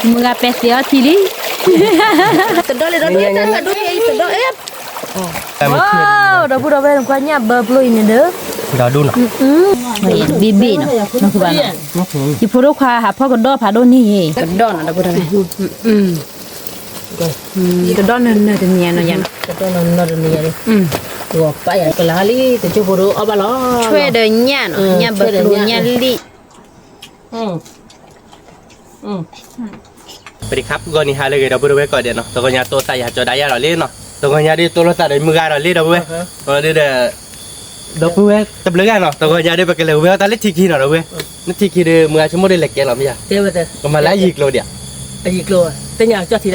မုၢ်ဂၤပဲာ်သ့ၣ်အီထံလံ, တဒီလံဒီဒူၣ်, တဒီအံၤတဒီ, ဒီပုၢ်ဒီဝဲၢ် နကွၢ်ညၣ်ဘၢဖျိအံၤန့ၣ်ဒီး, ဒီဒူၣ်နီၤ, ဘ့ၣ်ဘ့ၣ်နီၤ, ယဖိဒိၣ်ခွါဟးဖီၣ်ကဒီၣ်ဖးဒိၣ်န့ၣ်, ကဒီၣ်နီၤ ဒီပုၢ်ဒီဝဲၢ်, ကဒီၣ်နၢၤနၢၤတနံၤညါနီၤ, ကဒီၣ်နၢၤနၢၤတနံၤညါန့ၣ်, ဂီၤပာ်ယၤကလၤလံ တကၠိဖိဒိၣ်အီၣ်ဘၣ်လီၤ, ဆွဲဒီးညၣ်နီၤ, ညၣ်ဘၢဖျိညၣ်လံၣ် ပဒံခါပူၤဂီၤနံၤဟါလၢအဂ့ၤ ဒီပုၢ်ဒီဝဲၢ်ကိးဂၤဒဲးနီၤ, တဂီၤညါတိသးယၤကၠီဒါယၤဒီးလံနီၤ, တဂီၤညါဒုးတိလိာ်သးဒီးမုၢ်ဂၤဒီးလံ ဒီပုၢ်ဝဲၢ်, ဒီး ဒီပုၢ်ဝဲၢ်တဘျုးဂၤနီၤ, တဂီၤညါဒုး ပကလဲၤဝဲအီၣ်တၢ်လၢထံခံနီၤ ဒီပုၢ်ဝဲၢ်, လၢထံခံဒီး မုၢ်ဂၤဆိကမိၣ်ဒီးလဲၤကဲလီၤမ့ၢ်ယၤ, ကမၤလၢအယံၤကျိၤဒံး,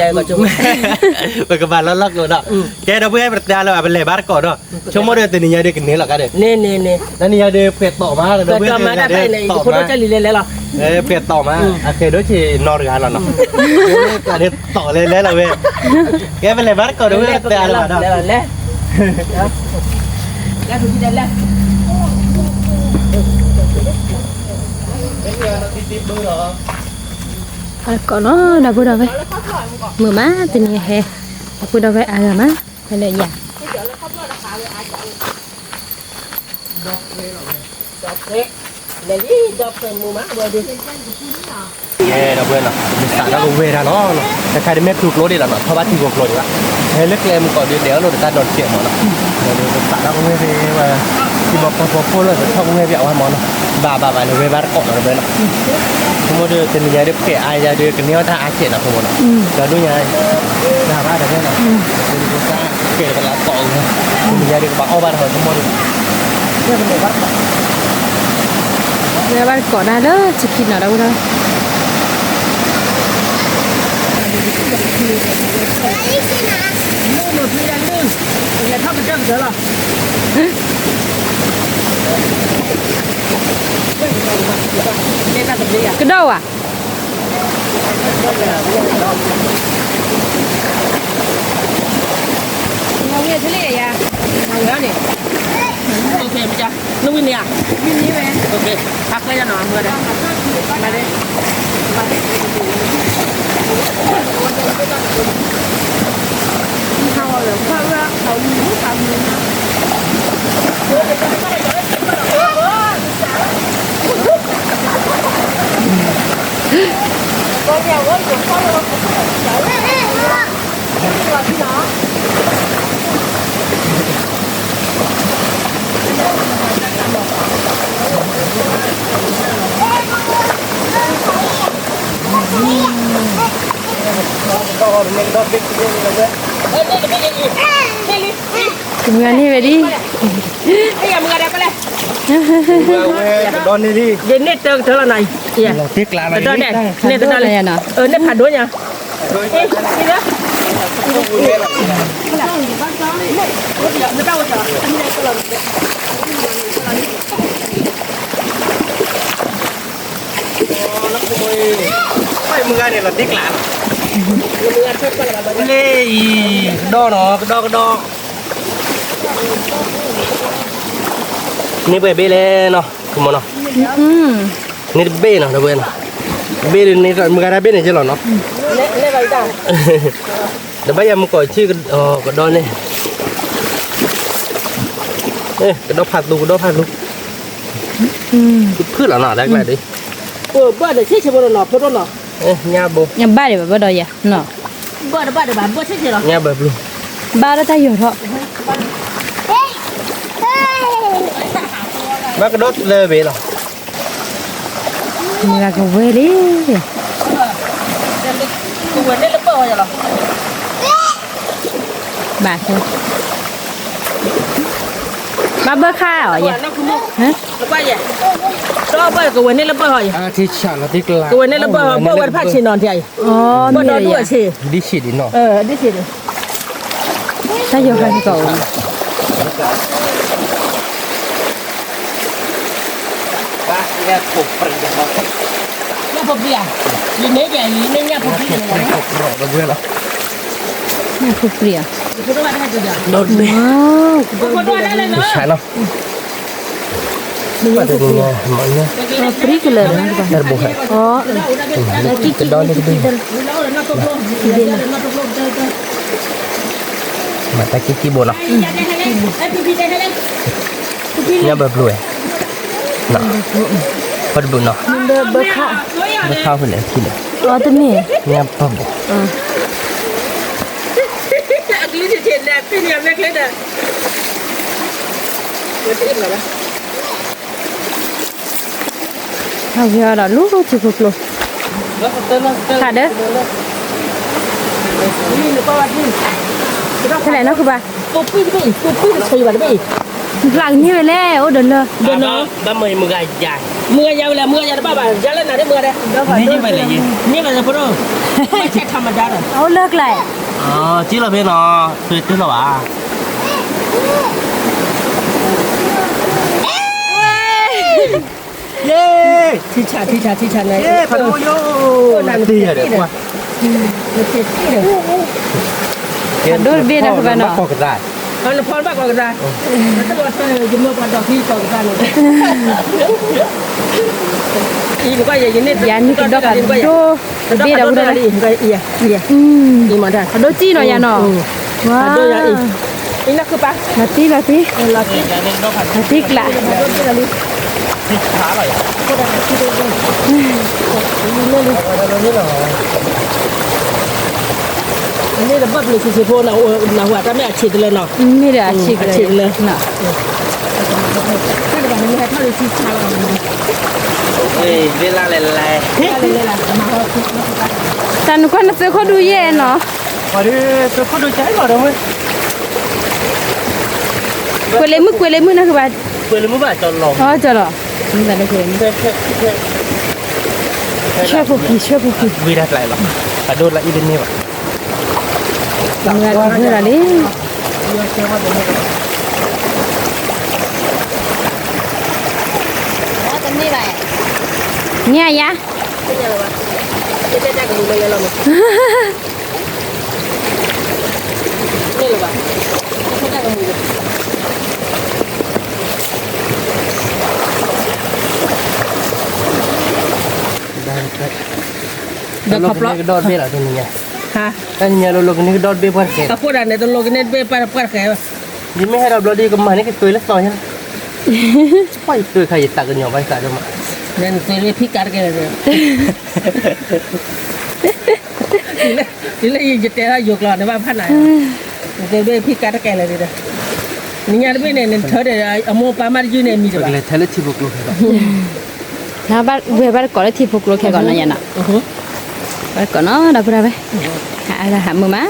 ပကမၤလီၤလီၢ်ကျိၤဒီး, ကဲဒီပုၢ်ဝဲၢ် ပတဲအါလၢၤ ပလဲၤဘါတကိးဒီး, ဆိကမိၣ်ဒီးတနံၤညါဒုးကန့ၢ်လီၤကါဒီး, တနံၤညါဒုး ဖှဲးတီၣ်မး ဒီပုၢ်ဝဲၢ်, ဖှဲးတီၣ်မး, ဖှဲးတီၣ်မး, အခဲဒိၣ်ဆံးနီတဂၤလီၤနီၤ, တီၣ်လဲၤလဲၤလီၤဝဲ, ကဲပလဲၤဘါတကိးဒီးဝဲ ပတဲအါလၢၤဘၣ်ဒီး အကိးနီၤ ဒီပုၢ်ဒီဝဲၢ်, မုာ်မးတနံၤဟဲ, ဒီပုၢ်ဒီဝဲၢ်အါဂၤမး, ဟဲလၢယၤ ဒီပုၢ်ဝဲၢ်နီၤ, ပစးထီၣ်ကဝဲၢ်တၢ်လီၤ, တခါဒ်မ့ၢ်ဖုးကျိဒံးလီၤနီၤ, ထီၣ်ဘၣ်ထံကျိကျိဒံးဘၣ်, ဟဲလၢကျဲမုၢ်ကီးဒုး ဒဲးအီၣ်လိာ်တၢ်ဒီးတကဲးမးနီၤ, ပစးထီၣ်ကဝဲၢ်ဖဲဝဲ, ထံဘီကီၢ်ဖီခိၣ်လီၤ ထီၣ်ကဝဲၢ်ဖဲအဝဲမးနီၤ, ဘၣ်ဘၣ်ဘၣ်လၢဝဲဘါတကိးနီၤ ဒီပုၢ်ဝဲၢ်နီၤ, ဆိကမိၣ်ဒီးတနံၤညါဒုး ဖှဲးအါယၤဒုး ကန့ၢ်အီၣ်တၢ်အါကဲးနီၤ ဖိမးနီၤ, ဒီးဒိၣ်ညါ တၢ်ဘၣ်ဒီးဝဲနီၤ, ကဲကလးတီၢ်ဝဲ, တနံၤညါဒုး ကဘၣ်အီၣ်ဘၣ်တၢ်ဆိကမိၣ်ဒီး, ဝဲဘၣ်တကိးတၢ်လၢထံခံနီၤ ဒီပုၢ်ဝဲၢ် ကဒီးဝဲ, နဝံၤန့ၣ်ဧါ, နဝံၤန့ၣ်ဧါ, နဝံၤန့ၣ်ဝဲ, ဟးကျဲနီၤ မုၢ်ဂၤဒဲး မုၢ်ဂၤန့ၢ်ဝဲဒၣ်, ယန့ၢ်တၢ်ကတၢၢ်လီၤနီၤ, တၢ်ဒိၣ်န့ၣ်, န့ၢ်ဖးဒိၣ်ညါ, န့ၢ်ဖးဒိၣ်ညါ, မုၢ်ဂၤန့ၣ်လီၤတံၢ်ကျးလီၤ, လၢအံၤ, ကဒီၣ်နီၤ ကဒီၣ်ကဒီၣ်, န့ၢ်ပှဲၤဘ့ၣ်လဲၣ်နီၤ ခမနီၤ, န့ၢ်တဘ့ၣ်နီၤ တဘ့ၣ်နီၤ, ဘ့ၣ်ဒ်န့ၣ် မုၢ်ဂၤတၢ်ဘ့ၣ်န့ၣ်ကလီၤနီၤ, ဒီးဘၣ်ယၤမုၢ်ကီးဆံၣ်, ကဒီၣ်န့ၣ်, ကဒီၣ်ဖးသူ ကဒီၣ်ဖးသူ, ဖုၣ်လီၤနီၤ တၢ်ကျါဒ်, ဘၣ်ဒီးဆံၣ်ဆံၣ်ဖိနီၤ ဖိဒိၣ်နီၤ, ညၣ်ဘိ, ညၣ်ဘၣ်ဒံးဘၣ် ဘၣ်ဒီးယၤနီၤ, ဘၣ်ဒီးဘၣ်ဒီးဘၣ် ဘၣ်ဆံၣ်ဆံၣ်လီၤ, ညၣ်ဘၣ်ဘျူး, ဘၣ်ဒီးတၢ်ယီၤထီၣ်, ဘၣ်ကဒီၣ်သၢဘ့ၣ်လီၤ, မုၢ်ဂၤကဝဲၢ်လံ, ကဝဲၢ်န့ၢ်လၢပၢၢ်အီၤယၤလီၤ, ဘၣ်, ဘၣ်ဘၢခါအီၤယၤ, ဒီးဘၣ်ကဝဲၢ်န့ၢ်လၢပၢၢ်အီၤယၤ, ကဝဲၢ်န့ၢ်လၢပၢၢ်အီၤ ဘၣ်ဝဲတဖၣ်ဆံးနီၤ ထံအံၤ, ဘၣ်ဒီဒူၣ်အဆံး, ဒ်ဆံးဒ်နီၤ, ဒ်ဆံးဒ်, တၢ်ယီၤခါကီး, ညၣ်ဖိပြံဧါ, ယမ့ၢ်ကဲ ယမ့ၢ်ညၣ်ဖိပြံ, ညၣ်ဖိပြံဧါ, ဆါနီၤ, မ့ၢ်ညါတနံၤညါ မ့ၢ်ညါ ပြံကလၢာ် တၢ်တဘိဟဲ အီ ကကံကံကံကံ မ့ၢ်တၢ်ကံကံဘိနီၤ ညါဘၣ်ဘျုးဝဲ ဖီတဘျုးနီၤ ဘၣ်ခါ ဘၣ်ခါဖဲလဲၣ်ထံလဲၣ် အီတမ့ၢ် ညါဘၣ်ဘိ အကလုၢ်ကထံၣ်န့ၣ် ဖဲန့ၣ်အမဲာ်ချ့ဒီး ဟးဂ့ၤအီၤဒီးလူထံဖိကျိ ခါဒီး ဖဲလဲၣ်နီၢ်ဃုဘၣ် ဖျါကန့ၢ်ဝဲလဲၣ် အိၣ်ဒီးလၢ ဘၣ်မုာ်မုာ်ဂၤယၤ မုာ်ဂၤယၤဝဲလဲၣ် မုာ်ဂၤယၤတဘၣ်ဘၣ် ယၤလၢနၤဒ်မုာ်ဂၤဒီး မ့ၢ်ဘၣ်ယၤဖိဒိၣ် ဘၣ်ဆဲးထီၣ်မဒါဒီး အိၣ်လၢကျဲ အီ ကံလီၤဖဲနီၤ ဖဲတလီၤဘၣ် ယ့ ထံဆး ထံဆး ထံဆးန့ၣ် ယ့ ဖးဒိၣ်ယိၣ် နတံၢ်ယၤဒီး ပှၤ နတံၢ်ဒီး ဖးဒိၣ်တဘ့ၣ်ဒီး ဖဲဘၣ်နီၤ နဖီဘၣ်ကီၢ်ကဒါ နတဘၣ်ထွဲ ယမ့ၢ်ပှၤဒီးဖံကီၢ်ကဒါန့ၣ် ယၤနံၣ်ကဒီးဖးဒိၣ် တဘ့ၣ်ဒီး ဖးဒိၣ်တံၢ်နီၤယၤနီၤ ဝါ ဖးဒိၣ်ယၤအံၤ အံၤနၢ်ခုပၢ် လီၤတံၢ်လီၤတံၢ် လီၤတံၢ်ကျး အန့ၣ်ဒီးဘၣ်ပျ့ၤဆံးဆံးဖိ နဟူးတၢ်မ့ၢ်အဆံးတလၢနီၤ မ့ၢ်ဒီးအဆံးတလၢ အဆံးတလၢ တၢ်တဘၣ်န့ၣ် မ့ၢ်ဟဲထီၣ်လၢဆံဆါလီၤ လၢလၢ တၢ်နကွၢ်နသုးခိၣ်ဒူယဲၢ်နီၤ ကွၢ်လ့မုၣ် ကွၢ်လ့မုၣ်နကဘၣ် ကွၢ်လ့မုၣ်ဘၣ်ကၠီလီၤ အီၣ်ကၠီလီၤ ဆၢဖိခံ ဆၢဖိခံ ဝံၤဒၣ်ကျါလီၤ အဒိလၢအံၤတန့ၢ်ဘၣ် မုၢ်ဂၤတၢ်လံ န့ၢ်ယၤ ဒီးခီဖျိ ကဒီတဘ့ၣ်လီၤ တနံၤညါ တနံၤညါလိၤလိၤကန့ၢ်ကဒီတဘ့ၣ်ပှၢ်တကဲ အဃိဒၣ်န့ၣ် တလိၤကန့ၢ်တဘ့ၣ်ပှၢ်တကဲ ယမ့ၢ်ဟဲဒီးဘျီဒီး ကမၤန့ၢ်ကသွဲလၢသီညါ ပှၢ်ယသွဲခါ ယသးကညီၤဘၣ်သးဒိၣ်မး နသွဲဖံကါတကဲလၢ တုၤလၢယတဲထီၣ်ယိၤကျိာ်န့ၣ် ဘၣ်ဖးနၤ နသွဲဖံကါတကဲလၢဒီး နညါတဘ့ၣ်န့ၣ် နထၢဒီး အမိၢ်ပၢ်မးတယုၢ်န့ၣ် မံၤတဘၣ် လဲၤထဲလၢထံဖိကျိခဲလီၤ ဝဲဘၣ်တကိးလၢထံဖိကျိခဲကီးနီၤယၤနီၤ ဘၣ်တကိးနီၤ ဒီပုၢ်ဒီဝဲၢ် ဟးမုာ်မး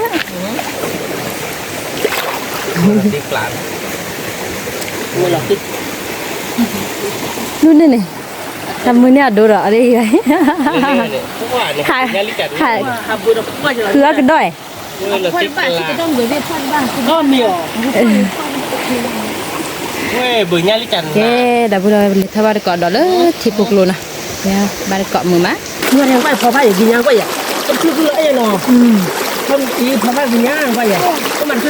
ဒ်န့ၣ်န့ၣ် တၢ်မုာ်န့ၢ်အဒိဒီး အရ့ ဟး ဃုအီၣ်ကဒီးအံၤ ကဲ ဒီပုၢ်ဒီဝဲၢ် ပလဲၤထၢၣ်ဘၣ်တကိးဒီးလၢထံဖိကျိနီၤ ဘၣ်တကိးမုာ်မး ဖီဖးယကံညါကွၢ်ယၤ တချုးချုးလီၤအဲၣ်နီၤ ဖီဖးကံညါကွၢ်ယၤ ဂ့ၢ်သံဖီယၤ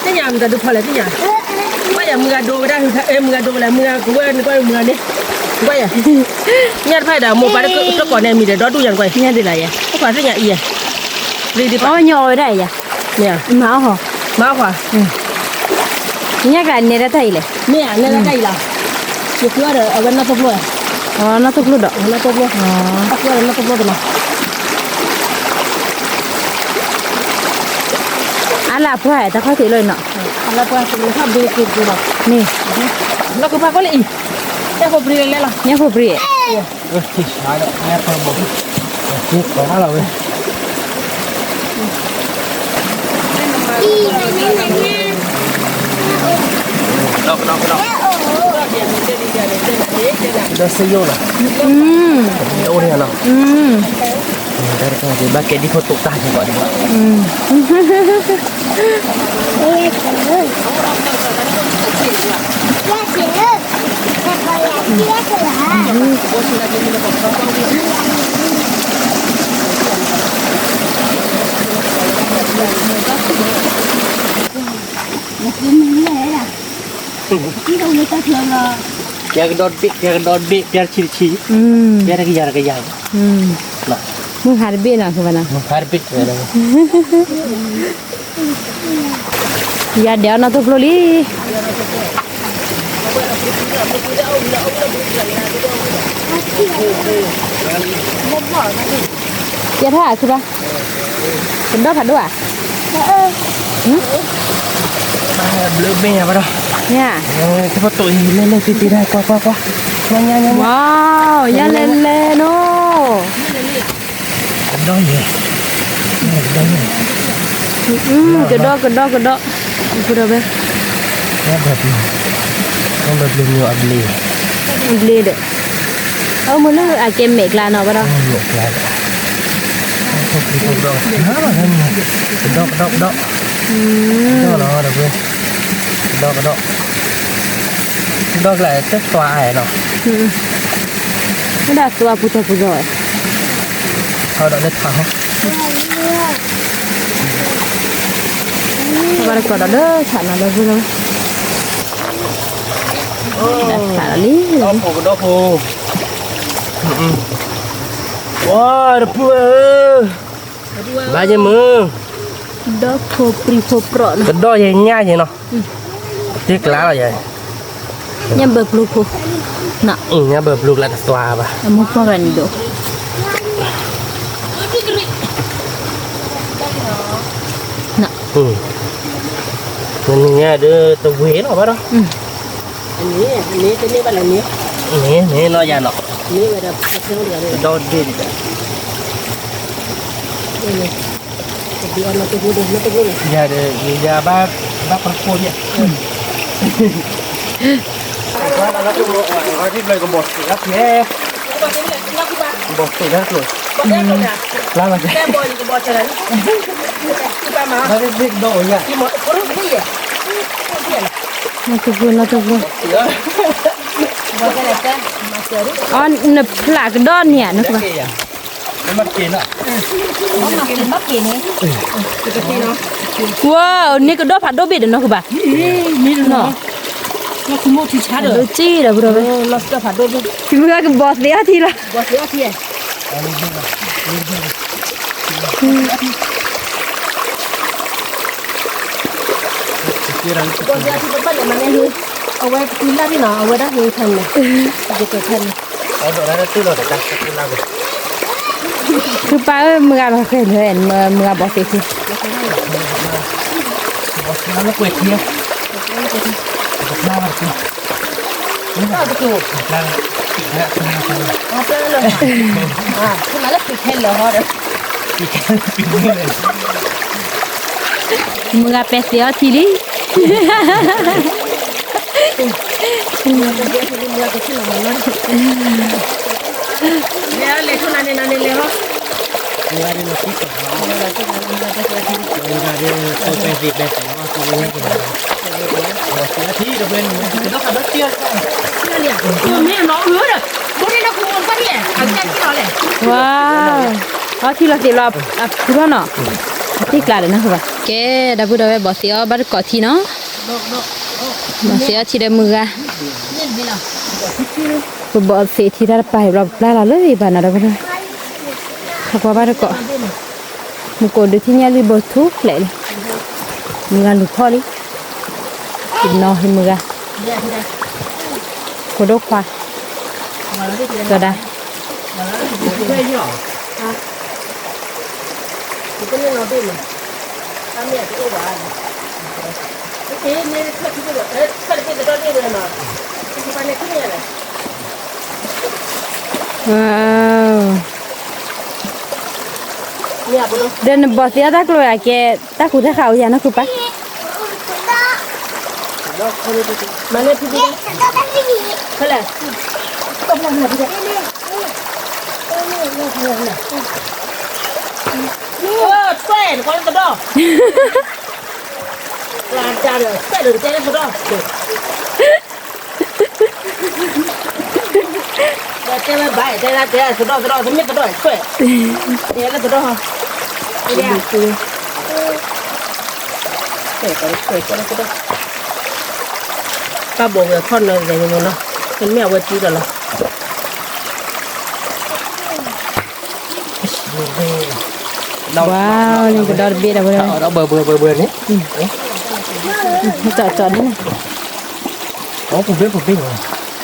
သ့ၣ်ညါမတၤဒုးဖီလဲၣ်သ့ၣ်ညါ ကွၢ်ယၤ မုၢ်ဂၤဒိဝဲဒၣ် မုၢ်ဂၤဒိဝဲလဲၣ် မုၢ်ဂၤကဝဲၢ်န့ၣ်ကွၢ်မုၢ်ဂၤန့ၣ် ကွၢ်ယၤ ညၣ်တဖၣ်ဒီး မိၢ်ပၢ်တကိးန့ၣ်မံၤဒီး ဒီဒူၣ်ယၤကွၢ်ယၤ ညၣ်ဒ်လဲၣ်ယၤ ကွၢ်သ့ၣ်ညါအံၤယၤ အီၣ်ညီအီၣ်ဝဲဒၣ်ယၤ မ့ၢ်ဧါ မၤအီၣ်ဟီ မၤအီၣ်ကွၢ် ညၣ်ကျါနဲဒၣ်တၢ်အံၤလဲၣ် မ့ၢ်ဧါ နဲဒၣ်တၢ်အံၤလီၤ ယဃုအီၣ်ဒီး အဝဲနီၢ်သိၣ်ဖျိ နီၢ်သိၣ်ဖျိဒီး နီၢ်သိၣ်ဖျိ အဃုအီၣ်ဒီးနီၢ်သိၣ်ဖျိတနီၤ အါလၢအပှၢ်တၢ်ခီၣ်ထံးလီၤနီၤ အါလၢပှၢ် ထီၣ်ဘ့ၣ်က့ၤက့ၤလီၤ မ့ၢ် လီၢ်ကဖၣ်ကီၢ်လၢအံၤ ညၣ်ဖိပြံလဲၣ်လီၤ ညၣ်ဖိပြံ ကီလီၤဝဲ ဒီးစယိၣ်လီၤ အိၣ်န့ၣ်လီၤ တၢ်တခါက့ၤ ဘၣ်ကဲဒ်ဖိတိာ်တၢ်က့ၤဘၣ်ဒ်ဘၣ် မ့ၢ်တၢ်ဖျိလီၤ ပျဲကဒီတဘ့ၣ်, ပျဲကဒီတဘ့ၣ်, ပျဲတဆံတဆံ, ပျဲတကယၤတကယၤ, မုၢ်ဟါတဘ့ၣ်နီၤ, မုၢ်ဟါတဘ့ၣ်, ယၤဒဲးအီၣ်နီၢ်သိၣ်ဖျိလံ. ပျဲထီၣ်ခုဘၣ်, ကဒီဖးဒိၣ်ဧါ, ဘျၢဘ့ၣ်ညါဘၣ်ဒီး, တဖၣ်တိၢ်အံၤလဲၤလဲၤတံၤတံၤဒၣ်, ကွၢ်ကွၢ်ကွၢ်, ယၤလဲၤလဲၤနီၤ. ကဒီ, ကဒီကဒီကဒီ, အဃိဒီးဝဲ, ဘျ့မ့ၢ်အဘျ့, အဘျ့ဒီး, အမ့ၢ်လၢအကဲမဲာ်ကျါနီၤဘၣ်ဒီး, ကဒီကဒီကဒီ, ကဒီကဒီ, ကဒီကဒီ, ကဒီကဒီ, တသွါအါနီၤ, မ့ၢ်ဒၣ်သွါပူၤထီၣ်ပူၤထီၣ်, ထီဒီးလၢထးဟီ ဘၣ်တကိးဒီးလၢဆၣ်နီၤလၢ, ဒီးဆၣ်လီၤလံ, ဒီဖိကဒီဖိ, ဝါတပူၤဧၢ, ဘၣ်ယမုၢ်, ဒီဖိပြံဖိပြီၣ်နီၤ, ကဒီယညါယနီၤ, တ့ကျါလီၤယၤ, ညၣ်ဘၢပျိဖိ, ညၣ်ဘၢပျိကျါတသွါဘၣ်, အမိၢ်ပှၢ်ဂၤန့ၣ်ဒိး နံၤညါဒီးတဝ့ၤနီၤဘၣ်ဒီး, န့ၣ်နီၤယၤနီၤ, ဒီဒ့ၣ်, ယၤဒီး ယၤဘၣ်, ဘၣ်ပှၤဖိယဲၢ်, ကဘီၤသ့ဒၣ်ကျိၤ, လါလီၤ, ဘၣ်သ့ကဒီးအီၤယၤ, နီၢ်တဘျီ နီၢ်တဘျီ, အီ နဖျးကဒီန့ၣ်ဧါ, နကဘၣ်, ဝဲ, န့ၣ်ကဒီဖးဒိၣ်ဘ့ၣ်ဒီးနီၢ်ကဘၣ်, ဒိၣ်ကံဒီးဘျီဘျီ, ဖံမုၢ်ဂၤကဘီၤသ့အီထံလီၤ. အဝဲပတုၤလၢ်န့ၣ်နီၤ, အဝဲဒၣ်ဟ့ၣ်ဖဲန့ၣ်, ယကဲဖဲန့ၣ်, ဖုပၢ်ဧၢ, မုၢ်ဂၤဘၣ်ဃဲၤလၢ, မုၢ်ဂၤဘီၤသ့ၣ်ခံ မုၢ်ဂၤပဲာ်သ့အီထံလံ. လဲၤထူၣ်နၤန့ၣ် နၤန့ၣ်လဲၤဟီ, မ့ၢ်နီၤအုၣ်ဒီး, ဝါ, အီထံလီၤသ့ၣ်လီၤအဖုထီၣ်နီၤ, အတံၢ်ကျါဒီးနီၢ်ကဘၣ်, ကဲ, ဒီပုၢ်ဒီဝဲၢ်ဘီၣ်သ့ၣ်အီဘၣ်တကိးထံနီၤ, ဘီၣ်သ့ၣ်အီထံဒီးမုၢ်ဂၤ, ပဘီၣ်သ့ၣ်ထံတၢ်တပၤအံၤဘျီပပျၢ်လီၤလၢအံၤဘၣ်နီၤ ဒီပုၢ်ဒီဝဲၢ်, ဟးကွၢ်ဘၣ်တကိး, မူကိးဒုးထံၣ်ညၣ်လံဘိထူဖျဲးလံ, မုၢ်ဂၤလူၤဖီၣ်လံ, နီၤဟံးမုၢ်ဂၤ, ဖိဒိၣ်ခွါ, ကဒါ ဒီးနဘီၣ်သ့အီတၢ်ကျိၤအကဲ, တၢ်ကူၣ်တၢ်ဃာ်အိၣ်ယၤနီၢ်ကူၣ်ပၢ်, တဲဝဲဘၣ် တဲဒၣ်တဲသဒီၣ်သဒီၣ် တမ့ၢ်သဒီၣ်ဆွဲၣ်, တဲလၢသဒီၣ်, တဲလၢသဒီၣ်, ပၢ်ဘိးဝဲခီၣ်နၢၤယဲၢ်မနီၤ, မ့ၢ်အဝဲတံၢ်ဒီးလီၤ. ဝါ, န့ၣ်ကဒီတဘ့ၣ်ဒီးဝဲ, ဘၢဘၢဘၢဘၢန့ၣ်, ကၠီကၠီန့ၣ်, ဒီမုၢ်သူဘ့ၣ်ဒီး, ဒီမုၢ်သူ,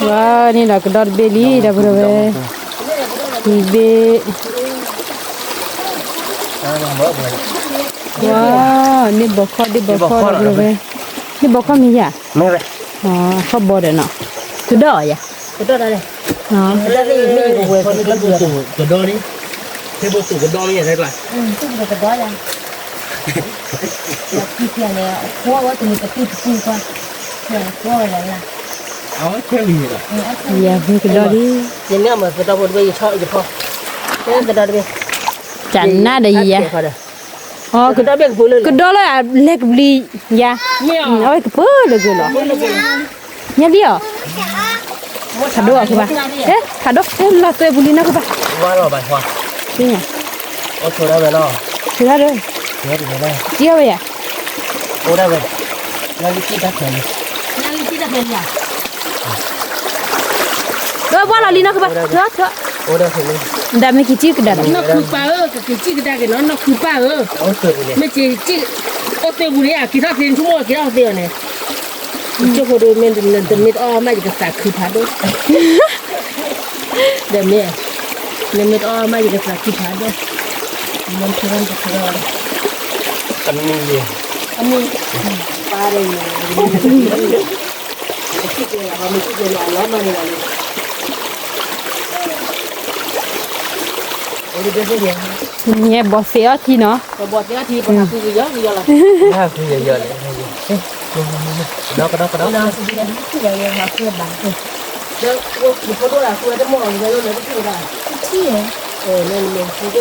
ဝါ, န့ၣ်ဒီးကဒီတဘ့ၣ်လံ ဒီပုၢ်ဒီဝဲၢ်, တဘ့ၣ်, ဝါ, ဒ့ၣ်ဘီခီၣ် ဒ့ၣ်ဘီခီၣ် ဒီပုၢ်ဒီဝဲၢ်, ဒ့ၣ်ဘီခီၣ်မ့ၢ်ယၤ, ခီၣ်ဘီဒီးနီၤ, ကဒီးယၤ, ကဒီးဒၣ်လဲၣ်, ကဒီးဒၣ်လဲၣ်, ကဒီးဒ်, ဟဲဘိသူၣ်ကဒီးမ့ၢ်ယၤ, ကဒီးယၤ, ကဒီးယၤ, ယၤဟူကဒီးလံ, ယမ့ၢ်အမၤသဒီဖိတဘ့ၣ် ယဆီယဖီ, သဒီတဘ့ၣ်, ကနၣ်ဒီးယၤ, ကဒီးလၢအလဲၤကဘျံးယၤ, အဝဲကပၢလၢကလီၤ, ညါလံအီၤ, ဖးဒိၣ်အီၤကဘၣ်, ဖးဒိၣ်လီၤသွဲပူၤလံနီၤကဘၣ်, ဆိဒၣ်, တံၢ်အီၤဝဲယၤ, ဘၣ်လီၤလံနီၤကဘၣ်, ဒၣ်မ့ၢ်က့ၤစံၣ်ကဒါဒီး, နီၢ်ခုပၢ်ဧၢ, ကက့ၤစံၣ်ကဒါက့ၤနီၤ နီၢ်ခုပၢ်ဧၢ, မ့ၢ်က့ၤစံၣ်, အိၣ်သ့ပူၤလံဧါ, က့ၤထီၣ်သ့နဆိကမိၣ်က့ၤထီၣ်သ့အီၤန့ၣ်, ကၠိဖိဒိၣ်မ့ၢ်တမ့ၢ်တအီၣ်မး ယကသးခုဖးဒိၣ်, ဒီးမ့ၢ်, နမ့ၢ်တအီၣ်မး ယကသးခုဖးဒိၣ်, မ့ၢ်တခီတခီ, အမံၤ, အမံၤ, ပၢ်ဒီး, ညါဘီၣ်သ့အီထ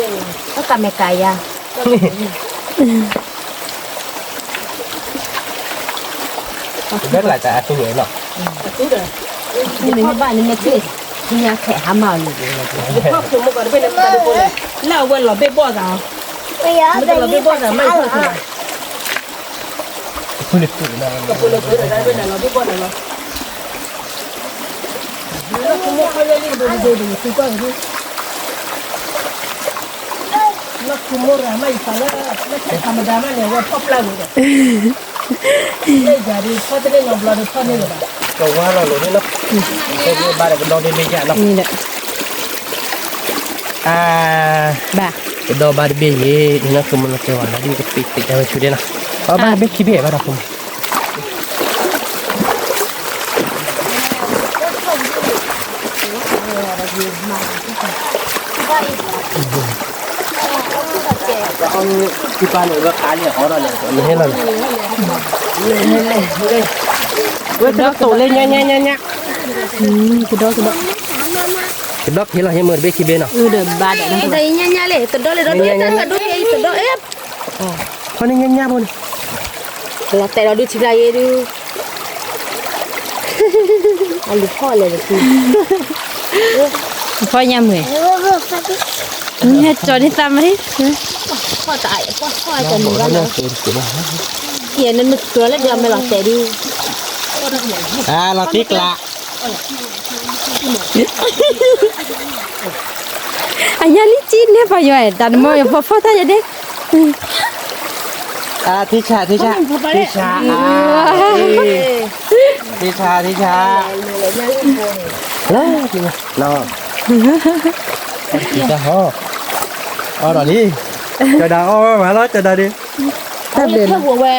ံနီၤ, ကမ့ၢ်ကယၤ, ဘၣ်လၢတၢ်အသူဝဲနီၤ, နမ့ၢ်ဘၣ်နမ့ၢ်ချ့, ညါခဲဟါမၢ်အီၤန့ၣ်, လၢအဝဲလီၤဘ့ၣ်ဘီၣ်သး, လီၤဘ့ၣ်ဘီၣ်သးမး, လီၤဘ့ၣ်ဘီၣ်သးလီၤ, လၢခူမိၢ်ရၤမး ယသးလၢ, လၢခဲခါမဒါမးန့ၣ် အဝဲဖီၣ်ပျၢ်ဝဲဒီး, လၢယၤဒုး ဖီၣ်တန့ၢ်နီတဘျီဒီး ဖီၣ်န့ၢ်လၢၤဘၣ်, ကဝါလီၤလိာ်န့ၣ်နီၤ, ဘၣ်ဒီးကဒီဘ့ၣ်မ့ၢ်ယၤနီၤ, ကဒီဘၣ်တဘ့ၣ်ယဲ, အံၤနီၤ ခူမိၢ်လီၤတဲဝဲလၢဒ်ကပ့ၤသ့ၣ်တၢ်ဝဲဆူဒဲးနီၤ, အဘၣ်တဘ့ၣ်ခံဘ့ၣ်ဘၣ်ဒီးခူမိၢ် ဝဲတၢ်တိာ်လၢညါညါညါညါ, ကဒီကဒီ, ကဒီဖံးလီၤဟ့ၣ်မ့ၢ်တဘ့ၣ်ခံဘ့ၣ်နီၤ, ညါညါလၢကဒီလၢဒီး, ကဒီ, ဖီန့ၣ်ညါညါဖိန့ၣ်, လီၤတဲာ်လီၤဒုးထံကျါယဲဒုး, အလူၤဖီၣ်လဲၣ်တထံ, ဖီၣ်ညါမ့ၢ်, ညါကၠီၤန့ၢ်သးမး, ဖီၣ်တၢ်, ယဲနမ့ၢ်ကြၢးလၢဒုးအမဲာ်လီၤတဲာ်ဒုး, လီၤတံၢ်ကျါ အညါလံကံန့ၣ်ပှၤယွၤ, တၢ်နမီၢ်ယဖီဖီၣ်တၢ်ယဲဒၣ်, ထံဆး ထံဆး, ထံဆး, ထံဆး, ထံဆး, လၢ, တၢ်ဟီ, အီၣ်ဒီးလံ, ကဒၤအီၣ်ဝဲမးလီၤ ကဒၤဒုး, တၢ်ဘျုးလီၤ, အဝဲ,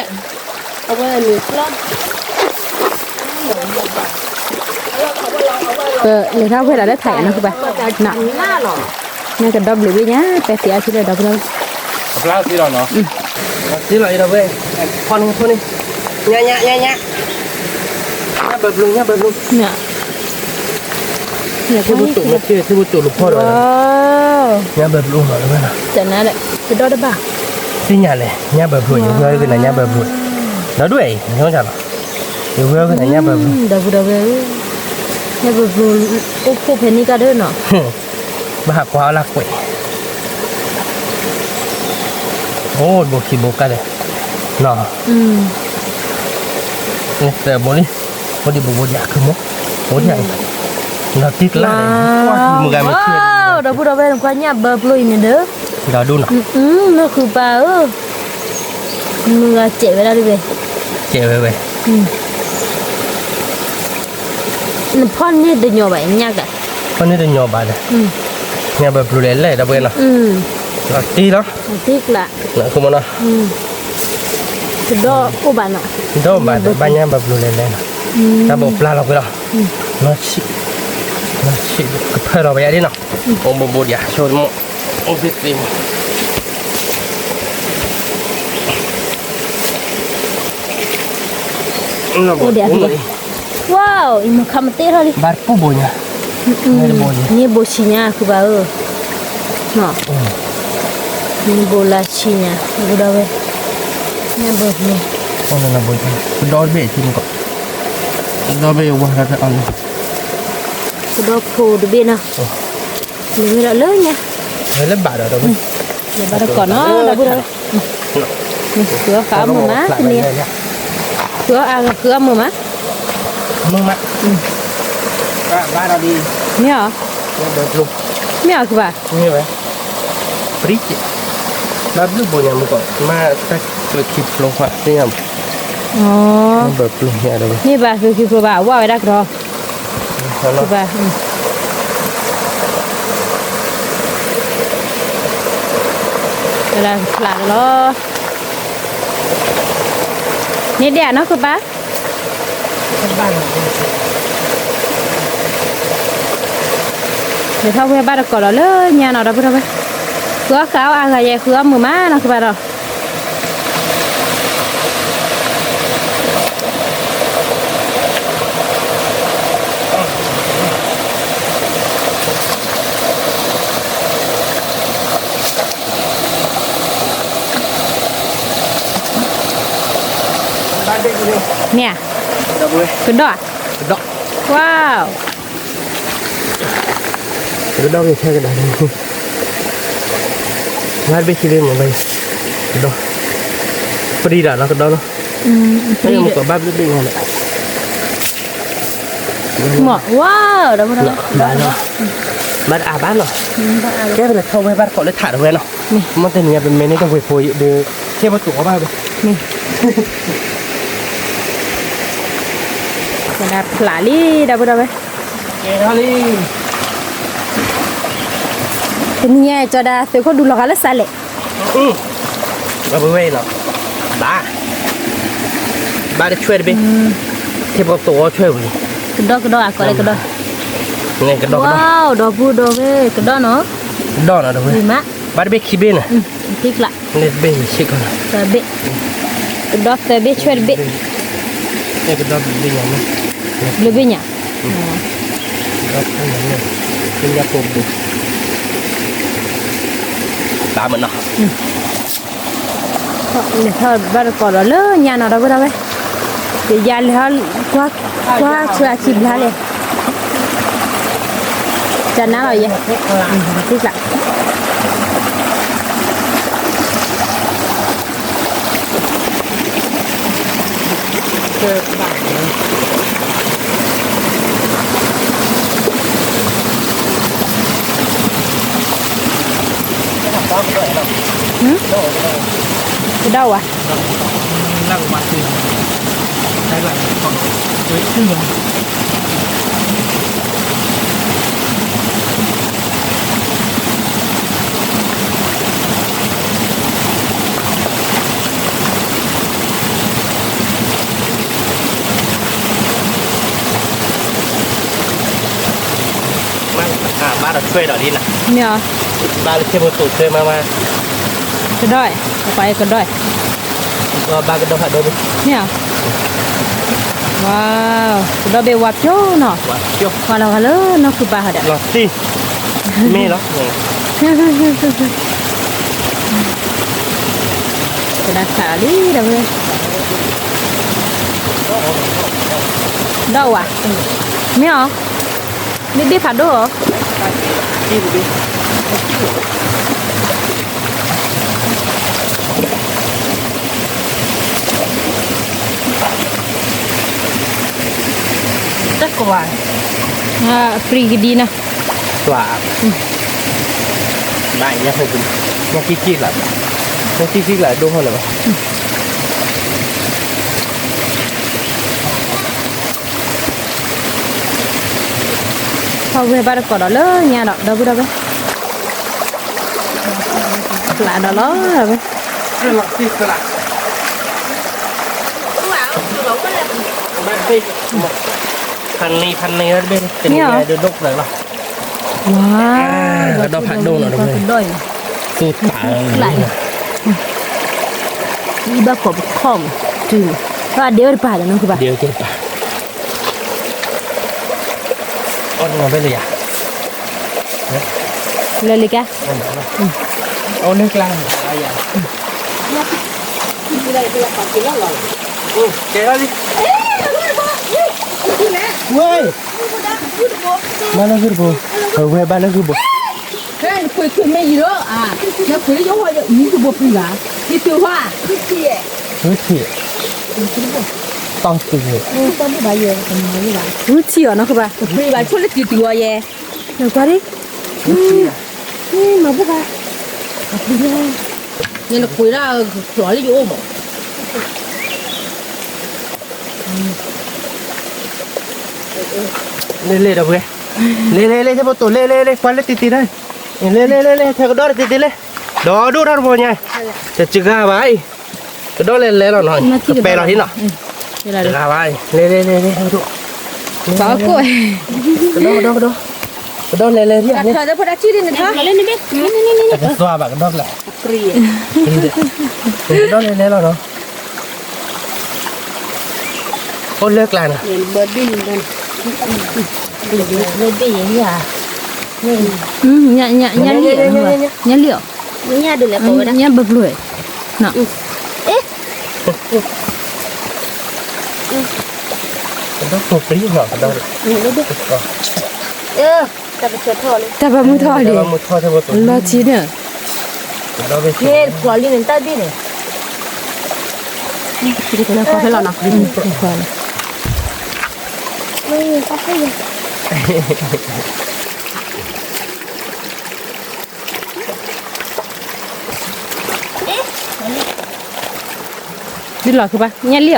အဝဲန့ၣ်ကျီ ပလဲၤထီၣ်ဝဲဒၣ်လၢထးယၤနီၢ်ကပၤ, နကဒီဘျုးဘ့ၣ်ညါ ပဲသ့ၣ်အီထံလၢဒီပုၢ်ဒီဝဲၢ်, သ့လီၤအံၤဒီးဝဲ, ဖီန့ၣ်ဖီန့ၣ်, ညါညါညါညါ, ညါဘၢဘျိညါဘၢဘျိ, ထံဖိတိာ်မ့ၢ်ထံဖိတိာ်လိာ်ဖီဒီး, ညါဘၢဘျိလီၤလၢဝဲလီၤ, ကဒီတဘၣ်, သ့ၣ်ညါလဲၣ် ညါဘၢဘျိ ယဝဲအဂ့ၢ်နၤညါဘၢဘျိ, ဒီဒူၣ်အံၤ ယီၤလီၤ, ယဝဲအဂ့ၢ်နၤညါဘၢဘျိ, ဒီပုၢ်ဒီဝဲၢ်ဧၢ, ဟဲပဘျိအိၣ်ဖှိၣ်ဖဲန့ၣ်ကဒီးနီၤ, ဘၣ်ဟးကွၢ်အီၣ်လၢကွဲး, အိၣ်တဘိခံဘိကဒီး, နီၤ, သၢဘိလံ, ဘိဒံးဘိဘိဒံးခုမိၢ်, ဘိဒံး, ဒီးတံၢ်ကျါ, မုၢ်ဂၤမ့ၢ်ဆ့, ဒီပုၢ်ဒီဝဲၢ် နကွၢ်ညၣ်ဘၢပျိအံၤန့ၣ်ဒီး, ဒီဒူၣ်နီၤ, နီၢ်ဃုပၢ်ဧၢ, မုၢ်ဂၤစဲးဝဲဒၣ်တဝဲ, စဲးဝဲဝဲ နဖီၣ်န့ၢ်တညီဘၣ်ညၣ်က, ဖီၣ်န့ၢ်တညီဘၣ်ဒီး, ညၣ်ဘၢပျိလဲၣ်လဲၣ် ဒီပုၢ်ဝဲၢ်နီၤ, တံၢ်လီၤ, တံၢ်ကျါ, မနီၤ, တဒီၣ်အိၣ်ဘၣ်နီၤ, တဒီၣ်ဘၣ်ဒီး ဘၣ်ညၣ်ဘၢပျိလဲၣ်လဲၣ်နီၤ, တၢ်ဘိပျၢ်လီၤကွံာ်လီၤ, နီၢ်ဆံး, နီၢ်ဆံး ကဖၢလီၤဝဲယၤဒ်နီၤ, အိၣ်ဘိဘိဒံး ဆိကမိၣ်, အိၣ်သ့သ့ အိၣ်ဒံး, ဝါ, အံၤမ့ၢ်ခါမတ့ၢ်ထီၣ်လံ, ဘၣ်တပူၤဘိညါ, န့ၢ်ဘိဆံညါ ဃုပၢ်ဧၢ, န့ၢ်ဘိလၢဆံညါ ဒီပုၢ်ဒီဝဲၢ်, န့ၢ်ဘိ, ကဒီဘ့ၣ်ဆံမကီး, ကဒီဘ့ၣ်ဝါထီၣ်အီၤလံ, ကဒီဖိတဘ့ၣ်နီၤ, လဲၤဝဲဒၣ်လၢညါ, ဝဲလၢဘၣ်ဒီး, လဲၤဘၣ်တကိးနီၤ ဒီပုၢ်ဒီဝဲၢ်, ဃုအီၣ်ဃုအီၣ်မုာ်မး, ဃုအီၣ်အါဂၤဃုအီၣ်မုာ်မး, မုာ်မး, မ့ၢ်အီၤ, မ့ၢ်အီၤဃုဘၣ်, ပရံက့, ဘၣ်ဘျုးဘိညါမူကီး မ့ၢ်တၢ်ကျၢၤခံဖျိခွါသ့ၣ်ညါ, မ့ၢ်ဘၣ်ကျၢၤခံဖျိဘၣ် အဝဲဒၣ်ကဒီး, ဘၣ်, ဝဲဒၣ်ဖျးလီၤ, န့ၣ်ဒဲးနီၢ်ဃုပၢ် လဲၤထီၣ်ဝဲဘၣ်တကိးဒီးလၢညါနီၤ ဒီပုၢ်ဒီဝဲၢ်, ဃုအီၣ်ဃုအီၣ်အါဂၤယဲ ဃုအီၣ်မုာ်မးနီၤ ဃုဘၣ်ဒီး, မ့ၢ်ဧါ, ကဒီးဧါ, ကဒီး, ဝါ, ကဒီးက့ၤထဲကဒီး, ဘၣ်တဘ့ၣ်ခံဘ့ၣ်မ့ၢ်ဘၣ်, ကဒီး, ပရံဒၣ်နီၤ ကဒီးနီၤ, ပရံဒၣ်, မ့ၢ်ကဘၣ်ဘျုးဘ့ၣ်ညါန့ၣ်, မ့ၢ်ဝါ, ဘၣ်နီၤ, ဘၣ်တအါဘၣ်နီၤ, ကဲပလဲၤထီၣ်ဝဲဘၣ်တကိးလၢထးတဝဲနီၤ, မ့ၢ်တနံၤညါပမ့ၢ်န့ၢ်တဝ့ၢ်ဖိဒီး ထဲပတိၤအီၤဘၣ်ဝဲ, မ့ၢ် ကဒၣ်ဖျးလံ ဒီပုၢ်ဒီဝဲၢ်, တနံၤညါကၠီဒၣ်သုးခိၣ်ဒူလီၤဂာ်လၢစးလဲၣ်, ဒီပုၢ်ဝဲၢ်နီၤ, ဘၣ်, ဘၣ်တဆွဲၣ်တဘ့ၣ်, ထဲပတိၤအီၤဆွဲၣ်ဝံၤ, ကဒီးကဒီးအကိးလၢကဒီး, ကဒီးကဒီး, ဒီပုၢ်ဒီဝဲၢ် ကဒီးနီၤ, ကဒီးနီၤ ဒီပုၢ်ဝဲၢ်, ဘၣ်တဘ့ၣ်ခံဘ့ၣ်န့ၣ်, သၢဘ့ၣ်, ကဒီးသၢဘ့ၣ်ဆွဲၣ်တဘ့ၣ်, ကဒီးဘျုးဘ့ၣ်ညါ, ဘျုးဘ့ၣ်ညါ, ဘၣ်မနီၤ, လဲၤထီၣ်ဘၣ်တကိးဒီးလၢညါနီၤ ဒီပုၢ်ဒီဝဲၢ်, ယလဲၤထီၣ်ကွၢ်ဆၢအခံဘျါလဲၣ်, တနါလီၤယဲ, သ့ကျး ကဒီးဝဲ, ဘၣ်ဒီးဆွဲၣ်ဒီးလံနီၤ, မ့ၢ်အီၤ, ဘၣ်လၢဆ့ဖိတိၤဆွဲၣ်မးမး, ကဒီး, ပှၤကဒီး, ဘၣ်ကဒီးဖးဒိၣ်, မ့ၢ်အီၤ, ဝါ, ကဒီးဘ့ၣ်ဝါဖျိနီၤ, ဝါလီၤဂာ်လၢနီၢ်ခုၣ်ပၢ်ဟီဒီး, မ့ၢ်လီၤ, ကဒၣ်ခးလံဒီး, ဒီးဝဲ, မ့ၢ်အီၤ, မ့ၢ်ဒ့ၣ်ဖးဒိၣ်ဧါ. တၢ်ကွၢ်, ပြံကဒံနီၤ, ကွၢ်, ဘၣ်ညါ, ညါကံကံလၢ, ညါကံကံလၢဒိၣ်ဟီလၢၤဘၣ်. ထီၣ်ဝဲဘၣ်တကိးဒီးလၢညါဒီး ဒီပုၢ်ဒီဝဲၢ်, ဖျးဒီးလီၤ, ဖးန့ၢ်ဖးန့ၢ်လၢတဘ့ၣ်, တနံၤဒိၣ်ဒိၣ်ဖျၢၣ်လီၤ. ဝါ, ကဒီဖးဒိၣ်နီၤ, ကဒီအံၤ, သူတၢ်, အံၤဘၣ်ကိးပခီၣ်မး, တုၤ, ဘၣ်ဒ့ဝဲတပၤဒီးနီၤ, ကဘၣ်ဒ့ဝဲတပၤ, အီၣ်နီၤဖဲလၢယၤ, လၢလံကါ, အီၣ်လၢကျါ, ကဲလီၤလံ, ဝဲ, ဘၣ်လၢဂုၢ်တဘိ, အဝဲဘၣ်လၢဂုၢ်ဘိ, နခွံခုမ့ၢ်ယံၤဒီး, နခွံလၢယအိၣ်ဝဲဒီး မူတဘိပှံၤဘၣ်, ယတုၤဟါ, ဝုထံၣ်, တၢ်တုၤ, ဝုထံၣ်အီၤနီၤ, ကဘၣ်, ပှံၤဘၣ် ဆိလၢတုၤတုၤအီၤယဲ, နကွၢ်ဒ်, မၤဘူၣ်ဘၣ်, နနခွံဒၣ်ကျီၤလၢယအိၣ်မး, လဲၤလဲၤဒီပုၢ်ဝဲၢ်, လဲၤလဲၤလဲၤ ထဲဖိတိၣ် လဲၤလဲၤလဲၤ ကွၢ်လၢတံၤတံၤတၢ်, လဲၤလဲၤလဲၤလဲၤ ထဲကဒီးတံၤတံၤလဲၣ်, ဒီးဒိၣ်ထီၣ်တဘိညါ, တစှၤဘၣ်အံၤ, ကဒီးလဲၤလဲၤလီၤနီၤ, ကပဲာ်လီၤဟံးနီၤ, တဂၤဘၣ်အံၤ, လဲၤလဲၤလဲၤလဲၤ ထဲဒိၣ်, ကဒီးကဒီးကဒီး, ကဒီးလဲၤလဲၤဒံး, တကသွါဘၣ်ကဒီးလဲၣ်, ကဒီးလဲၤလဲၤလီၤနီၤ, အိၣ်လၢကျါနီၤ, ညၣ်လံၣ်အီၤ, ညၣ်ဘျိ, ကဒီးပျံၤနီၤ, ကဒီး, တၢ်ဘၣ်မုၢ်ထီၣ်လံ, လီၤထံန့ၣ်, လီၤလံန့ၣ် တၢ်ဘ့ၣ်န့ၣ်, ဒ်လီၤခုဘၣ် ညၣ်လံ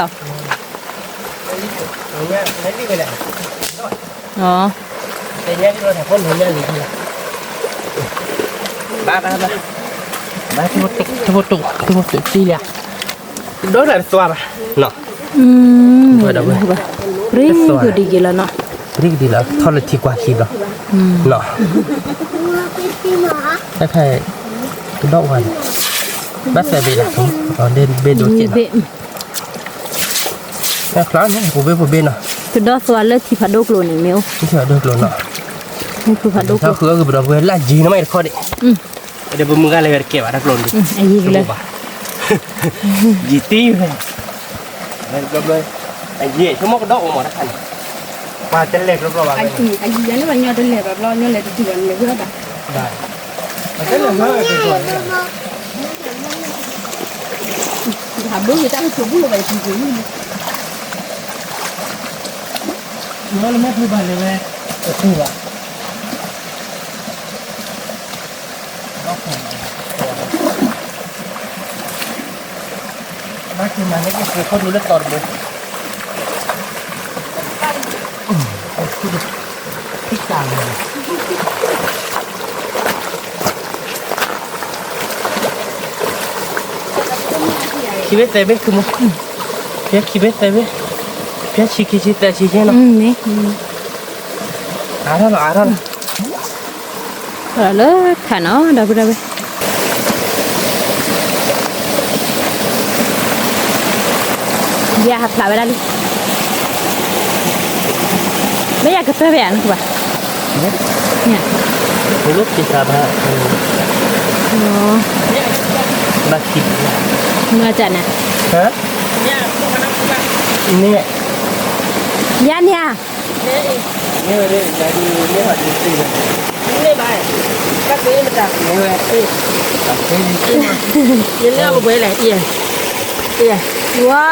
ၣ်အီၤ, ဘၣ်ဘၣ်ဘၣ်, ဘၣ်, ဘၣ်, ဘၣ်, တဖိတိၣ်, တဖိတိၣ်တံၢ်လံ, ဒီးနတသွါဘၣ်, ပြံကဒံက့ၤလီၤနီၤ, ပြံကဒံလီၤ ထီၣ်လၢထံကွၢ်ခံဘျီ, တၢ်ခါ, ကဒီးဝါန့ၣ်, ဘၣ်သဲဘ့ၣ်လီၤ, ဘ့ၣ်ဒိၣ်က့ၢ်လီၤ, ကျါန့ၣ် ပူၤဘ့ၣ်ပူၤဘ့ၣ်နီၤ, ကဒီးသွါလၢထံဖးဒိၣ်ကျိၤန့ၣ်မ့ၢ်အိၣ်, ထံဖးဒိၣ်ကျိၤနီၤ, ထံဖးဒိၣ်ကျိၤ, ဃုအဂုၤပဒီပုၢ်ဝဲၢ်လၢယံၤန့ၣ်မ့ၢ်တခီဒံး, ဒီးပမုၢ်ဂၤလၢဂၤတကဲဘၣ်တၢ်ကျိၤန့ၣ်, ယံၤလၢ, ယံၤတံၢ်ဝဲ, အယံၤဆိကမိၣ်ကဒီးအိၣ်မးတခါန့ၣ်, ပှၤတလဲၤဘျီဘျီဘၣ်, အယံၤန့ၣ်ပှၤညီတလဲၤဘၣ်ဘျီ ညီလဲၤတတုၤဘၣ်န့ၣ်လဲၤဝဲဘၣ်, ဟးဘၣ်ယတၢ်ကဆိးဘၣ်လၢၤဘၣ်ယပူၤကွံာ်န့ၣ်, မ့ၢ်လၢမ့ၢ်ဖုဘၣ်လဲၤဝဲ, တဖုဘၣ် ဘၣ်က့ၤမၤန့ၢ်က့ၤ ဃိဒိလၢတီတဘိ, ခံဘ့ၣ်သဲဘ့ၣ် သုမိၢ်, ဖဲခံဘ့ၣ်သဲဘ့ၣ်, ဖဲဆံခံဆံသၢဆံယဲၢ်နီၤ, အါထီၣ်လီၤ အါထီၣ်လီၤ, လၢခါနီၤ ဒီပုၢ်ဒီဝဲၢ် ယဟးဖျါဝဲဒၣ်လံ, မ့ၢ်ယကပၢၢ်ဖဲယၤနကဘၣ်, န့ၣ်, ဘၣ်, ဘၣ်ခံ, မၤတၢ်န့ၣ်, န့ၣ်, ယၤန့ၣ်ဧါ, မ့ၢ်ဝဲဒၣ် မ့ၢ်ဘၣ် တၢ်က့မတၤ မ့ၢ်ဝဲ ယလဲၤအီၣ်ပှဲၤလဲၣ် ယဲ ယဲ ဝါ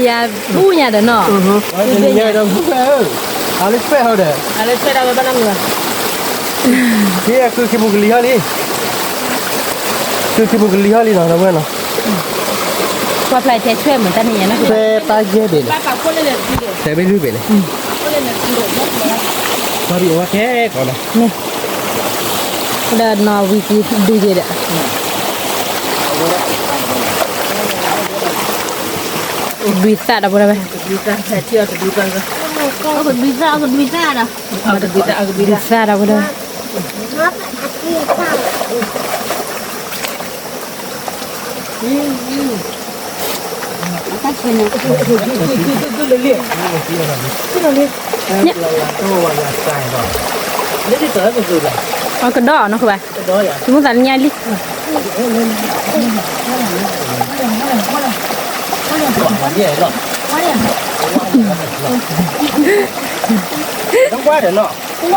ယၤပူညါဒီးနီၤ ယၤဒီးပူဖဲဧၢ အလၢဆွဲဟီဒီး အလၢဆွဲဒၣ်ဝဲဘၣ်နီတမံၤဘၣ် ယဲ ခုခံပူၤကလံၤဟီလံ ခုခံပူၤကလံၤဟီလံနီၤ ဒီပုၢ်ဝဲၢ်နီၤ ပှၤဖျါထဲဆွဲမုၢ်တၢ်နံၤညါနီၤ ဆွဲပၢ်ယဲၢ်ဘ့ၣ်န့ၣ် တဲဘ့ၣ်လွံၢ်ဘ့ၣ်န့ၣ် ဘၣ်ဒီးအိၣ်ဝဲခဲကီးနီၤ ဒီးနီၢ်ဝံၤကံဒုးက့ၤဒီး ဒွံသၣ်ဒီးပဝဲ ဒွံသၣ် ဒွံသၣ်ဒီး ဒွံသၣ်ဒီးပဝဲ အကဒီးနီၤ ဃုဘၣ် တမူသးလၢညါလံ ဝ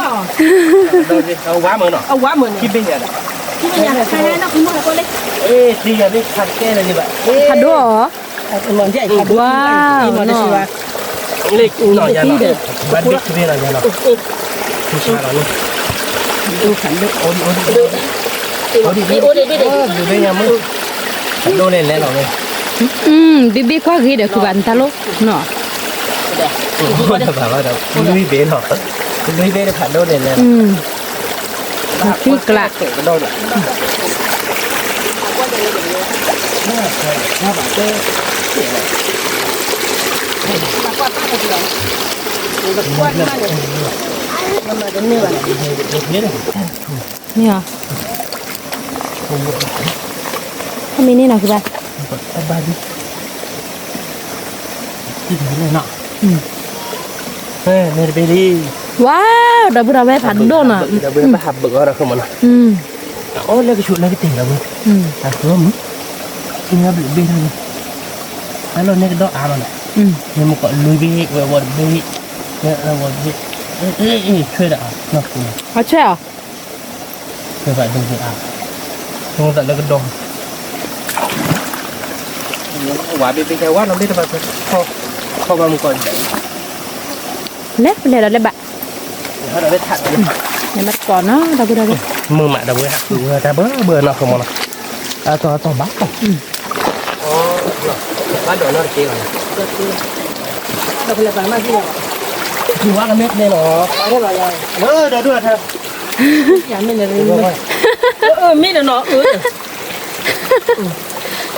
ါဒီးနီၤ ဝါမုၢ်နီၤ ဖးဒိၣ်အီၤ ဝါနီၤ ဘၣ်ဒ့ခွံလီၤယၤနီၤ ဘၣ်ဒ့ခွံလီၤယၤနီၤ ဒ့ခွံလီၤ ဒ့ခွံလီၤ ဒ့ခွံလီၤ ဒ့ခွံလီၤ ဒ့ခွံလီၤ ဒ့ခွံလီၤ ဘံဘ့ခွါဂ့ၤဒီး ခုဘၣ်နတၢ်လိၣ်နီၤ ဘၣ်ဘၣ်ဒီး လွံၢ်ဘ့ၣ်နီၤ လွံၢ်ဘ့ၣ်တဖးဒိၣ်န့ၣ်လဲၣ် သံကျး မ့ၢ်အီၤ အမ့ၢ်န့ၣ်နီၤ ကဘၣ် မ့ၢ်တဘ့ၣ်လံ ဝါ ဒီပုၢ်ဒီဝဲၢ်ဖးဒိၣ်နီၤ ဒီပုၢ်ဒီဝဲၢ်ဖးဘၢၣ်အီၤဒီး မ့ၢ်နီၤ အအိၣ်လၢကဆူးလၢကတဲာ်ဒီးဝဲ အကျိမုၢ် အဘျုးဘ့ၣ်ထီၣ်န့ၣ် အလီၢ်န့ၣ်ကဒီးအါမးနီၤ မ့ၢ်မ့ၢ်ကီးလွံၢ်ဘ့ၣ် ဝဲဝီတဘ့ၣ် ဝဲဝီတဘ့ၣ် အ့ ဆွဲဒီးအါ နီၢ်ကူ အဆွဲအီၤ ဆွဲဘၣ်ဒိၣ်ဒိၣ်အါ ဆိသးလၢကဒီး ဝၤဘ့ၣ်ဘ့ၣ်ခဲဝါနီၤ ဘ့ၣ်တဘၣ်ဆွဲ ခီဘၣ်မုၢ်ကီး လဲၤ ပလဲၤဒီးလဲၤဘၣ် လဲၤဘၣ်တကိးနီၤ ဒီပုၢ်ဒီဝဲၢ် မုာ်မးဒီးဝဲ တၢ်ဘၢဘၢနီၤ ခီမနီၤ အတီၤအတီၤဘၣ် ဘၣ်ဒီးနီတက့ၢ်လီၤ ဝါကမ့ၢ်ကျဲလီၤ ဒီးဒိၣ်ထါ မ့ၢ်နီၤ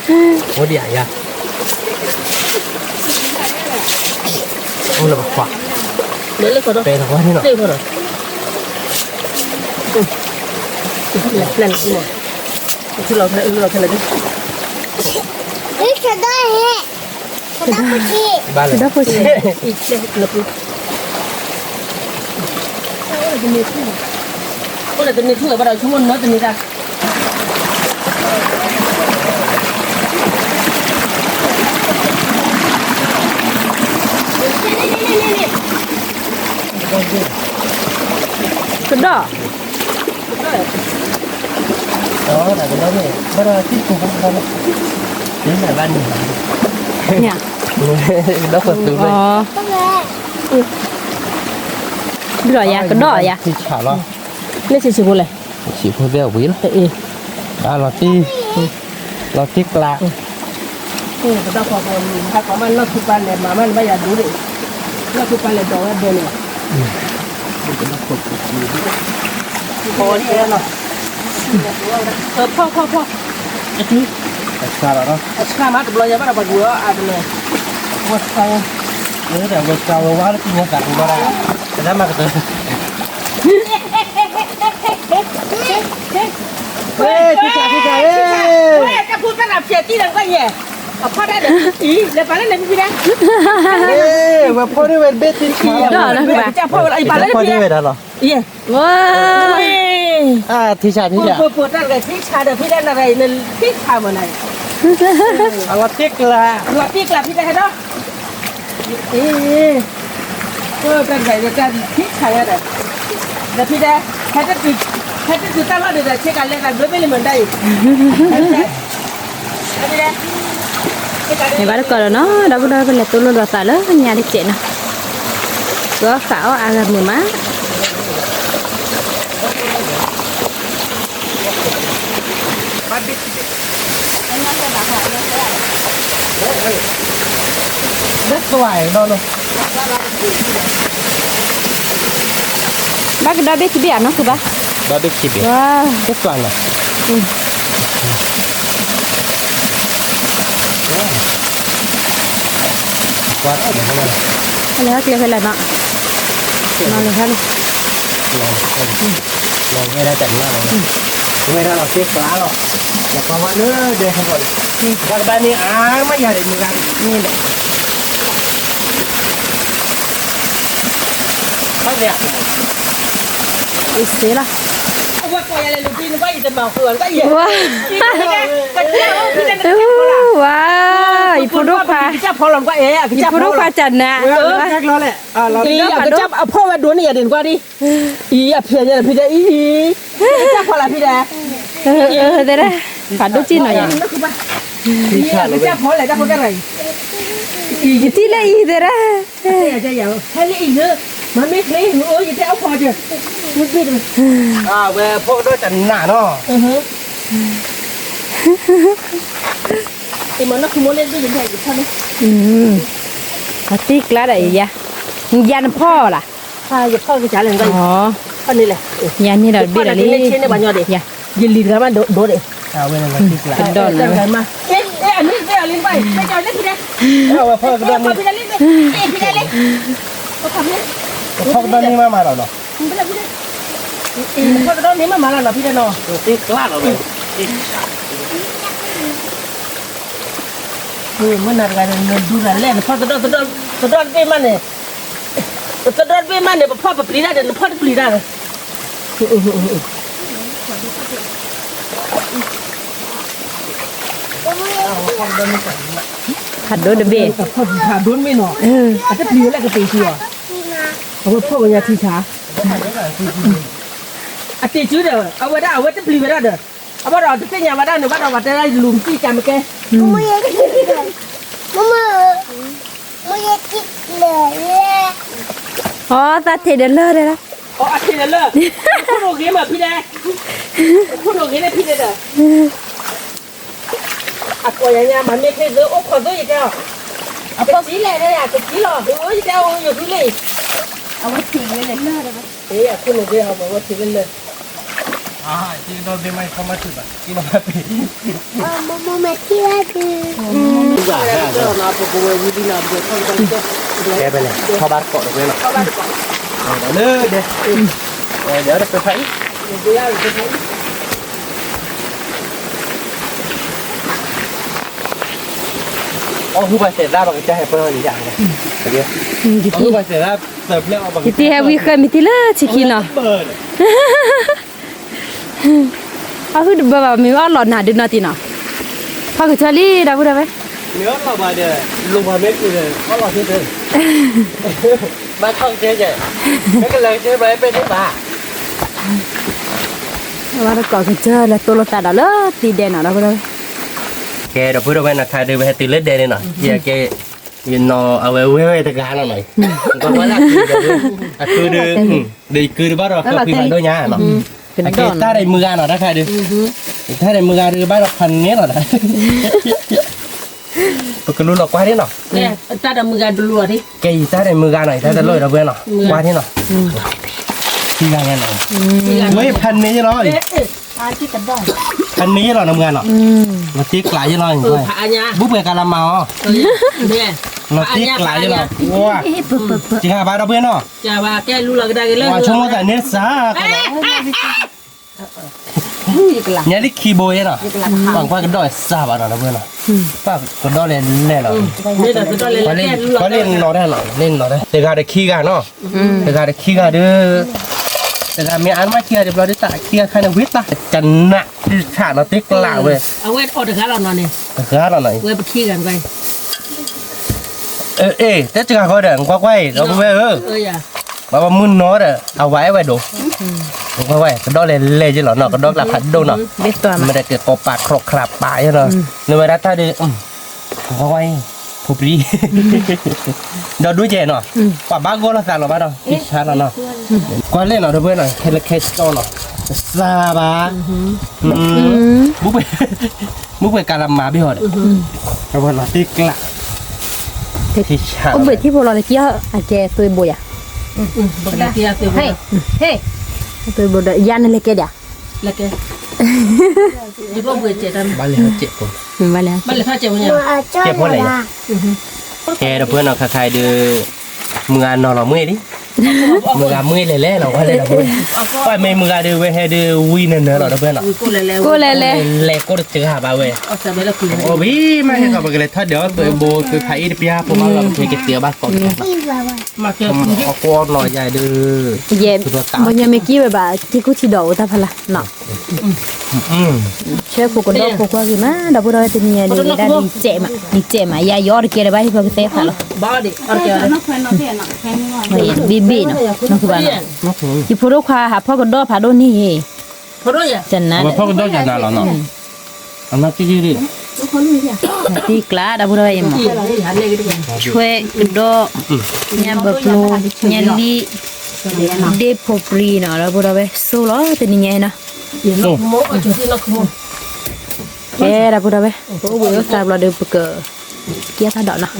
အိၣ်ဒံးယၤ အိၣ်လၢပခွါ ပဲတခွါန့ၣ်နီၤ ဘၣ်လၢ ကဒီးဖိဆံး အိၣ်လၢတန့ၢ်ထူၣ်ဘၣ်ဒီး ဆိကမိၣ်နၢတန့ၢ်တၢ် ကဒီး ကဒီးန့ၣ် ဘၣ်ဒီးတံၢ်ကူဘၣ်ဒီး တံၢ်နၤဘၣ်န့ၣ် ဒီးပသူလၢ ဒီးယၤ ကဒီးယၤ ထံဆးလီၤ လၢဆံးဆံးဖိလဲၣ် ဆံးဖိသ့ၣ်အဝံၤလီၤ အလီၤတံၢ် လီၤတံၢ်ကျး ပတၢ်ဖီဖိ ဟးကီးမး နီၢ်ခုပၢ်လဲၤမၤမးန့ၣ် ဘၣ်ယၤဒိၣ်န့ၣ် နီၢ်ခုပၢ်လဲၤဒိးဝဲဒိးန့ၣ် ဖီန့ၣ်နီၤ ဖီဖီဖီ အဆှါလီၤနီၤ အဆှါမးတဘျီယၤဘၣ်ဒီးပှၤကူၤလီၤအါတလၢ ဝဲဆှါဝဲ လၢတၢ်ဝဲဆှါဝဲဝါလၢပညါသးပူၤဘၣ်ဒီး ပတၢ်မၤကတၢၢ် ဝဲ ထံဆး ထံဆး ဝဲ တၢ်ဖိသၣ်နၤဖျဲးတံၢ်လၢကီၢ်ယဲၢ် အဖီတၢ်ဒီး အံၤ လဲၤပာ်လၢလဲၤဖံဖံဒၣ် ဝဲဖီန့ၢ်ဝဲတဘ့ၣ်ထံဆး ဒီးလၢဖံဘၣ် ကစၢ်ဖီဝဲလီၤ အံၤပာ်လၢဖံဒၣ် ဖီန့ၢ်ဝဲဒၣ်လီၤ ယဲၢ် ဝဲ ထံဆး ထံဆး ဖိဖိတၢ်တဂၤ ထံဆးဒီးဖံဒၣ်နၤရၤအံၤ နထံဆးမးနၤ အလီၤတံၢ်ကျး လီၤတံၢ်ကျးဖံဒၣ်ဟဲဒီး အ့ တၢ်တဂၤအံၤ တၢ်ခံခါယါဒီး, ဒီးဖံတဲ, ဟဲတတုၤ, ဟဲတတုၤတၢ်လီၢ်ဒီး ဆ့ကၤလဲၤသးဘျၢဘ့ၣ်လံမတၤအံၤ, န့ၣ်ဘၣ်တကီးဒီးနီၤ ဒီပုၢ်ဒီဝဲၢ် ပလဲၤသိၣ်လိလိာ်သးလၢညါတစဲးနီၤ, ပအီၣ်ဃးအီၣ်အါဂၤမုာ်မး ဘၣ်ကဒီဘ့ၣ်ခံဘ့ၣ်ဧါနီၤ ဃုဘၣ်, ဒီဘ့ၣ်ခံဘ့ၣ်, ဝါ, တကွၢ်နီၤ, ဟဲလၢဟဲကျဲဖဲလဲၣ်နီၤ, နီၤလၢဟဲလၢ, ဝဲဒၣ်လီၤသ့ကျါလီၤ, ယကွၢ်ဝဲလၢဒဲဟဲကီးလီၤ, ဘၣ်ကဘၣ်န့ၣ်အါမးယၤဒီးမုၢ်ဂၤန့ၣ်ဒီး အ့ၣ်စ့လီၤ, ဝါ, ဝါ, ယဖိဒိၣ်ခွါ, ယဖိဒိၣ်ခွါကနၤ, အဖီၣ်ဝဲဒိၣ်န့ၣ်ယၤဒ်နကွၢ်ဒ်, အံၤ အဖျဲၣ်ညါဒီးဖံတဲအံၤ, ကစၢ်ဖီလာ်ဖံတဲ, သရၣ်, ဖးဒိၣ်ကံၣ်နီၤယၤ, ကစၢ်ဖီလဲၣ်တၢ်ဖိတၢ်ရၤအံၤ, ယထံၣ်လၢအံၤသရၣ်, ဟဲလၢအံၤလၢ, မၤမ့ၢ်ကျ့, ယတဲအဖီက, ဝဲဖီကဒီးတနးနီၤ အသ့ကျါဒီးအံၤယၤ, ယၤနဖီၣ်လၢ်, ယၤန့ၣ်ဒီးတဘ့ၣ်ဒီးလံ, ယၤန့ၣ်ဒီး, ယလံၤတဂၤမးဒိၣ်ဒိၣ်ဒီး, ကဒီးနီၤ, ဖီၣ်ကဒီးန့ၣ်မးမးလီၤနီၤ, ဖီၣ်ကဒီးန့ၣ်မးမးလီၤနီၤ ဖံတဲနီၤ, မ့ၢ်နၤတဂၤန့ၣ် နဒူတၢ်လဲၣ် နဖီၣ်သဒီၣ်, သဒီၣ်တဘ့ၣ်မးန့ၣ်, သဒီၣ်တဘ့ၣ်မးန့ၣ် ပဖီၣ်ပပျံၤတၢ်ဒီး နဖီၣ်တပျံၤတၢ်ဒီး, ဖးဒိၣ်တဘ့ၣ်, ဖးဒိၣ်တဘ့ၣ်နီၤ, အတပျံၤဝဲလၢကပ့ၤစုလီၤ, အဝဲဖီၣ်ဝဲညါထံဆါ, အတ့ၤစုဒီး အဝဲဒၣ်အဝဲတပျံၤဝဲဒၣ်ဒီး, အဘၣ်ဒီးတသ့ၣ်ညါဝဲဒၣ်န့ၣ်ဘၣ်ဒီး ပှၤတဲဒၣ်လူၤမတံၢ်ကမကဲ, အီ သးထံၣ်ဒီးလၢၢ်ဒီး, အီ အထံၣ်ဒီးလၢၢ်, အခိၣ်နူာ်ဂ့ၤမးဖံဒဲး, အခိၣ်နူာ်ဂ့ၤန့ၣ်ဖံဒဲးဒီး, အကိးယၤညါ မၤမ့ၢ်ချ့သုအိၣ်ခိးသုယတဲအီၤ, အဖီၣ်ကံလဲၣ် ကကံလီၤ ယတဲအီၤ ယဃုလၢ, အဝဲထံၣ်ဂ့ၤလၢလၢၢ်ဒီး, အခိၣ်နူာ်ဂ့ၤ အဝဲထံၣ်လၢလၢၢ် ကဒီဘ့ၣ်မး ဖီမၤထုးဘၣ် ကဒီဘ့ၣ်, ကဲဖဲလဲၣ် ထီၣ်ဘၣ်တကိးတဝဲလီၤ, လၢဒဲး, ဒီးတပဖးအံၤ, အီၣ်ဟုၣ်ပှၤသဲးသၣ် ပကစၢ်ဟဲပၢၢ်န့ၣ်ယၤ, အီၣ်ဟုၣ်ပှၤသဲးသၣ်, ယတဟဲဝံဃၢမံၤတံၢ်လၢဆံခံနီၤ, အီၣ်ဟုၣ်တဘၢဘၣ် မ့ၢ်အီၣ်လီၤနၤဒုးနီၢ်တံၢ်နီၤ, ဖီၣ်ကဆၢလံ ဒီပုၢ်ဒီဝဲၢ်, မ့ၢ်အီၣ်လီၤဘၣ်ဒီး လိၣ်ဘၣ်မ့ၢ်ကုၢ်ဒီး အီၣ်လီၤသ့သ့, ဘၣ်ထီၣ်ကဆၢကဲ, မ့ၢ်ကလၢာ်ကဆၢဘၣ် ပဲန့ၣ်ဘၣ် အဝဲတကိးကစၢ်လၢသိၣ်လိသးဒီးလၢသံဒဲးနီၤ ဒီပုၢ်ဒီဝဲၢ်, ကဲ ဒီပုၢ်ဒီဝဲၢ်နီၤ ခါဒုး ပဟဲတုၤလၢဒဲးန့ၣ်နီၤ, ယကဲ, ယနီၤ အဝဲဝဲဝဲတဂၤနီၤနီၤ, ကဘၣ်လၢအကုၢ်ဒီး, အကုၢ်ဒုး, ဒီးယကုၢ်ဒုးဘၣ်ဒီး ကဖံးဖးဒိၣ်ညါနီၤ, အကဲတၢ်ဒီးမုၢ်ဂၤနီၤ တၢ်ခါဒုး, တၢ်ဒီးမုၢ်ဂၤဒုးဘၣ်ဒီးဖးန့ၣ်လီၤဒီး ပကလူလီၤကွၢ်ဒ်နီၤ, တၢ်ဒီးမုၢ်ဂၤဒုးလူလီၤဒ်, ကဲယတၢ်ဒီးမုၢ်ဂၤနီၤ ယတၢ်တလိၣ်ဒီးဝဲနီၤ, ကွၢ်ဒ်နီၤ, ခံဂၤညါနီၤ, ဝဲဖးန့ၣ်လီၤ, ဖးန့ၣ်လီၤ နမုၢ်ဂၤနီၤ, လီၤတ့ကျးယလီၤ, ဘူၣ်ပှဲၤကလးမၤအီၤ, လီၤတ့ကျးယလီၤ, ဝါ, တဂၤဘၣ်ဒီပုၢ်ဝဲၢ်နီၤ, ဆိကမိၣ်သးန့ၣ်စၢ် ညါလံခံဘိယဲနီၤ, ပှၤကွၢ်ကဒီးစၢ်ဘၣ်နီၤ ဒီပုၢ်ဝဲၢ်နီၤ, ပှၤကဒီးလဲၤလဲၤလီၤ, ပှၤလ့ၣ်နီၤတၢ်လီၤ လ့ၣ်နီၤတၢ် တဂၤဒီးခံဂၤနီၤ, တဂၤဒီးခံဂၤဒီး, တဂၤမ့ၢ်အါမးခံဂၤဒီးဘျီဒ်တၢ် ခံဂၤခါန့ၣ်ဝံၤတၢ် ကနၣ်တဆၣ်နီၤ တ့ကျးဝဲ, အဝဲအီၣ်တဂၤလီၤနီၤန့ၣ်, တဂၤလီၤနီၤ, ဝဲပခံဂၤတဂၤ အံၤ အ အ့ တဲစှၤဃီဒီး ကွၢ်ကွၢ်အံၤ ဒီပုၢ်ဝဲၢ်ဧၢ, ပှၤမုၢ်နီၤဒီး အဝၤအဲၣ်ဝဲဒိၣ်, ကွၢ်ကွၢ် ကဒီးလဲၤလဲၤက့လီၤနီၤ, ကဒီးကျးဖးဒိၣ်နီၤ, မ့ၢ်ဒီးက့ၤကိးပာ်ခြီၣ်ခြးပာ်ယဲလီၤ, နဝဲဒၣ်တၢ်ဒီး ကွၢ်ကွၢ်အံၤ ဖိပြံ ဒီးဒိၣ်ကဲနီၤ, ပှၤဘၣ်ဂီၢ်လီၤသးလီၤဘၣ်ဒီး သံဆါလီၤနီၤ, ကွၢ်လဲၣ်နီၤ ဒီပုၢ်ဝဲၢ်နီၤ ခဲလၢာ်ခဲဆ့နီၤ, သးဘၣ်, မုၢ်ပှဲၤကၤလၤမၤဘ့ၣ်ဟီဒီး, ဒီပုၢ်ဝဲၢ်နီၤ တ့ကျး, အိၣ်ဘှံးထံဖိလီၤလၢကံ အကဲသွ့ဘိယၤ, သွ့ဘိဒီး ယၤနလဲၤကဲဒၣ်, ဘၣ်လဲၤထီၣ်စဲးဖိ, ဘၣ်လဲၤထီၣ်စဲးဖိ, ကဲဒီပုၢ်ဝဲၢ်နီၤ ခါခါအံၤဒီး မုၢ်ဂၤနီၤလီၤမွ့ၢ်လံ, မုၢ်ဂၤမွ့ၢ်လဲၤလဲၤလီၤ ကွၢ်လဲၣ်ဒီပုၢ်ဝဲၢ်, ကွၢ်မ့ၢ်မုၢ်ဂၤဒီးဝဲဟဲဒီးဝံနၢၤနၢၤလီၤ ဒီပုၢ်ဝဲၢ်နီၤ, ကိၣ်လဲၤလဲၤ လဲၤကိၣ်တစှၤဘၣ်ဝဲ, အိၣ်ဘံၣ်မးဟဲခီ ပကလဲၤထီၣ်ဒီးအီၣ်သွ့ဘိ သွ့ဖးအံၣ်တပျၢ်ဖိမးလီၤ ပကက့ၤတ့အီၣ်ဘၣ်ကိး, အကိးနီၤယၤဒီး, ယဲ, ဘၣ်ညါမ့ၢ်ကံၣ်ဝဲဘၣ် ထံကူၣ်ထံဒီးအိၣ်တၢ်ဖးလၢ်နီၤ ဆၢဖိကဒီးဖိခွါဂ့ၤမး ဒီပုၢ်ဝဲၢ်တနံၤညါဒ်ဝဲဒၣ်ဒ်စဲးမး, ဒ်စဲးမး ယၤယအီၣ်တကဲလၢၤဘၣ် ဟံၣ်ဖိကသဲဖးလီၤ, ဘ့ၣ်ဘ့ၣ်နီၤ နီၢ်ခိဘၣ်နီၤ, ယဖိဒိၣ်ခွါဟးဖီၣ်ကဒီးဖးဒိၣ်န့ၣ်, တနါ, ဖီၣ်ကဒီးတနါလီၤနီၤ, တံၢ်ကျး ဒီပုၢ်ဝဲၢ်အံၤမး, ဆွဲကဒီး, ညၣ်ဘၢကျိ, ညၣ်လံၣ်, ဒ့ၣ်ဖိပြံနီၤ ဒီပုၢ်ဝဲၢ် ဆိလီၤတနံၤညါအံၤနီၤ ကဲ ဒီပုၢ်ဝဲၢ် ပအိၣ်ဘှံးအိၣ်သါဘျီဒီး ပကကဲထီၣ်ဒီးနီ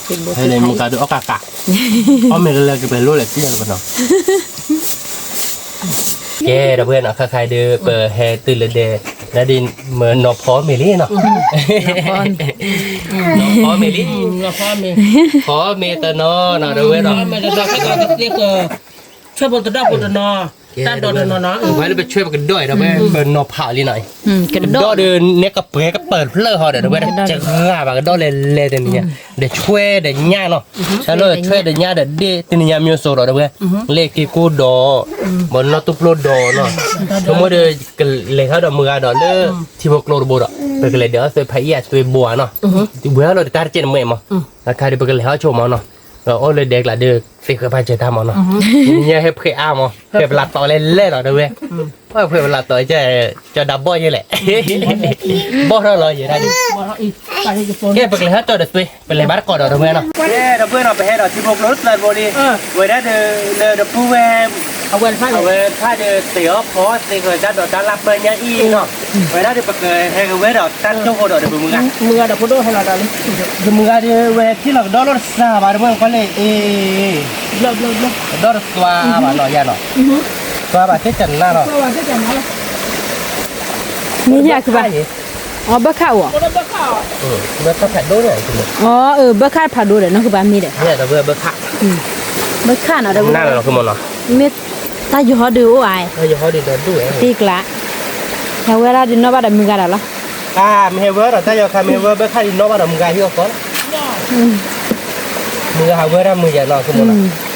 ၤ, မုၢ်ဂၤဒီးအီၣ်ကးကး, အီၣ်မ့ၢ်လၢလၢကပဲၤလိၣ်လဲၣ် သံလၢပနီၤ, ကဲ ဒီပုၢ်ဝဲၢ်နီၤ ခါခါအံၤဒီး ပဟဲတုၤလၢဒဲး, ဒ်မ့ၢ်နီၤဖီမ့ၤလံနီၤ, နီၤဖီမ့ၤလံ, ဖီမ့ၤတနီၤနီၤ ဒီပုၢ်ဝဲၢ်နီၤ ဆွဲဖိတဒီဖိတနီၤ, တၢ်ဒိးတနီၤနီၤ, ဝဲလၢပဆွဲပကဒီးအံၤဒီး ပနီၤဖးလံနီၤ, ကဒီးဒီးနဲကပှဲၤကပၢၤတဖျၢၣ်ဟီဒီး ဒီးဝဲဒၣ်စှၤဘၣ်ကဒီးလဲၤလဲၤတနံၤညါ, ဒီးဆွဲဒီးညၣ်နီၤ, ဆၢလၢဆွဲဒီးညၣ်ဒီးဒ့ၣ်တနံၤညါမ့ၢ်စိၤဒီး ဒီးဝဲ လဲၤက့ၤကိၢ်ဒီး, ဘၣ်နီၢ်တူၢ်ပျိဒီးနီၤ, ဆိကမိၣ်ဒီး ကလဲၤထီၣ်ဒီးမုၢ်ဂၤဒီးလၢ ထံဖိကျိတဘိဒီး ပကလဲၤဒီးအီၣ်သွ့ဖးအံၣ်အသွ့ဘိဧါနီၤ, ဝဲဟီၣ်လီၤတၢ်တကဲန့ၣ်မ့ၢ်မး, အခါဒီးပကလဲၤဟီၣ်ဆိမးနီၤ, အိၣ်လၢဒဲးကျးဒီး သ့ဃဲပာ်စၢၤတၢ်မးနီၤ, နံၤညါဟဲဖှဲးအါမး, ဖှဲးပလးတီးလဲၣ်လဲၣ်လီၤ ဒီးဝဲ, ဖှဲးပလးတီး ကၠီဒါဘီၣ်ယဲလဲၣ်, ဘီၣ်ထီၣ်လီၤယဲဒၣ်ဒ်, ကဲ ပကလဲၤဟီၣ်တီဒီးသွ့, ပလဲၤဘၣ်တကိးဒီး ဒီးဝဲနီၤ, ဒီးဝဲနီၤ ပဟဲဒီးထံဖိကျိတဘိဒီး, ဝဲဒၣ်ဒီး လၢဒီပုၢ်ဝဲၢ် အဝဲတဖၣ်ဒီး သ့ၣ်အီၣ်ဖီသ့ၣ်ဃဲၤတၢ်ဒိးတၢ်လၢပၢညါအံၤနီၤ, ဝဲဒၣ်ဒီး ပကဟဲက့ၤဝဲဒီးတၢ်ကၠိဖိဒီး ဒီးပမုၢ်ဂၤ, မုၢ်ဂၤဒီးဖိဒိၣ်ဟဲလီၤဒီးလံ, ဒီးမုၢ်ဂၤဒီးဝဲဟဲထံၣ်လီၤကဒီးလီၤတစှၤဘၣ် ဒီးဝဲကွၢ်လဲၣ်, အ့ ကဒီးတသွါဘၣ်နီၤယၤနီၤ, သွါဘၣ်သ့ၣ်တနါလီၤ, မ့ၢ်ညါကဘၣ်, အဘၢခၣ်အိၣ်, ဘၢခၣ်ဖးဒိၣ်ဒီး, အၢ ဘၢခၣ်ဖးဒိၣ်ဒီး နီၢ်ကဘၣ်မ့ၢ်ဒီး, ဘၢခၣ်နီၤဒီး, မ့ၢ်တၢ်ယီၤဟီဒီးအိၣ်အါ, တံၢ်ကျး, ဟဲဝဲဒၣ်ဒီးနီၢ်ဘၣ်ဒီးမုၢ်ဂၤဒီးလီၤ, မ့ၢ်ဟဲဝဲဒီးတၢ်ယီၤခါ မ့ၢ်ဟဲဝဲဘၢခၣ်ဒီးနီၢ်ဘၣ်ဒီးမုၢ်ဂၤဟံၣ်အီၤကီးလီၤ, မုၢ်ဂၤဟးဝဲဒၣ်မုၢ်ယဲနီၤ ဆိကမိၣ်နီၤ,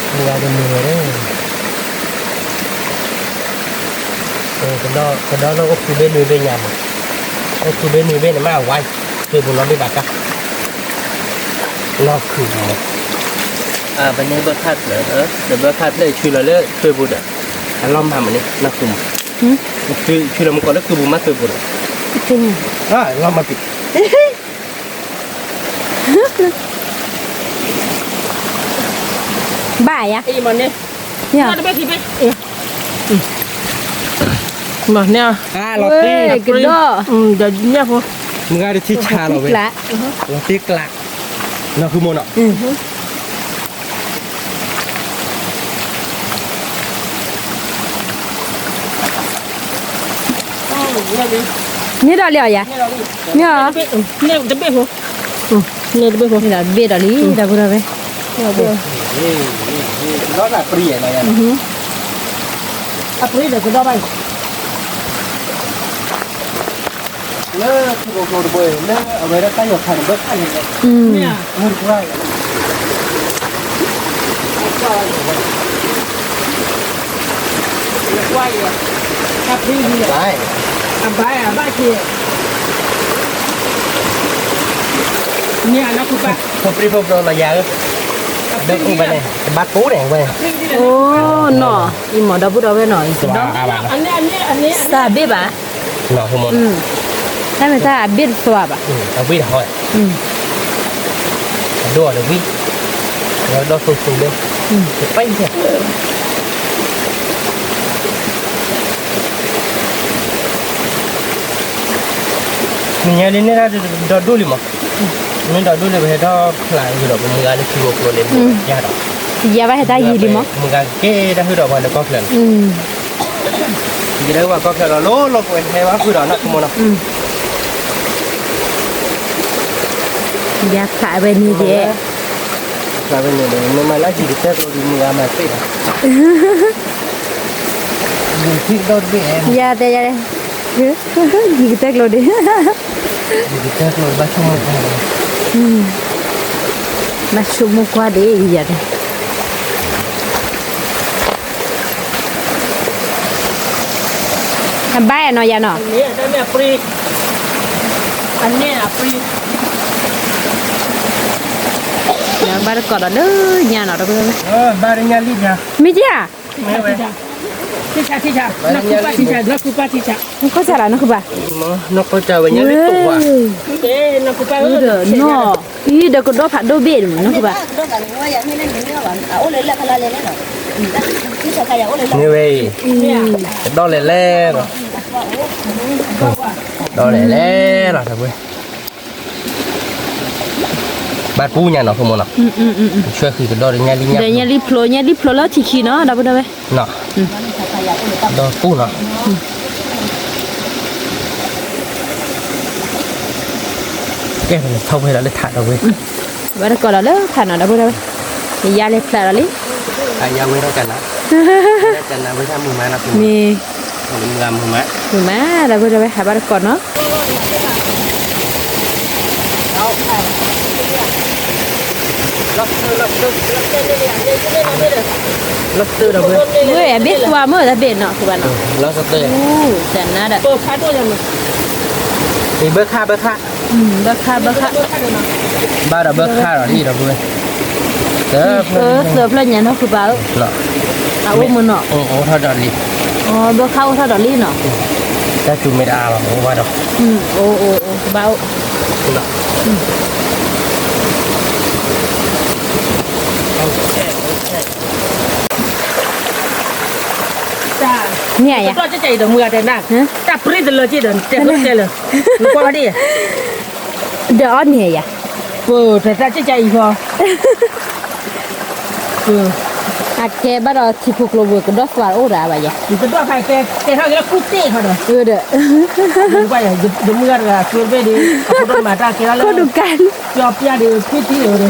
မုၢ်ဂၤဒီးမုၢ်ဂၤဒီး ကဒီးလၢအိၣ်ခုဘ့ၣ်နွံဘ့ၣ်ညါမး, အိၣ်ခုဘ့ၣ်နွံဘ့ၣ်န့ၣ်မး အဝါ, သွ့ပူၤနီၢ်ဘ့ၣ်ဘၣ်တၢ်, နီၢ်ခုမး, ပန့ၢ်ဘၢခၣ်ဖျၢၣ်, ဒီးဘၢခၣ်ဖျၢၣ်ဆူလီၤလၢသွ့ပူၤဒီး, အလီၢ်မၤမးန့ၣ် နီၢ်ခုမး, ဆူလီၤမ့ၢ်ကီးလၢသွ့ပူၤမး သွ့ပူၤဒီး, လီၢ်မၤပံၤ ဘၣ်ယၤ, မၤန့ၢ်, ကဒီး, မုၢ်ဂၤတထံၣ်ဆါလီၤဝဲ, လီၤတံၢ်ကျး, နီၢ်ဃုမိၢ်နီၤ, န့ၢ်ဒီးလံအီၤယၤ, န့ၢ်အီၤ, တဘ့ၣ်ဖိ, န့ၢ်တဘ့ၣ်ဖိ, န့ၢ်ဒီးတဘ့ၣ်ဒီးလံ, ဒီပုၢ်ဒီဝဲၢ်, အပြံဒီးကဒီးဘၣ်အံၤ, လၢထံဖိကျိတဘိ လၢအဝဲဒၣ်တၢ်ယီၤခါန့ၣ် ဘၢခၣ်န့ၣ်လဲၣ်, အဘၣ်, အဘၣ်က့ၤ, ဖိပြံဖိပြီလီၤယၤဧၢ, ဒီးအိၣ်ဘၣ်န့ၣ် တဘၣ်ကိၢ်န့ၣ်ဝဲ, အိၣ်နီၤ, အံၤမ့ၢ်ဒီပုၢ်ဒီဝဲၢ်နီၤ, အံၤကဒီး, စၢ်ဘ့ၣ်ဘၣ်, တၢ်မ့ၢ်တၢ်အဘ့ၣ်တသွါဘၣ်, အဝံၣ်တဟီ, အဒိၣ်အီၤတဝံၣ်, ဒီးဒီသူသူလၢ, တပၢ်အံၤ နညါဒ်န့ၣ်ဒီးဒိၣ်လံမး, မ့ၢ်ဒီးဒိၣ်လံ ပဟဲထီၣ်ဖျါဃုာ်ဒီးပမုၢ်ဂၤလၢထံဖိကျိၤန့ၣ်, ယါဒီး, ယါဘၣ်ဟဲတၢ်ယံၤလံမး, မုၢ်ဂၤက့ၤတၢ်ဟုၣ်ဒီးပှၤလၢကီၢ်ချၢလီၤ, ယကဒၣ်ဝဲပှၤကီၢ်ချၢလီၤ လိၤလိၤကွဲးဟဲဘၣ်ဃုာ်ဒီးနီၢ်ကမီၤနီၤ, ယါဖျါဝဲန့ၣ်ယဲ, ဖျါဝဲန့ၣ်ဒီး မ့ၢ်မၤလၢယံၤကတၢၢ်ကျိၤဒ်မုၢ်ဂၤမၤသ့ၣ်ဒီး ယါတဲယါ, ယံၤကတၢၢ်ကျိၤဒ်, ဘၣ်ဆိကမိၣ်ကွၢ်ဒ်ယၤန့ၣ်, အဘၣ်နီၤယၤနီၤ, ဘၣ်တကိးဒီးလၢညါနီၤ, မ့ၢ်ဧါ, နကီၢ်စၢ်လီၤ နကဘၣ်, နကီၢ်စၢ်လီၤ နကဘၣ်, အံၤဒီးကဒီဖးဒိၣ်ဘ့ၣ်န့ၣ် နကဘၣ်, မ့ၢ်ဝဲအံၤ, ကဒီလဲၣ်လဲၣ်လီၤ, ကဒီလဲၣ်လဲၣ်လီၤ, ဘၣ်ပူညါနီၤ ဖိမုၣ်နီၤ, ဆွဲဃံကဒီဒီးညၣ်လံ, ညၣ်လံဖျိ, ညၣ်လံဖျိလၢထံခံနီၤ ဒီပုၢ်ဒီဝဲၢ်, ဒီပုၢ်နီၤ, ကဲထီၣ်ဖဲဒီးလၢထးဒီပုၢ်ဝဲၢ်, ဘၣ်တကိးဒီးလၢထးနီၤ ဒီပုၢ်ဒီဝဲၢ်, ယါလဲၤဖျါဒီးလံ, မ့ၢ် မုၢ်မး ဒီပုၢ်ဒီဝဲၢ် ဟးဘၣ်တကိးနီၤ, အဘ့ၣ်သွါမ့ၢ်တဘ့ၣ်နီၤ ကဘၣ်နီၤ, တနါဒီး, ဘၢခါ ဘၢခါ, ဘၢခါ ဘၢခါ, ဘၣ်ဒီးဘၢခါဒီးလံဒီပုၢ်ဝဲၢ်, သၢဖျၢၣ်ညါနီၤ ဃုဘၣ်ဧၢ, အအိၣ်မ့ၢ်နီၤ, အိၣ်ထီၣ်ဒီးလံ, ဘၢခါအိၣ်ထီၣ်ဒီးလံနီၤ, တၢ်စူၤမ့ၢ်တအါဘၣ် အိၣ်ဘၣ်ဒီး, အိၣ်အိၣ်အိၣ် ကဘၣ်အိၣ် မ့ၢ်ဧါ, တၢ်ပြံတလၢက့ဒီး တဲလၢ, နကွၢ်ဒ်, ဒီးအီၣ်န့ၣ်ယၤ, ပတၢ်ကၠဲၣ်ကၠဲၣ်အံၤဃီ, အကဲဘၣ်ဒီးထံဖိကျိပူၤ ကဒီသွါအိၣ်ဒၣ်ဘၣ်ယၤ, ကဒီဖဲကဲထီၣ်က့ၤလၢကူၣ်တ့ၢ်ဃီဒီး, ဒီး, ယမုၢ်ဂၤတဂၤ အသွဲတဘ့ၣ်ဒီး အဖိဒိၣ်မၤတၢ်ကဲထီၣ်လၢ, ကၠီပျၢ်ဒီး ဖံထံဧိၤဒီး ကဒီ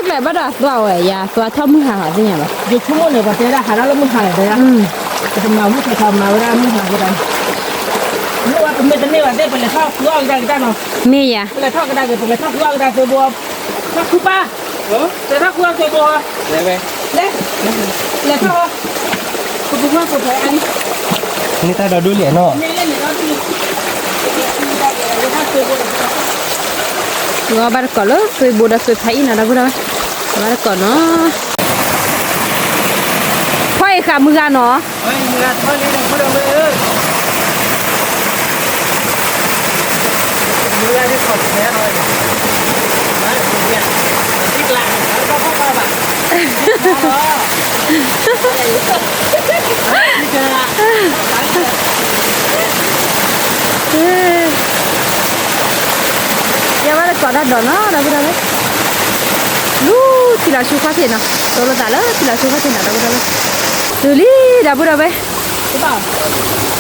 ကျဲဘၣ်ဒီးသွါဝဲ ယၤသွါထီၣ်မုၢ်ဟါဟီသ့ၣ်ညါဘၣ်, ယဆိကမိၣ်န့ၣ် ပှၤတဲဒၣ်ဟးထီၣ်လၢမုၢ်ဟါဒီး, ပတမၤမုၢ်ထီၣ်ထီ မၤဝဲဒၣ်မုၢ်ဟါကဒါ, မ့ၢ်ဝဲပမ့ၢ်တန့ၢ်ဘၣ်သ့ၣ် ပလဲၤထီၣ်ဃုအီၣ်ကဒါကဒါနီၤ, မ့ၢ်ယၤ, ပလဲၤထီၣ်ကဒါက့ၤ ပလဲၤထီၣ်ဃုအီၣ်ကဒါသုးဘိ, ထီၣ်ဃုပၢ်, လဲၤထီၣ်ဃုအီၣ်သုးဘိ, လဲၤ, လဲၤထီၣ်, ပကဝၢ်ကိးဖဲအါလံ, န့ၢ်တၢ်ဒီဒူၣ်လံနီၤ, ဂီၤဘၣ်တကိးလၢသွ့ဘိဒီးသွ့ဖးအံၣ်နီၤ ဒီပုၢ်ဒီဝဲၢ်, ဘၣ်တကိးနီၤ, ဖီၣ်အံၤဃာ်မုၢ်ဂၤနီၤ ယဘၣ်တကိးတၢ်ဒီးနီၤ ဒီပုၢ်ဒီဝဲၢ်, လူထံလီၤဆူခီၣ်ထံးနီၤ တိလိာ်သးလၢထံလီၤဆူခီၣ်ထံးနီၤ ဒီပုၢ်ဒီဝဲၢ်, တုၤလံ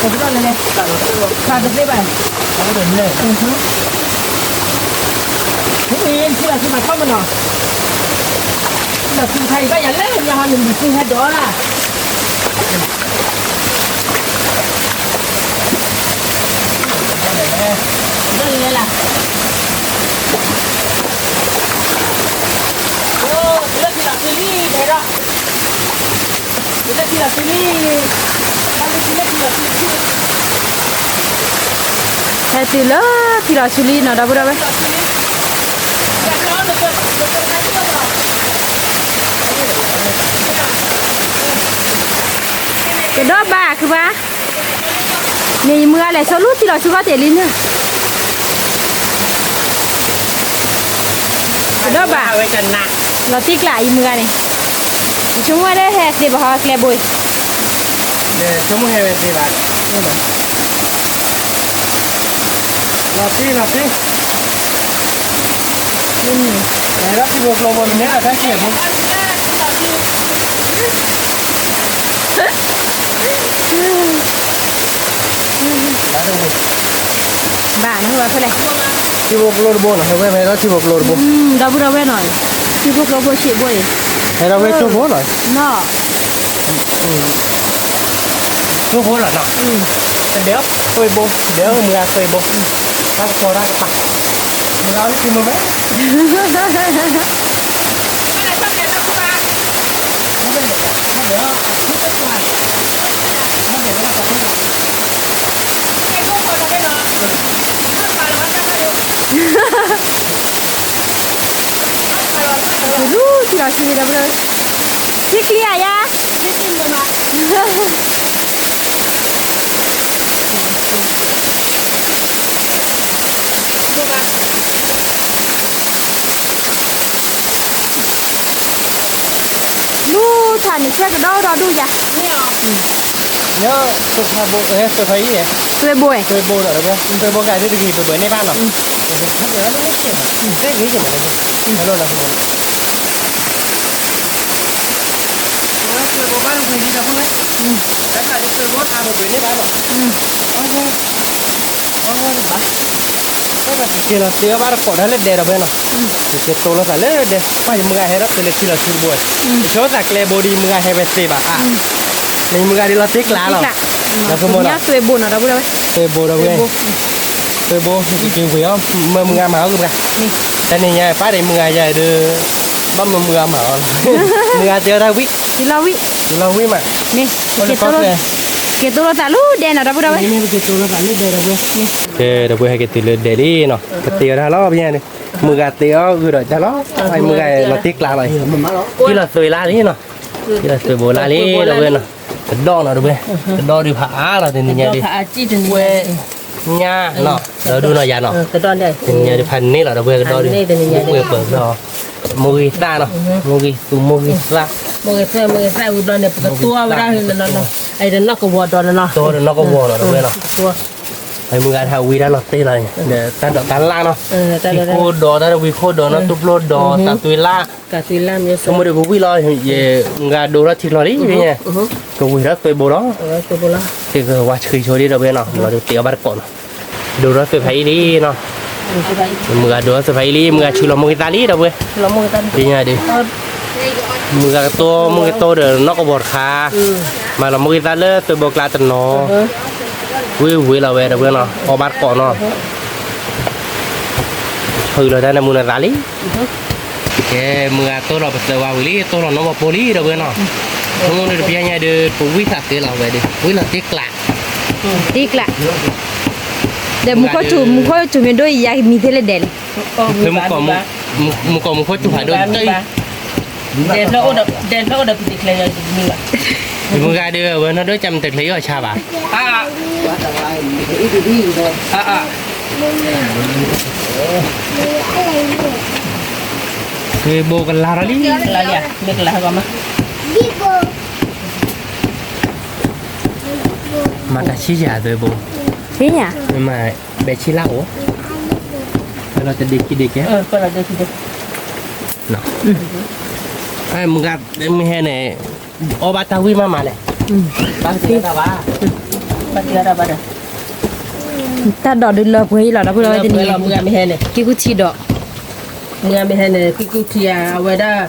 ဒီပုၢ်ဒီဝဲၢ်, ဘၣ်တဘျ့ဘၣ်, ထံလီၤဆူခီၣ်ထံးဘၣ်ယၤလၢညါဟီ နမုၢ်ဆူဟဲဒိးလၢ လၢလၢလၢ, အိၣ်လၢထံလီၤဆူလံ တဲဒီး, ဟဲတုၤလၢထံလီၤဆူလံနီၤ ဒီပုၢ်ဒီဝဲၢ်, ကဒီးဘၣ်ခုဘၣ်, မ့ၢ်ယမုၢ်ဂၤလဲၤဆိလူထံလီၤဆူခီၣ်တ့ၢ်လံန့ၣ် ကဒီးဘၣ်, လီၤတံၢ်ကျးယမုၢ်ဂၤန့ၣ်, ယဆိကမိၣ်ဝဲလၢဟဲသ့ဘၣ်ဟီကျဲဘိအံၤ, ဆိကမိၣ်ဟဲဝဲသ့ဘၣ်, လီၤတံၢ်လီၤတံၢ်, လဲၤထံဖိကျိဖိန့ၣ် အတၢ်ဆဲးဖိ ဘၣ်နဝဲဖဲလဲၣ်, ထံဖိကျိတဘိနီၤ ဟဲဝဲဖဲထံဖိကျိတဘိ, ဒီပုၢ်ဒီဝဲၢ်နီၤ, ထံဖိကျိဖိဆံးဘိအံၤ, ဟဲထီၣ်ဝဲကျိဖိနီၤ, နီၤ, ကျိဖိလီၤနီၤ, တဒဲးအီၣ်သွဲဘိ, ဒဲးအီၣ်မုၢ်ဂၤသွဲဘိ, တၢ်ကစီတၢ်ကဖး, မုၢ်ဂၤဝဲသ့မုၢ်မဲ လူၤထံလီၤဆူဒီပုၢ်ဒီဝဲၢ်, ထံကျံဧါယၤ, လူၤထါန့ၣ် ဆွဲကဒီဒီဒူၣ်ယၤ, လၢ သွဲဘိ ဟဲသွဲဖးအံၤ, သွဲဘိ, သွဲဘိဒီး သွဲဘိကဒ်တဂ့ၤ သွဲဘိန့ၢ်ဘၣ်နီၤ, သ့ဂ့ၤကမး, ကဲလီၤသ့အီၣ်ဘၣ်တကိးတၢ်လၢဒဲးဒီးဝဲနီၤ, ကကဲတိၢ်လိာ်သးလၢဒဲး, ပှၤယမုၢ်ဂၤဟဲဒီးတုၤလၢထံလီၤဆူတဘိ, ယဆိသးကျဲဘိဒီး ယမုၢ်ဂၤဟဲဝဲသ့ဘၣ်ဖး, လၢယမုၢ်ဂၤဒ်လီၤတံၢ်ကျးလီၤ, သွဲဘိနီၤ, သွဲဘိဒီးဝဲ, သွဲဘိ ကက့ၤဝံၤအီၤ မၢမုၢ်ဂၤမၤအီၤကဘၣ်, တနံၤညါပၢ်ဒီးမုၢ်ဂၤယၤဒီး ဘၣ်မၢမုၢ်ဂၤမၤအီၤလီၤ, မုၢ်ဂၤတဲအီၤတၢ်ဝံၣ်, လီၤဝံၣ်မး, ကကဲတိၢ်လိာ်သးလၢဒဲးနီၤ ဒီပုၢ်ဒီဝဲၢ်, ကဲဒီပုၢ်ဟဲက့ၤတုၤလၢဒဲးလံနီၤ, ပတဲအီၤတၢ်လီၤ ပညါန့ၣ်, မုၢ်ဂၤတဲအီၤဂုာ်ဒီးတၢ်လီၤ, မုၢ်ဂၤလီၤတံၢ်ကျးလီၤ, ဟံၣ်လီၤသွဲလါလံနီၤ, ဟံၣ်လီၤသွဲဘိလါလံဒီပုၢ်ဝဲၢ်နီၤ, ကဒီနီၤဒီပုၢ်ဝဲၢ်, ကဒီဒုးဖးအါလီၤတနံၤညါဒီး, ညါနီၤ ဒီဒူၣ်နီၤယၤနီၤ, တနံၤညါဒီးဖးန့ၢ်လီၤဒီပုၢ်ဝဲၢ် ကဒီဒုး, ပှဲၤပၢၤလီၤ, မိၢ်ဂ့ၤသၣ်နီၤ, မိၢ်ဂ့ၤသူ မိၢ်ဂ့ၤသၣ်, မိၢ်ဂ့ၤသၣ် မိၢ်ဂ့ၤသၣ်ဝံၤဘျီန့ၣ် ပကတိဝဲဒၣ်, အံၤတနီၣ်ကဝီၤဒီးနီၤ, တိဒီးနီၣ်ကဝီၤနီၤဒီပုၢ်ဝဲၢ်နီၤ, အမုၢ်ဂၤတၢ်ဝံတၢ်လီၤတ့ၢ်လီၤန့ၣ် ဒီးတၢ်ဒိးတၢ်လၢ်နီၤ, ထံခိၣ်ဒီးတၢ်တဝံခိၣ်ဒီး နီၣ်တိၢ်ပျိၢ်ဒီး တၢ်သွဲလါ, ဆိကမိၣ်ဒီးကဝံၣ်လီၤ, မုၢ်ဂၤဒိထီၣ်ထံကျိလံ, ကဝံၣ်ထီၣ်သွဲဘိလီၤ, ကဝံၣ်ထီၣ်သွဲဘိလီၤ, တကဝါဆှံဆိဒ်ဒီပုၢ်ဝဲၢ်နီၤ, လီၤဒီးတ့အီၣ်ဘၣ်တကိးနီၤ, ဒိထီၣ်သွဲဖးအံၤလံနီၤ, မုၢ်ဂၤဒိထီၣ်သွဲဖးအံၤလံ, မုၢ်ဂၤဆူလီၤမိၢ်ဂ့ၤသၣ်လံဒီပုၢ်ဝဲၢ်, ပညါဒီး မုၢ်ဂၤကတိ မုၢ်ဂၤကတိဒီးနီၣ်ကဝီၤတခါ, မၤလီၤမိၢ်ဂ့ၤသၣ်လၢသွဲဘိကျါတနီၤ, ဝံၤဝံၤလီၤဝဲဒီပုၢ်ဝဲၢ်နီၤ, အီၣ်ဘၣ်တကိးနီၤ, ထုးလီၤတၢ်န့ၣ်မုၢ်နၤသးလံ, ကဲ မုၢ်ဂၤတိၢ်လီၤပသၢဝါဝံၤလံ, တိၢ်လီၤနီၣ်ဝီၤဖိလံဒီပုၢ်ဝဲၢ်နီၤ, ဆိကမိၣ်ဒီးတပျဲညါဒီး ပဝံၣ်သးသ့လီၤဝဲဒီး ဝံၣ်လီၤတ့ကျး, တ့ကျး, ဒီးမူခိၣ်စူၤ မူခိၣ်စူၤမ့ၢ်ဒိၣ်အံၤ ယၤကမံၤသ့လၢဒဲးန့ၣ်, မူခိၣ်စူၤဖးဒိၣ်တၢ်အံၤ, ဒဲးဖျၢၣ်အိၣ်ဒီးပတံၤကျဲယၤကမံၤဘၣ်, မုၢ်ဂၤဒီး အဝဲနီၢ်ဒိၣ်ကမတကျဲယီၤဆါဘၣ်, သွဲဘိကလါထီၣ်လံ, မ့ၢ်ကလါထီၣ်ကီမး, မၤတၢ်ဆံၣ်ယၤသွဲဘိ, ဆံၣ်ယၤ, မ့ၢ်မး ဘဲဆံလၢအိၣ်, ပလီၤတဒ့ခံဒ့ကဲ, မုၢ်ဂၤ မုၢ်ဟဲန့ၣ် အီၣ်ဘၣ်တၢ်ဝံၣ်မးမးလဲၣ်, ဘၣ်တၢ်ဘၣ်, တၢ်ဒိးဒုးလၢပှဲၤအံၤလီၤ ဒီပုၢ်ဝဲၢ်တနံၤညါ, က့ၤကူၣ်ထံဒီး, မုၢ်ဂၤမ့ၢ်ဟဲန့ၣ် က့ၤကူၣ်ထံဧါ အဝဲဒၣ်,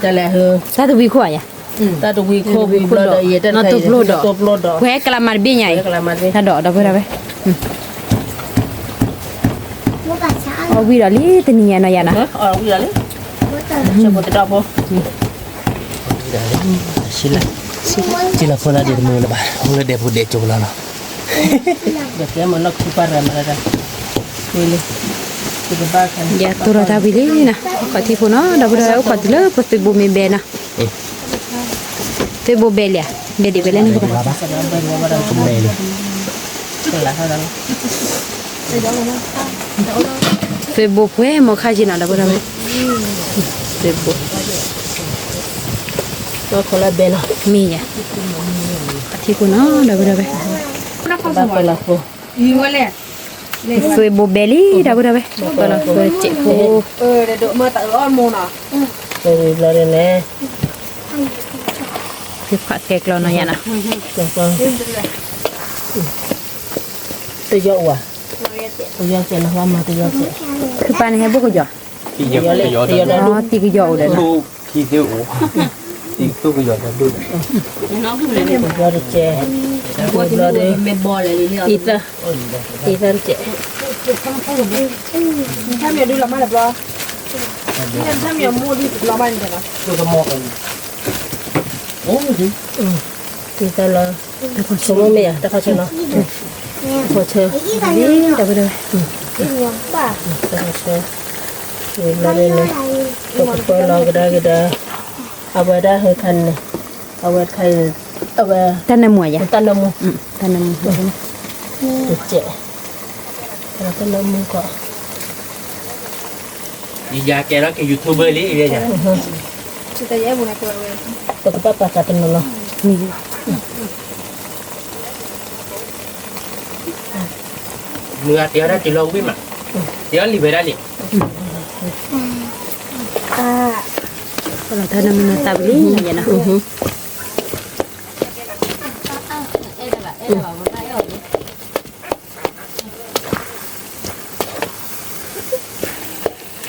တၢ်လဲၤဟၢ, တၢ်တဝံခိၣ်ဧါယၤ, တၢ်တဝံခိၣ်ဝံၤဘျီဒီး ယဲတၢ်တဖဲ တိၢ်ပျိၢ်ဒီး, တိၢ်ပျိၢ်ဒီး, ပှဲၤကလးမၤတဘ့ၣ်ညါအံၤ, တၢ်ဒိး ဒီပုၢ်ဝဲၢ် အီၣ်ဝံၣ်ဒီးလံတနံၤညါနီၤယၤနီၤ, အီၣ်ဝံၣ်ဒီးလံ, ဆၢဖိတဒီဖိ, ဆံလၢ, က့လီၤဖိလၢဒဲးတမုာ်လၢၤဘၣ်, အိၣ်လၢဒဲးဖိဒဲးကၠိလီၤနီၤ. ယတိၢ်ထီၣ်တၢ်ဝံၤလံနီၤ, အိၣ်ခိးထံဖိနီၤ, ဒီပုၢ်ဒီဝဲၢ် အိၣ်ခိးတုၤလၢပသွံၣ်ဘိမ့ၢ်ဘဲနီၤ, သွံၣ်ဘိဘဲလံဧါ, ဘဲဒံးဝဲလဲၣ်န့ၣ်, သွံၣ်ဘိပှဲၤမ့ၢ်ခါက့နီၤ ဒီပုၢ်ဒီဝဲၢ်, သွံၣ်ဘိ, မ့ၢ်ယၤ, ထံဖိနီၤ ဒီပုၢ်ဒီဝဲၢ်, သွံၣ်ဘိဘဲလံ ဒီပုၢ်ဒီဝဲၢ်, ပလီၤဃုစဲးဖိ, ဘျီဒ်န့ၣ်, တယီၤအိၣ်ဧါ, တယီၤစဲးလီၤ, ဖုပၢ်န့ၣ်ဟဲဘိၣ်ကယီၤ, တယီၤ, တံၤကယီၤအိၣ်ဒီး, တံၤကယီၤတကဲး, တံၤသၢ, တံၤသၢတကဲး, တံၤသၢလီၤ, ဆိကမိၣ်မ့ၢ်ယၤ တၢ်ခီဆၢနီၤ, တၢ်ခီဆၢ, တၢ်ခီဆၢ, တၢ်ခီဆၢ, ဝံၤဘျီဒ်န့ၣ်, ပကပၢလီၤကဒါက့ၤဒီး, အဝဲဒၣ်ဟဲခါန့ၣ်, အဝဲတခါအံၤ, အဝဲ, တၢ်နၢမူယၤ, တၢ်နၢမူ, တၢ်နၢမူ, တကဲး, တၢ်နၢမူကီး, ယကဲထီၣ်က့ၤ YouTuber လံ, ပကဘၣ်ပာ်သးတနီၤလီၤ. မုၢ်ဂၤတဲအီၤဒၣ်တုၤလီၤဝံၣ်မး, တဲအီၤလံဝဲဒၣ်လံ, တၢ်နၢမူနၢသးဝံၤလံနီၤယၤနီၤ,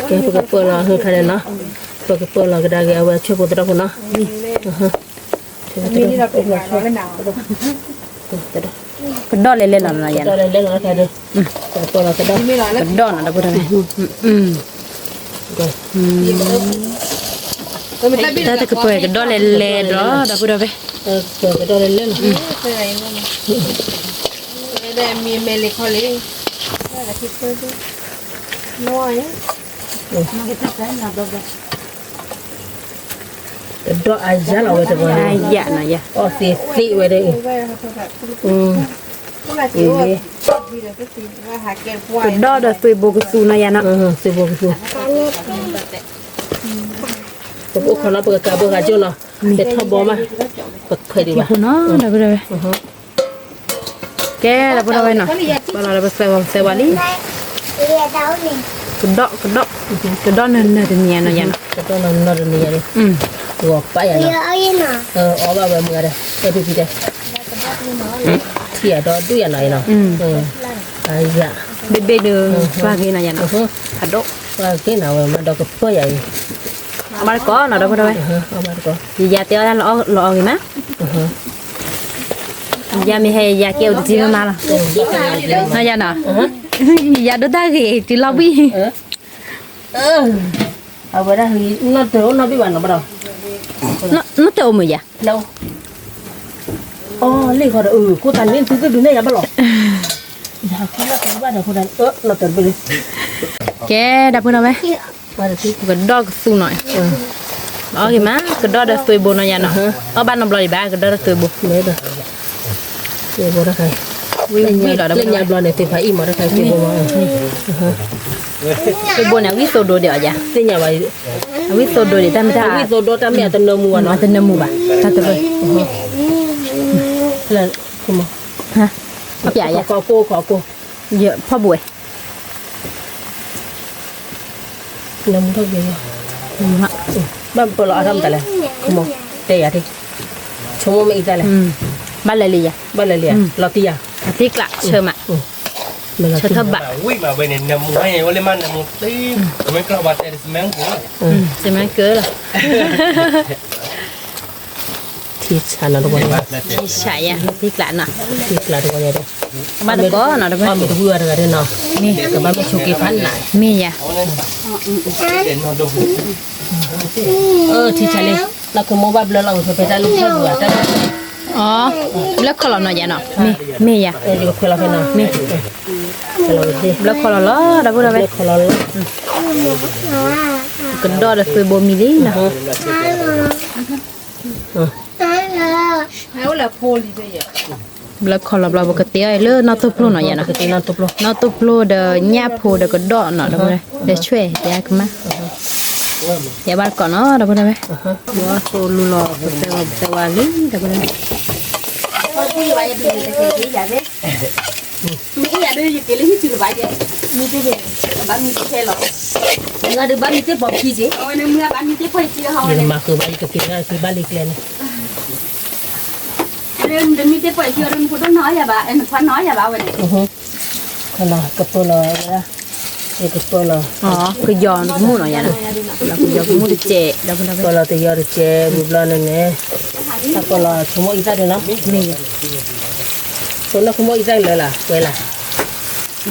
ကဲ ပကပၢလီၤဟဲခါန့ၣ်နီၤ, ပကပၢလီၤကဒါက့ၤ အဝဲဆၢဖိသဒီဖိနီၤ, ကဒီးလဲၤလဲၤလီၤနီၤယၤနီၤ, ကဒီးနီၤ ဒီပုၢ်ဒီဝဲၢ်, တၢ်တကပၢၤကဒီးလဲၤလဲၤဒီး ဒီပုၢ်ဒီဝဲၢ်, ကဒီးလဲၤလဲၤလီၤ, မ့ၢ်မဲာ်လံခီလံ, ကဒီးအယၤလီၤဝဲတဂီၤ, အယၤနီၤယၤ, အီၣ်သ့သ့ဝဲဒၣ်အံၤ, ကဒီးဒီးသွံၣ်ဘိကသူနီၤယၤနီၤ, သွံၣ်ဘိကသူ, ပကအိၣ်ခိးနီၤ ပကကးဘိဂၤကၠိနီၤ, မ့ၢ်ထီၣ်ဘီမး, ပခွဲးဒံးဘၣ်, နီၤ ဒီပုၢ်ဒီဝဲၢ် ကဲ ဒီပုၢ်ဒီဝဲၢ်နီၤ, ပလီၤဒီးပသၢဂီၤပသၢဝါလံ, ကဒီး ကဒီး, ကဒီးနၢၤနၢၤတနံၤညါနီၤယၤနီၤ, ကဒီးနၢၤနၢၤတနံၤညါန့ၣ်, ဂီၤပာ်ယၤနီၤ, အီၣ်ဘၣ်ဝဲမုၢ်ဂၤဒီး အဲၣ်ဒိးဖံတဲ, ထံၣ်အဒီဒူၣ်ယၤနီၤအံၤနီၤ, အယၤ, ဘ့ၣ်ဘ့ၣ်ဒီး ပှၤဂ့ၤနီၤယၤနီၤ, အဒိၣ်, ပှၤဂ့ၤနီၤဝဲမးဒီးကပၢၢ်ယၤအံၤ, အီၣ်ဘၣ်တကိးနီၤ ဒီပုၢ်ဒီဝဲၢ်, ယၤတဲအီၤတၢ်လီၤအီၣ်ဂ့ၤမး, ယၤမ့ၢ်ဟဲယၤကဲအိၣ်တစုမးလီၤ, နီၤယၤနီၤ, ယၤဒိၣ်တၢ်ဂ့ၤတုၤလီၤဘှံး, အဝဲဒၣ် နီၢ်တၢၤအိၣ်နီၢ်ဘ့ၣ်ဘၣ်နီၤဘၣ်ဒီး, နီၢ်တၢၤအိၣ်မုာ်ယၤ, အီၤလ့ၣ်ဃီဒီး အၢ ကိးတၢ်န့ၣ်သုသ့ၣ်ဒုးနဲၣ်ယၤဘၣ်လီၤ, ယၤဃီလၢတၢ်ဘၣ်ဒီး နီၢ်တၢၤတဘ့ၣ်လံ, ကဲ ဒီပုၢ်ဒီဝဲၢ်, ကဒီးကသူနီၤ, အီၣ်ဂ့ၤမး ကဒီးဒီးသွံၣ်ဘိနီၤယၤနီၤ, အီၣ်ဘၣ်နီတဘျီဒံးဘၣ် ကဒီးဒီးသွံၣ်ဘိ, သွံၣ်ဘိတခါ, ဝံၣ်ဝံၣ်လီၤ လၢညါဘျီန့ၣ် သ့ၣ်ဖးအံၣ်မးတခါ သွံၣ်ဘိမး, သွံၣ်ဘိန့ၣ် အဝံၣ်သိဒိၣ်ဒံးအီၤယၤ, သ့ၣ်ညါဘၣ်, အဝံၣ်သိဒိၣ်ဒံး တၢ်မ့ၢ်တၢ်, အဝံၣ်သိဒိၣ်တၢ်မ့ၢ်အတနၢမူဘၣ်နီၤ, အတနၢမူဘၣ်, တၢ်တဘၣ်, အပျးယၤ, ဖီဘိဝဲ နမူထီၣ်က့ၤ, ဘၣ်ပၢလီၤအါထီၣ်မတၤလဲၣ်, တဲယၤဒၣ်, ဆိကမိၣ်မ့ၢ်အံၤတၢ်လဲၣ်, ဘၣ်လဲၤလံယၤ, ဘၣ်လဲၤလံယၤ, လီၤတံၢ်ယၤ, အသံကျးဆၢမး, ဆၢထၢၣ်ဘၣ်, ဝံၣ်မးဝဲန့ၣ် နမူဝဲန့ၣ် အိၣ်လၢမးနမူ, မ့ၢ်ကျီၢ်ဘၣ်တဲ, စမဲကၢလီၤ ထံဆးနီၤတဝီ, ထံဆးယၤ ထံကျးနီၤ, ထံကျးတဝီယၤဒီး, အဘၣ်တကိးနီၤ, အမ့ၢ်တဝံၣ်ဝဲတဂၤဒီးနီၤ, မ့ၢ်ကဘၣ်မ့ၢ်ဆိးက့ၤဖးနး, မ့ၢ်ယၤ, အၢ ထံဆးလံ, လၢကမိၢ်ဘၣ်ဘျၢလီၤဝံၤဖဲဖဲတၢ်လူၢ်ဖျၢၣ်ပူၤဘၣ်တၢ် အီ ဘျၢခီလီၤနီၤယါနီၤ မ့ၢ် မ့ၢ်ယါ ယကခွဲလီၤဖဲနီၤ မ့ၢ် ဘျၢခီလီၤလီၤ ဒီပုၢ်ဒီဝဲၢ် ကဒီၣ်ဒီးသွ့ဘိမံၤလံနီၤ ဘျၢခီလီၤဘျီ ပကတဲအီၤလၢနီၢ်သိၣ်ပျိၢ်နီၤယါနီၤ နီၢ်သိၣ်ပျိၢ်ဒီးညၣ်ဖိဒီးကဒီၣ်နီၤ ဒီပုၢ်ဒီဝဲၢ် ဒီးဆွဲၣ် တဲကမၣ် တဲဘၣ်တကိးနီၤ ဒီပုၢ်ဒီဝဲၢ် ယွၤသိၣ်လူလီၤ ပသဲဝါပသဲဝါလံ ဒီပုၢ်ဒီဝဲၢ် မ့ၢ်ယၤဒ်ယက့ၤလၢဟံၣ်စုတဘၣ်ယဲ မံတ့ၢ်ဘ့ၣ် ဘၣ်မံတ့ၢ်ခဲလီၤ မုၢ်ဂၤဒုးဘၣ်မံတ့ၢ်ပီၢ်ခံက့ၤ အဝဲန့ၣ်မုၢ်ဂၤဘၣ်မံတ့ၢ်ပီၢ်ခံအီၤ ယကမၤဃုာ်ဘၣ်ယကက့ၤလၢက့ၤဘၣ်လံကျဲန့ၣ် ဒ်မ့ၢ်တ့ၢ်ပီၢ်ခံအီၤဒ်နဖိဒိၣ်နီၢ်ယၤဘၣ် နခွါနီၢ်ယၤဘၣ်ဝဲန့ၣ် ကပၢလီၤဝဲဒၣ် ယကပၢလီၤ ကယီၤကမူၣ်နီၤယၤနီၤ ကယီၤကမူၣ်တစဲး ဒီပုၢ်ဒီဝဲၢ် ပၢလီၤတယီၤတစဲး ဝံၤဘျီန့ၣ်န့ၣ် တၢ်ပၢလီၤဆိကမိၣ်အံသၣ်ဒုးနီၤ မ့ၢ် ဆိကမိၣ်အံသၣ်လၢလၢ ဝဲလၢ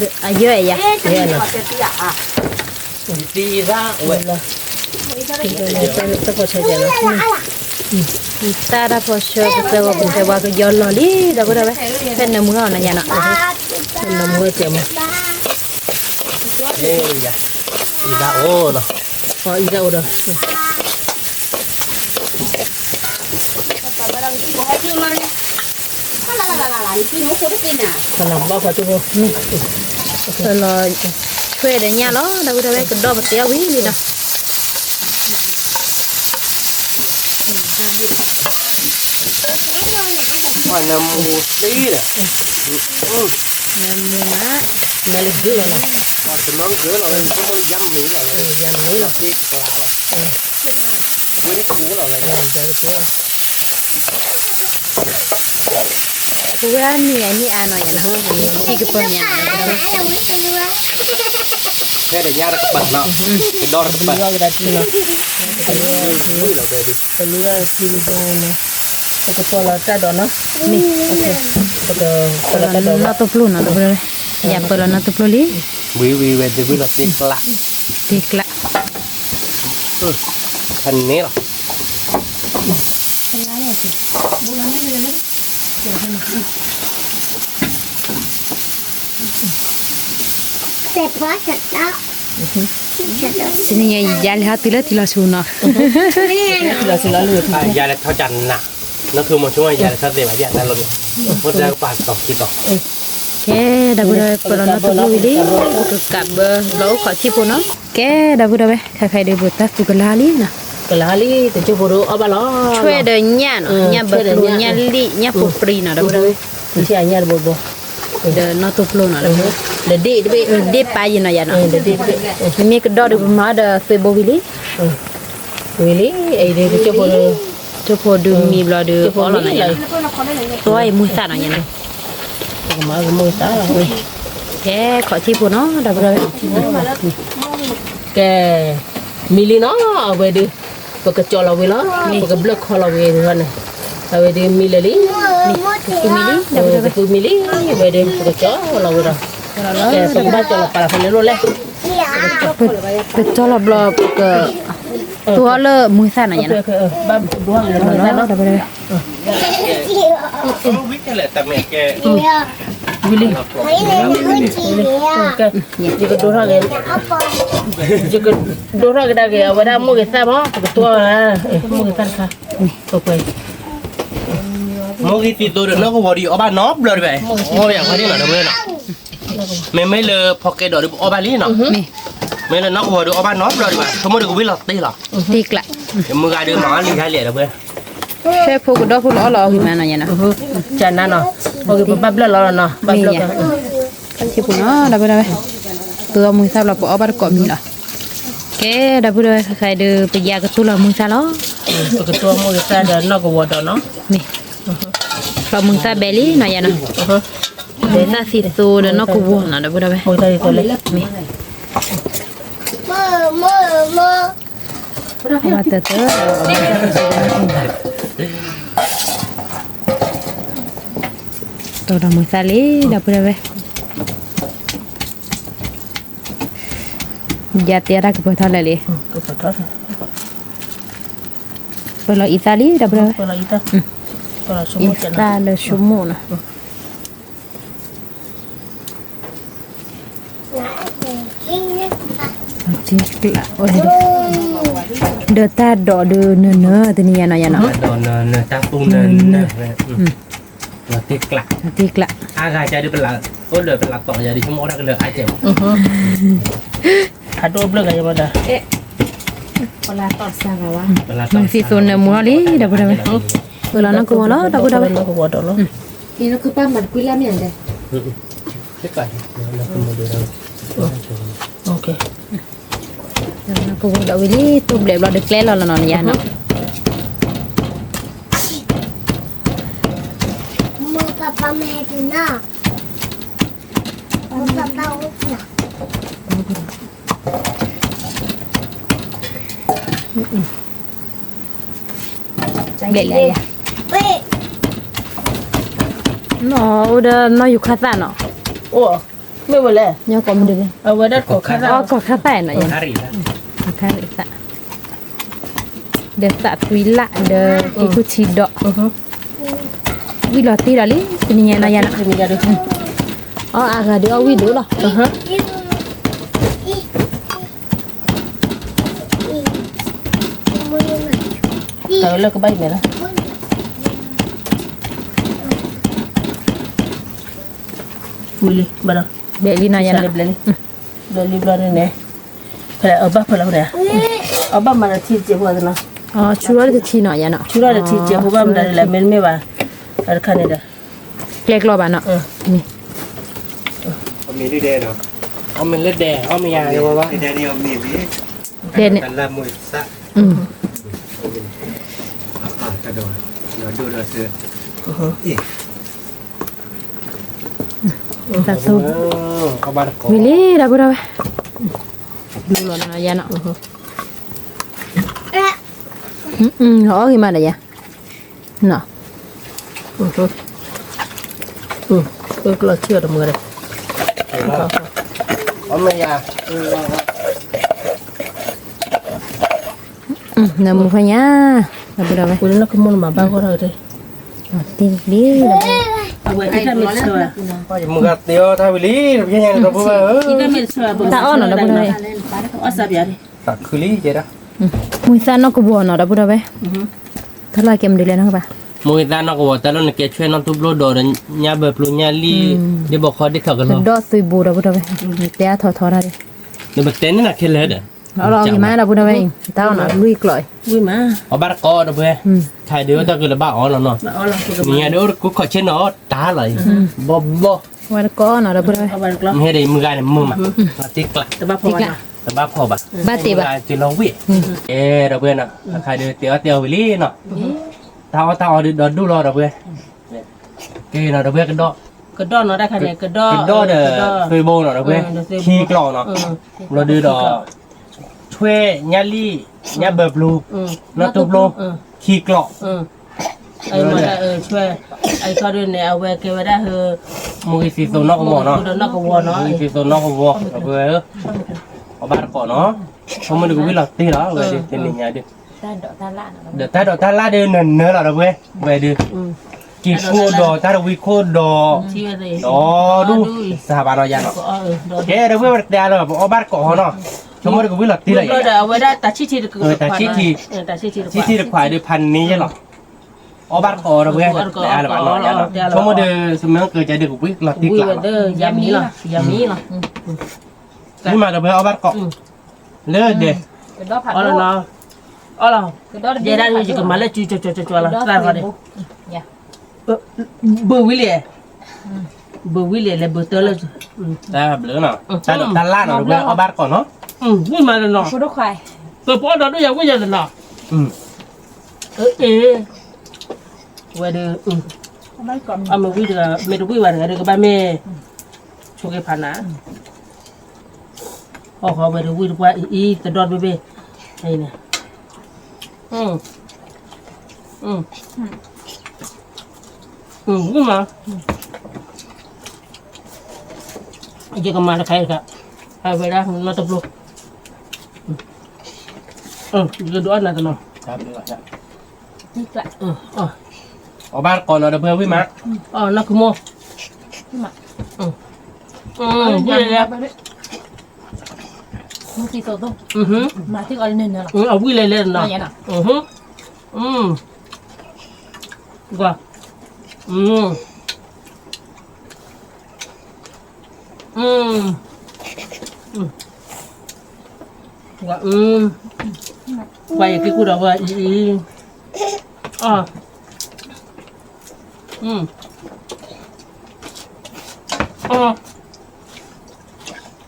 အယဲၢ်ယၤ ယဲၢ်နီၤ သံအံသၣ်ဝဲ တၢ်ဖီၣ်ဆၢကဲနီၤ အံသၣ်တၢ်ဖီၣ်ဆၢ ပသဲဝါပသဲဝါကယီၤလီၤလံ ဒီပုၢ်ဒီဝဲၢ် ဖဲနၢမူအီၤနီၤယၤနီၤ ဖဲနၢမူအီၤကဲမး အံသၣ်အိၣ်နီၤ အံသၣ်အိၣ်ဒီး ဘၣ်ဖးတူၢ်ဖိ လီၤဆွဲၣ်ဒီးညၣ်လီၤ ဒီပုၢ်ဒီဝဲၢ် ကဒီၣ်ပတဲအီၤဝံၤလံနီၤ နမူမး နလၢဂ့ၤလီၤနီၤ ယၤမ့ၢ်လီၤ ပဝဲအနံၣ်အနံၣ်အါနီၤယၤနီၤ ထံကပၢၤညါနီၤ ဖဲဒီးညါတကပၤနီၤ ကဒီတကပၤ ပလူၤအထံကပၢၤနီၤ ပကပၢလီၤတၢ်ဒိးနီၤ မ့ၢ် ပကပၢလီၤတၢ်ဒိး နီၢ်သိၣ်ပျိၢ်နီၤ ဒီပုၢ်ဒီဝဲၢ် ယၤပၢလီၤနီၢ်သိၣ်ပျိၢ်လံ ဝံၤဝံၤဝဲဒုးဝံၤလီၤသ့ကျး သ့ကျး ဖဲန့ၣ်လီၤ တနံၤညါယၤလဲၤဟီတုၤလၢထံလီၤဆူနီၤ ယၤလဲၤထီၣ်ကနၤ နၢ်ခုမီၤဆိယၤလဲၤထီၣ်သ့ဘၣ်ယၤတၢ်လီၤန့ၣ် ဖိတၢ်ကပၤကတီၤခံတီၤ ကဲ ဒီပုၢ်ဒီဝဲၢ် ပၢလီၤနီၢ်သိၣ်ပျိၢ်ဝံၤလံ ပကကးဘၢ ဘျီအိၣ်ခိးထံဖိနီၤ ကဲ ဒီပုၢ်ဒီဝဲၢ် ခဲခါအံၤဒုး ပတၢ်သူကလါလံနီၤ ကလါလံ တကၠိဖိဒုးအီၣ်ဘၣ်လီၤ ဆွဲၣ်ဒီးညၣ်နီၤ ညၣ်ဘၢကျိၤ ညၣ်လံၣ် ညၣ်ဖိပြံနီၤ ဒီပုၢ်ဒီဝဲၢ် ညၣ်တဘိဘိ ဒီးနီၢ်သိၣ်ပျိၢ်နီၤ ဒီးဒ့ၣ်တဘ့ၣ် ဒ့ၣ်ပၢ်ယံၤနီၤယၤနီၤ မ့မ့ၢ်ကဒီၣ်ဒုး ပမၤအီၤဒီးသွ့ဘိဝံၤလံ ဝံၤလံ အံၤဒုး ကၠိဖိဒုး ကၠိဖိဒုးမံဘျီဒုး အီၣ်လီၤနီၤယၤနီၤ သွဲၣ်အံၤမုၢ်သၣ်နီၤယၤနီၤ ပကမၤကမုၢ်သၣ်လီၤ ကဲ ခိးထံဖိနီၤ ဒီပုၢ်ဒီဝဲၢ် ကဲ မံလံနီၤ အဝဲဒုး ပကကၠီလီၤဝံၤလီၤ ပကဘျၢၣ်ခီလီၤဝံၤန့ၣ် အဝဲဒုးမံလၢာ်လံ ကသူမံလံ ကသူမံလံ အဝဲဒုး ပကကၠီလီၤဝံၤလီၤ ကဲ ပကဘၣ်ကၠီလီၤပာ်လီၤဖဲန့ၣ်လိၣ်လဲၣ် ပကၠီလီၤဘျီ ပက သူအီၤလၢမုၢ်သၣ်နီၤယၤနီၤ ဘၣ်ဒိဟီၣ်ဂ့ၤမုၢ်သၣ်နီၤ ဝံၤလံ ယကဒိထီၣ်က့ၤ ယကဒိထီၣ်က့ၤဒၣ်က့ၤ အဝဲဒၣ်မိၢ်ဂ့ၤသၣ်မး ပကတိၢ် မိၢ်ဂ့ၤသၣ်တခါ မိၢ်ဂ့ၤသံသိဒီးနီၢ်ကဝီၤဒီး အီၣ်ဘၣ်နီတဘျီဒံးဘၣ် အီၣ်ဘၣ်ယၤခီဒ်နီၤ ဒီပုၢ်ဝဲၢ်နီၤ မ့မ့ၢ်လၢဖီကဲဒီးဒီး ပအီၣ်ဘၣ်လံနီၤ မ့ၢ်လၢနီၢ်ကဝီၤဒီး အီၣ်ဘၣ်နီတဘျီဒံးဘၣ် ဆိကမိၣ်ဒီးကဝံၣ်လီၤတ့ၢ်လီၤ တ့ၢ်ကျး မုၢ်ဂၤဒီးမၤအီၣ်လံယါလံဒီပုၢ်ဝဲၢ် ဖဲဖိကဒီဖိလီၤအီၣ်လီၤအီၣ်ဂ့ၤမးနီၤယၤနီၤ ကနၤနီၤ ပဘၣ်ဘျၢၣ်လီၤလီၤနီၤ ဘၣ်ဘျၢၣ် ထံဖိနီၤ ဒီပုၢ်ဒီဝဲၢ် ပအီၣ်မုၢ်သၣ်ဘျီ ပအီၣ်ဘၣ်တကိးမံၤလီၤ ကဲ ဒီပုၢ်ဒီဝဲၢ် ခဲခါအံၤဒုး ပယၤကတိၢ်လီၤမုၢ်သၣ်လီၤ ပကတိၢ်မုၢ်သၣ်ဒီးနီၢ်ကဝီၤဒီးနီၤ မ့ၢ် လီၤမုၢ်သၣ်ဘဲလံနီၤယၤနီၤ မုၢ်သၣ်သံသိဒီးနီၢ်ကဝီၤနီၤ ဒီပုၢ်ဒီဝဲၢ် မုၢ်သၣ်သံသိလံ မ့ၢ် မုၢ်မုၢ်မုၢ် တိၢ်ဒီးမုၢ်သၣ်လံ ဒီပုၢ်ဒီဝဲၢ် ယတဲတၢ်ကပၢၤထီၣ်လၢာ်လံ ကပၢၤထီၣ် ပလီၤအံသၣ်လံ ဒီပုၢ်ဒီဝဲၢ်, အံသၣ်လၢဆိကမိၣ်နီၤ, ဒီးတၢ်ဒိးဒုးနၢၤနၢၤ တနံၤညါနီၤယၤနီၤ, တၢ်ဒိးနၢၤနၢၤတၢ်သူနၢၤနၢၤ, တၢ်ကျး, အါဂၤကဒီးပလး, အိၣ်ဒီးပလးတီၤယၤဒီး ဆိကမိၣ်အီၣ်တၢ်ကလၢာ်အါကဲးမး, ဖးဒိၣ်ဘျၢဂၤယမၤတၢ်, မုၢ်သံသိနၢမူထီၣ်လံ ဒီပုၢ်ဒီဝဲၢ်, ပလီၤနီၢ်ကဝီၤလီၤ ဒီပုၢ်ဒီဝဲၢ်, ကဝီၤဒီးဝံၤလံ တိၢ်ဘျဲးဘျီဒီးကျဲလီၤလီၤနီၤယၤနီၤ, ဘျဲးလၢယၤ, နီၢ်အိၣ်ဒီးနီၢ်ယူၤခါသၣ်နီၤ, မ့ၢ်ဝဲလဲၣ်, အဝဲဒၣ်ကိးခါသၣ်, အီၣ်ကိးခါသၣ်နီၤ, ခါရံၣ်သၣ်, ဒီးသးသွံလၢ်ဒီး ကံၢ်ခိၣ်ထံဒီး, ဝံၤလီၤတံၢ်ဒီးလံ တနံၤညါနီၤယၤနီၤ, အီၣ်အါဂၤဒီးအီၣ်ဝံၣ်ဒိၣ်လီၤ, တၢ်လၢကဘၣ်အံၤမဲာ်လီၤ, ဝံၤလံ, ဘျဲးလံနီၤယၤနီၤ, ဘျဲးလံဘျီန့ၣ်န့ၣ်, ဖဲအဘၣ်ဖဲလီၤန့ၣ်, အဘၣ်မၤဒီးထံတစဲးဖိနီၤ, ဆူထီၣ်တထံနီၤယၤနီၤ, ဆူထီၣ်တထံတစဲးဖိဘၣ်မတၤဒ်လဲၣ် မ့တမ့ၢ်ဘၣ်, တခါန့ၣ်ဒီး ကျဲကျီဘၣ်နီၤ, အီၣ်မ့ၤလၢဒဲ, အီၣ်မ့ၤယၤ, ဒဲန့ၣ်, တၢ်သိၣ်, ဝံၤလံ ဒီပုၢ်ဒီဝဲၢ်, ဒူလီၤနီၤယၤနီၤ, အီၣ်ဂ့ၤမးဒီးယၤ, နီၤ, ကျီၢ်ဆံၣ်အီၤတမုာ်ဒီး, အီၣ်မ့ၤယၤ နမူဖဲညါ, ဒီပုၢ်ဒီဝဲၢ်, ဝဲလၢကမိၢ်နမၤဘၣ်ဂီၢ်ထီၣ်က့ၤ, တံၢ်လံ, မုၢ်ဂၤတ့အီၣ်တၢ်ဝံၤလံ, တဖဲညါန့ၣ် ဒီပုၢ်ဝဲၢ်ဧၢ, တၢ်အီၣ်နီၤ ဒီပုၢ်ဒီဝဲၢ်, သးခုလံယဲဒၣ်, မုၢ်သၣ်နီၢ်ကဝီၤနီၤ ဒီပုၢ်ဒီဝဲၢ်, တၢ်လီၢ်ကဲမနုၤလဲၣ်နီၤကဘၣ်, မုၢ်သၣ်နီၢ်ကဝီၤ တၢ်လီၢ်နကဲဆွဲနီၢ်တူၢ်ဘျီဒီး ညၣ်ဘၢပျိညၣ်လံၢ်, ဒ့ဘီခီဒ့ထီၣ်ကလီၤ, ဒီၣ်သွံဘိ ဒီပုၢ်ဒီဝဲၢ်, တဲအါထီၣ်ထီတၢ်ဒ်, နပတဲန့ၣ်နၤခဲလၢာ်ဒီး, အီၣ်လီၤအီၣ်ဂ့ၤမး ဒီပုၢ်ဒီဝဲၢ်အံၤ, တၢ်အီၣ်နီၤ လွံၢ်ကျီၢ်အံၤ, အီၣ်ဘၣ်တကိး ဒီပုၢ်ဒီဝဲၢ်, ခါဒုးအိၣ်တၢ်ကလၢၤဘၣ်အီၣ်လီၤနီၤ, နံၤညါဒုးအိၣ်တကူခီၣ်ဆ့ၣ်နီၤ တၢ်လီၤအံၤ, ဘီဘီ, ဝဲတကိးနီၤ ဒီပုၢ်ဒီဝဲၢ်, မ့ၢ်ဟဲဒီးမုၢ်ဂၤန့ၣ်မုာ်မး, တ့ကျး, တဘၣ်ဖီၣ်ဘၣ်, ဘၣ်တ့ဘၣ်, က့ၤလီၤဝံၣ်, ကဲ ဒီပုၢ်ဝဲၢ်နီၤ, အခါဒုးတဲအီၣ်တဲအီၣ်ဝံၤလံနီၤ, တၢ်အီၣ်တၢ်အီဒုးဒီဒူၣ်လီၤ ဒီပုၢ်ဝဲၢ်, ကဲနီၤ ဒီပုၢ်ဝဲၢ်ကဒီး, ကဒီးနီၤ တၢ်ခါန့ၣ် ကဒီး, ကဒီးဒီး, သွံဘိနီၤ ဒီပုၢ်ဝဲၢ်, ခံကျီၢ်နီၤ, ဘျီဒုးဒီး, ဆွဲညၣ်လံၢ်, ညၣ်ဘၢပျိ, နီၢ်တူၢ်ဘျီ, ခံကျီၢ်, ဆွဲ, အံၤခီဒုးန့ၣ် အဝဲကဲဝဲဒၣ်ဟၢ, မုၢ်ဂ့ၤသံသိးနီၢ်ကဝီၤနီၤ, မုၢ်ဂ့ၤသံသိးနီၢ်ကဝီၤ ဒီပုၢ်ဝဲၢ်ဧၢ, အီၣ်ဘၣ်တကိးနီၤ, ဆိကမိၣ်ဒုးကဝံၣ်လီၤတ့ၢ်လီၤ ဝဲဒုး တနံၤညါဒုး, ဒီးတၢ်ဒိးတၢ်လၢ်ဒုးနၢၤနၢၤလီၤ ဒီပုၢ်ဝဲၢ်, ဝဲဒုး, ကံၢ်ခိၣ်ဒီး တၢ်တဝံခိၣ်ဒီး, ဒီးဒူၣ်, စှၤဘၣ်နီၤယၤနီၤ, ကဲ ဒီပုၢ်ဝဲၢ် ပတဲအါလၢၤ ပအီၣ်ဘၣ်တကိးဟီနီၤ, ဆိကမိၣ်ဒုးကဝံၣ်လီၤတ့ၢ်လီၤယၤ, ဆံးထံၣ်တခွးဒုးဖးန့ၢ်ယဲလီၤ, အီၣ်ဘၣ်တကိး ဒီပုၢ်ဝဲၢ်, ဆိကမိၣ်ဒုး စမၢကၢကဲဒုးကဝံၣ်လီၤတ့ၢ်ကျးလီၤ, ယမံၤလီၤ, ယမံၤလီၤ, ဝံၣ်မး ဒီပုၢ်ဝဲၢ် အီၣ်ဘၣ်တကိး, လၢဒဲး, အီၣ်လီၤ, ယဲဒၣ်ယကမၤလၢကၠူကၠူကၠူကၠူလီၤ သၣ်ဃီဒဲး, ဘုးဝံၤလံ, ဘုးဝံၤလံ လဲၤဘုးတၢ်လၢ, တၢ်ဘျုးနီၤ, တၢ်ဒိးတၢ်လၢ်နီၤ ဒီပုၢ်ဝဲၢ် အီၣ်ဘၣ်တကိးနီၤ, ဝံၣ်မးနီၤ, ပပအီၣ်ဒီးဒိၣ်ယၤဝံၣ်ယၤနီၤ, အ့, ဝဲဒုး, အမ့ၢ်ဝံၣ်တဂၤ မ့ၢ်တဝံၣ်ဘၣ်တဂၤဒုးကဘၣ်မ့ၢ်, ဆိက့ၤဖးနၤ, အီၣ်ဃီဝဲဒုးဝံၣ်တပှၢ်အံၤ တဒီတဘ့ၣ်ဘ့ၣ်, အံၤန့ၣ်, ဝံၣ်မး, ယကမၤတခါအံၤတခါ, အဝဲဒၣ်နီတဘျီ, ယကဒုးအီၣ်နၤတနီၤ, အီၣ်ဘၣ်တကိးနီၤဒီးဖဲဝံၣ်မး, အီၣ်နီၢ်ခူမိၢ်, ဝံၣ်လဲၣ်လဲၣ်, အဝံၣ်လဲၣ်လဲၣ်နီၤ, ကွၢ်, ကွၢ်, ကွၢ်ယက့ၤကူၣ်ဒီးဝဲအံၤအံၤ, အီၣ်, အီၣ်, အီ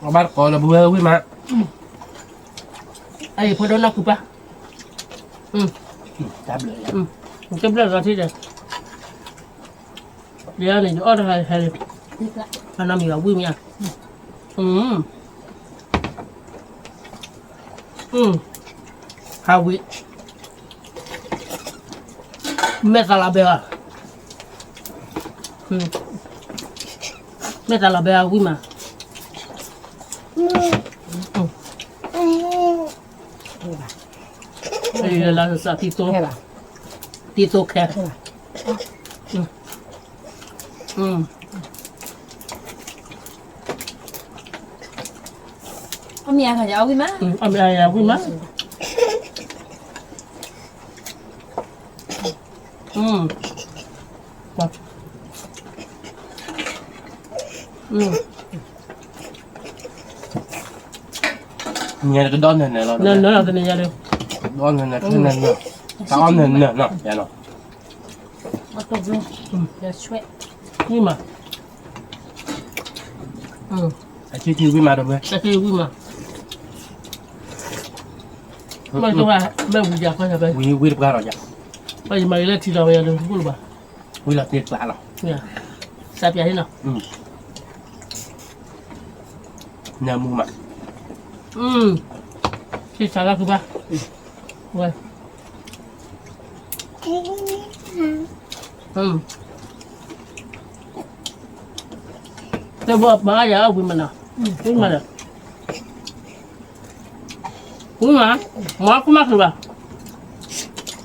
ၣ်ဘၣ်တကိးလၢပဝဲဝံၣ်မး, အအံၤဖိဒိၣ်နီၢ်ခူပၢ်, တဘျၢၣ်လီၤထံၣ်ဒီး ယၤန့ၣ် ယအီၣ်တဟဲဟဲလံ, အနီၢ်မံၤဘၣ်ဝံၣ်မ့ၢ်ဧါ, ဟးဝံၣ်, မဲာ်သးလီၤဘဲအီၤ, မဲာ်သးလီၤဘဲအီၤဝံၣ်မး, လၢလၢသးသး တံသိခဲ, အီၣ်မ့ၢ်အါဝံၣ်မး, အီၣ်မ့ၢ်အါဝံၣ်မး, ညါတကဒီးနၢၤနၢၤလီၤ, နၢၤနၢၤလီၤတနံၤညါလၢ, ဒီးနၢၤနၢၤ, တအီၣ်နၢၤနၢၤနီၤ, ယၤနီၤ, ဝံၣ်မး, အထံထံဝံၣ်မးဒီးဝဲ, အထံဝံၣ်မး, မ့ၢ်တဝဲ, မ့ၢ်ဝံၣ်ယၤခွဲးဝဲ, ဝံၣ်တပှၢ်ဒီးယၤ, ဘၣ်ယမၤဂ့ၤလၢထံလီၤဝဲယၤဒီး တဘူၣ်လၢၤဘၣ်, ဝံၣ်လီၤတ့တပှၢ်လီၤ, စးပျးဟံၣ်နီၤ, နၢမူမး, ထံဆးလီၤခုဘၣ်, ဝဲ တဘီမၤယၤဝံၣ်မးနီၤ, ဝံၣ်မးဒီး, ဝံၣ်မး, မၤခိၣ်မးချုးဘၣ်,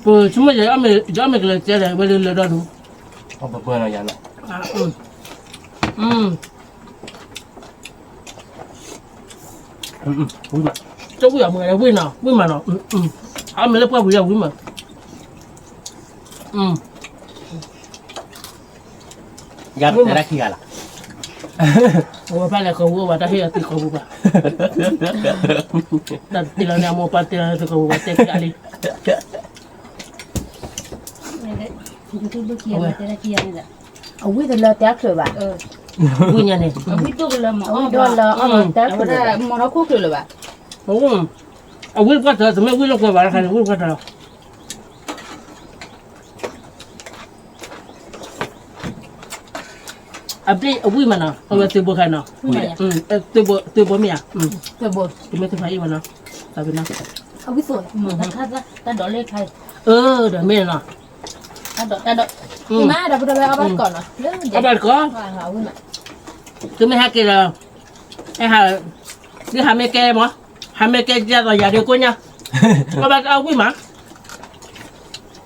ပဆိကမိၣ်ယၤ ယအီၣ်မ့ၢ်ကလဲၤကဲဒီး ဝဲလၢလၢဒီဒူၣ်, တဝံၣ်အမ့ၢ်ဝံၣ်နီၤ, ဝံၣ်မးနီၤ, အီၣ်မ့ၢ်လၢပှၢ်ပူၤယၤဝံၣ်မး, ယၤတၢ်ခံဂၤလီၤ, အဝဲပၢ်လဲၤဃီၤဝံၤဝဲ တၢ်ဟ့ၣ်အီၤသံဃီၤပူၤဘၣ်, တၢ်တ့လီၤန့ၣ် အမိၢ်ပၢ်တ့လီၤန့ၣ် သံဃီၤပူၤဘၣ် တဲခံဂၤလံ, အဝံၣ်တလၢတဲချုးဘၣ်, ဝံၣ်ညါန့ၣ်, အဝံၣ်ဒိၣ်လၢအီၣ်မ့ၢ်တဲချုးလၢၤဘၣ်, အဝံၣ်ပှၢ်တၢ် တမ့ၢ်ဝံၣ်လိာ်ကွဲဘၣ်တခါန့ၣ် ဝံၣ်ပှၢ်တၢ်လီၤ. အဘျ့ၣ်အဝံၣ်မးနီၤ, အဝဲသုးဘိခါနီၤ, သုးဘိမ့ၢ်ဧါ, တမ့ၢ်သုးဖးအံၣ်မးနီၤ, တၢ်ဘျ့ၣ်နီၤ, တၢ်ဒိးလၢခါ, အၢဒီးမ့ၢ်နီၤ, တၢ်ဒိး, တၢ်ဒိး, မ့ၢ်ဒီးပတဝဲအီၣ်ဘၣ်တကိးနီၤ, အီၣ်ဘၣ်တကိး, သုမ့ၢ်ဟဲက့ၤဒီး, အဲၣ်ဟး, သုဟးမ့ၢ်ကဲမး, ဟးမ့ၢ်ကဲဒ်သိးယၤဒုးကိးညါ, အီၣ်ဘၣ်တၢ်အီၣ်ဝံၣ်မး,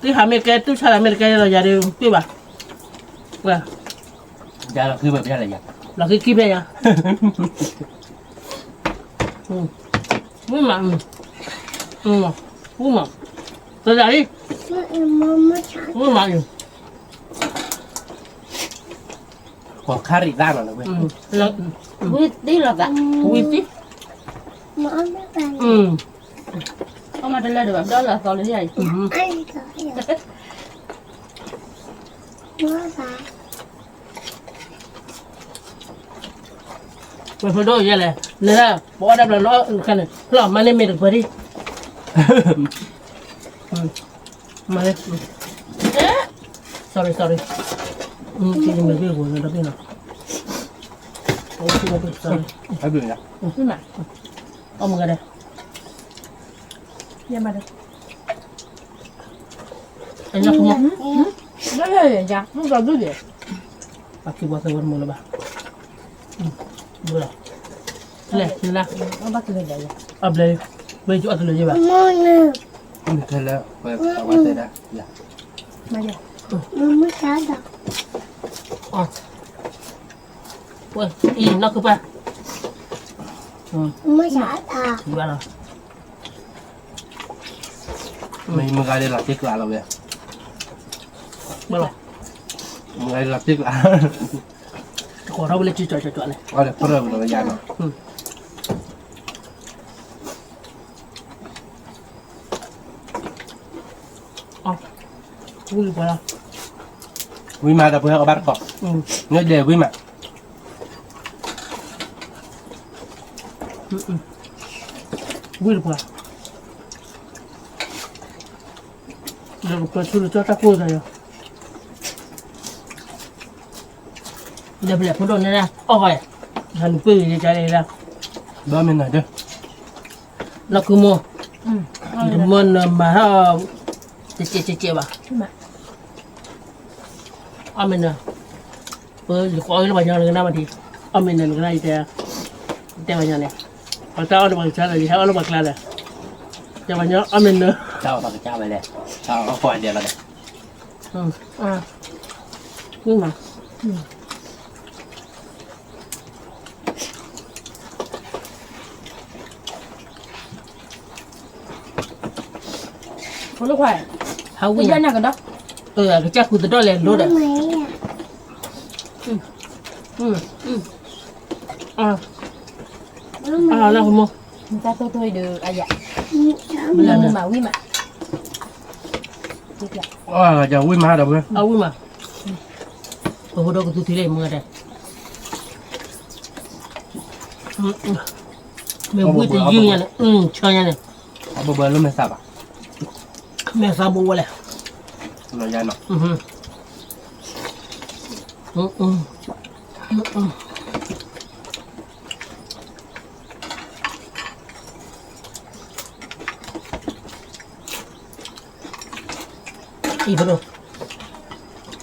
သုဟးမ့ၢ်ကဲတူၢ်ဆါလၢမ့ၢ်တကဲဒ်သိးယၤဒုးကွံာ်ဘၣ်, လီၤဃံခံဖဲယၤ, ဝံၣ်မး, ဝံၣ်မး, တဒၣ်လံ, ဝံၣ်မးအံၤ ကီၤခါရံၣ်သၣ်လီၤလၢဝဲ, ဝံၣ်သံလီၤသး, ဝံၣ်သံ, အီၣ်မးတလၢဒီးဘၣ် ဒီလီၤသီလၢယၤအံၤ, ပှဲၤဖိဒိၣ်ယဲလဲၣ်, နဒၣ် ပအီၣ်တၢ်ဘျီနီၤ, ခဲန့ၣ် လီၤမၤန့ၢ်မ့ၢ်တပှဲၤဒံး, မၤန့ၢ်, sorry sorry, မ့ၢ်ဘ့ၣ်ဂိၤနဒီဘ့ၣ်နီၤ, sorry, အီၣ်မ့ၢ်ဂၤဒဲး, ယမၤဒဲး အညါကမီၤ, လၢယၤ, မ့ၢ်ဘျီဒုးဒဲး, အခံဘီသဝဲတမူလၢၤဘၣ်, လဲၤ, လဲၤ, အဘျဲ, ဝဲယအီၣ်တလၢၤယဘၣ်, ခဲလၢာ်, ဝဲတဲဒၣ်, ယၤ, မုၢ်ဆါဒီး, အံၤ နီၢ်ခုပၢ်, မုၢ်ဆါဒီး, မုၢ်ဂၤဒ်လီၤတ့ကျးလီၤဝဲ, မုၢ်ဂၤဒ်လီၤတ့ကျး, တကိးထီၣ်ဝဲလၢကၠီကၠီကၠီန့ၣ်, အီၣ်ဒီးဖၢၣ်ဝဲလီၤယါနီၤ. ဝံၣ်ပှၤလီၤ, ဝံၣ်မးဒီးပှၤဟဲကဘၣ်တကိး, န့ၣ်ဒဲးဝံၣ်မး, ဝံၣ်တပှၤ, ဒီးကပၢၤဆူလၢကၠီတၢ်ကိၢ်တၢ်ယီၤ, ဒီးဖဲလဲၣ်ဖိဒိၣ်န့ၣ်ဒၣ် အီၣ်ဃီ, ဟးလူၤပ့ၢ်ဂ့ၤယကလဲၣ်ဒၣ်, ဘၣ်မ့ၢ်နၤဒၢ နီၢ်ခုမိၢ်, တမၢနမၤဟီၣ်, တကဲးကဲးကဲးဘၣ်, အီၣ်မ့ၢ်နၤ, ပယကအီၣ်လၢပှၤညီနကနၣ်မးဒံး, အီၣ်မ့ၢ်နၤနကနၣ်ယတဲ, တဲပှၤညီန့ၣ်, ပှၤတၢ်အီၣ်လၢပှၤကစၢ်ဒီး ယဟဲအီၣ်လၢပှၤကျါဒီး, တဲပှၤညီအီၣ်မ့ၢ်နၤ, တၢ်အီၣ်ပှၤကစၢ်ဝဲလဲၣ်, တၢ်အီၣ်ပှၤဒဲးလီၤဒီး, မ့ၢ်မး ဖိလၢခွါ, ဟးဝံၣ်, အကစၢ်ဃုသဒီၣ်လဲၤလိဒီး, အနီၢ်ကမိၢ်, မၤဝံၣ်မး, ဝံၣ်မး, အဝံၣ်မး, ပဖိဒီးကသူထံလၢမုၢ်ဂၤဒဲး, မ့ၢ်ဝံၣ်တယုၢ်ညါန့ၣ်, ဆၢညါန့ၣ်, အဘၣ်ဘၣ်လၢမဲာ်သးဘၣ်, မဲာ်သးဘိဝဲလဲၣ်, လီၤယါနီၤ, အံၤဖဲဒိၣ်,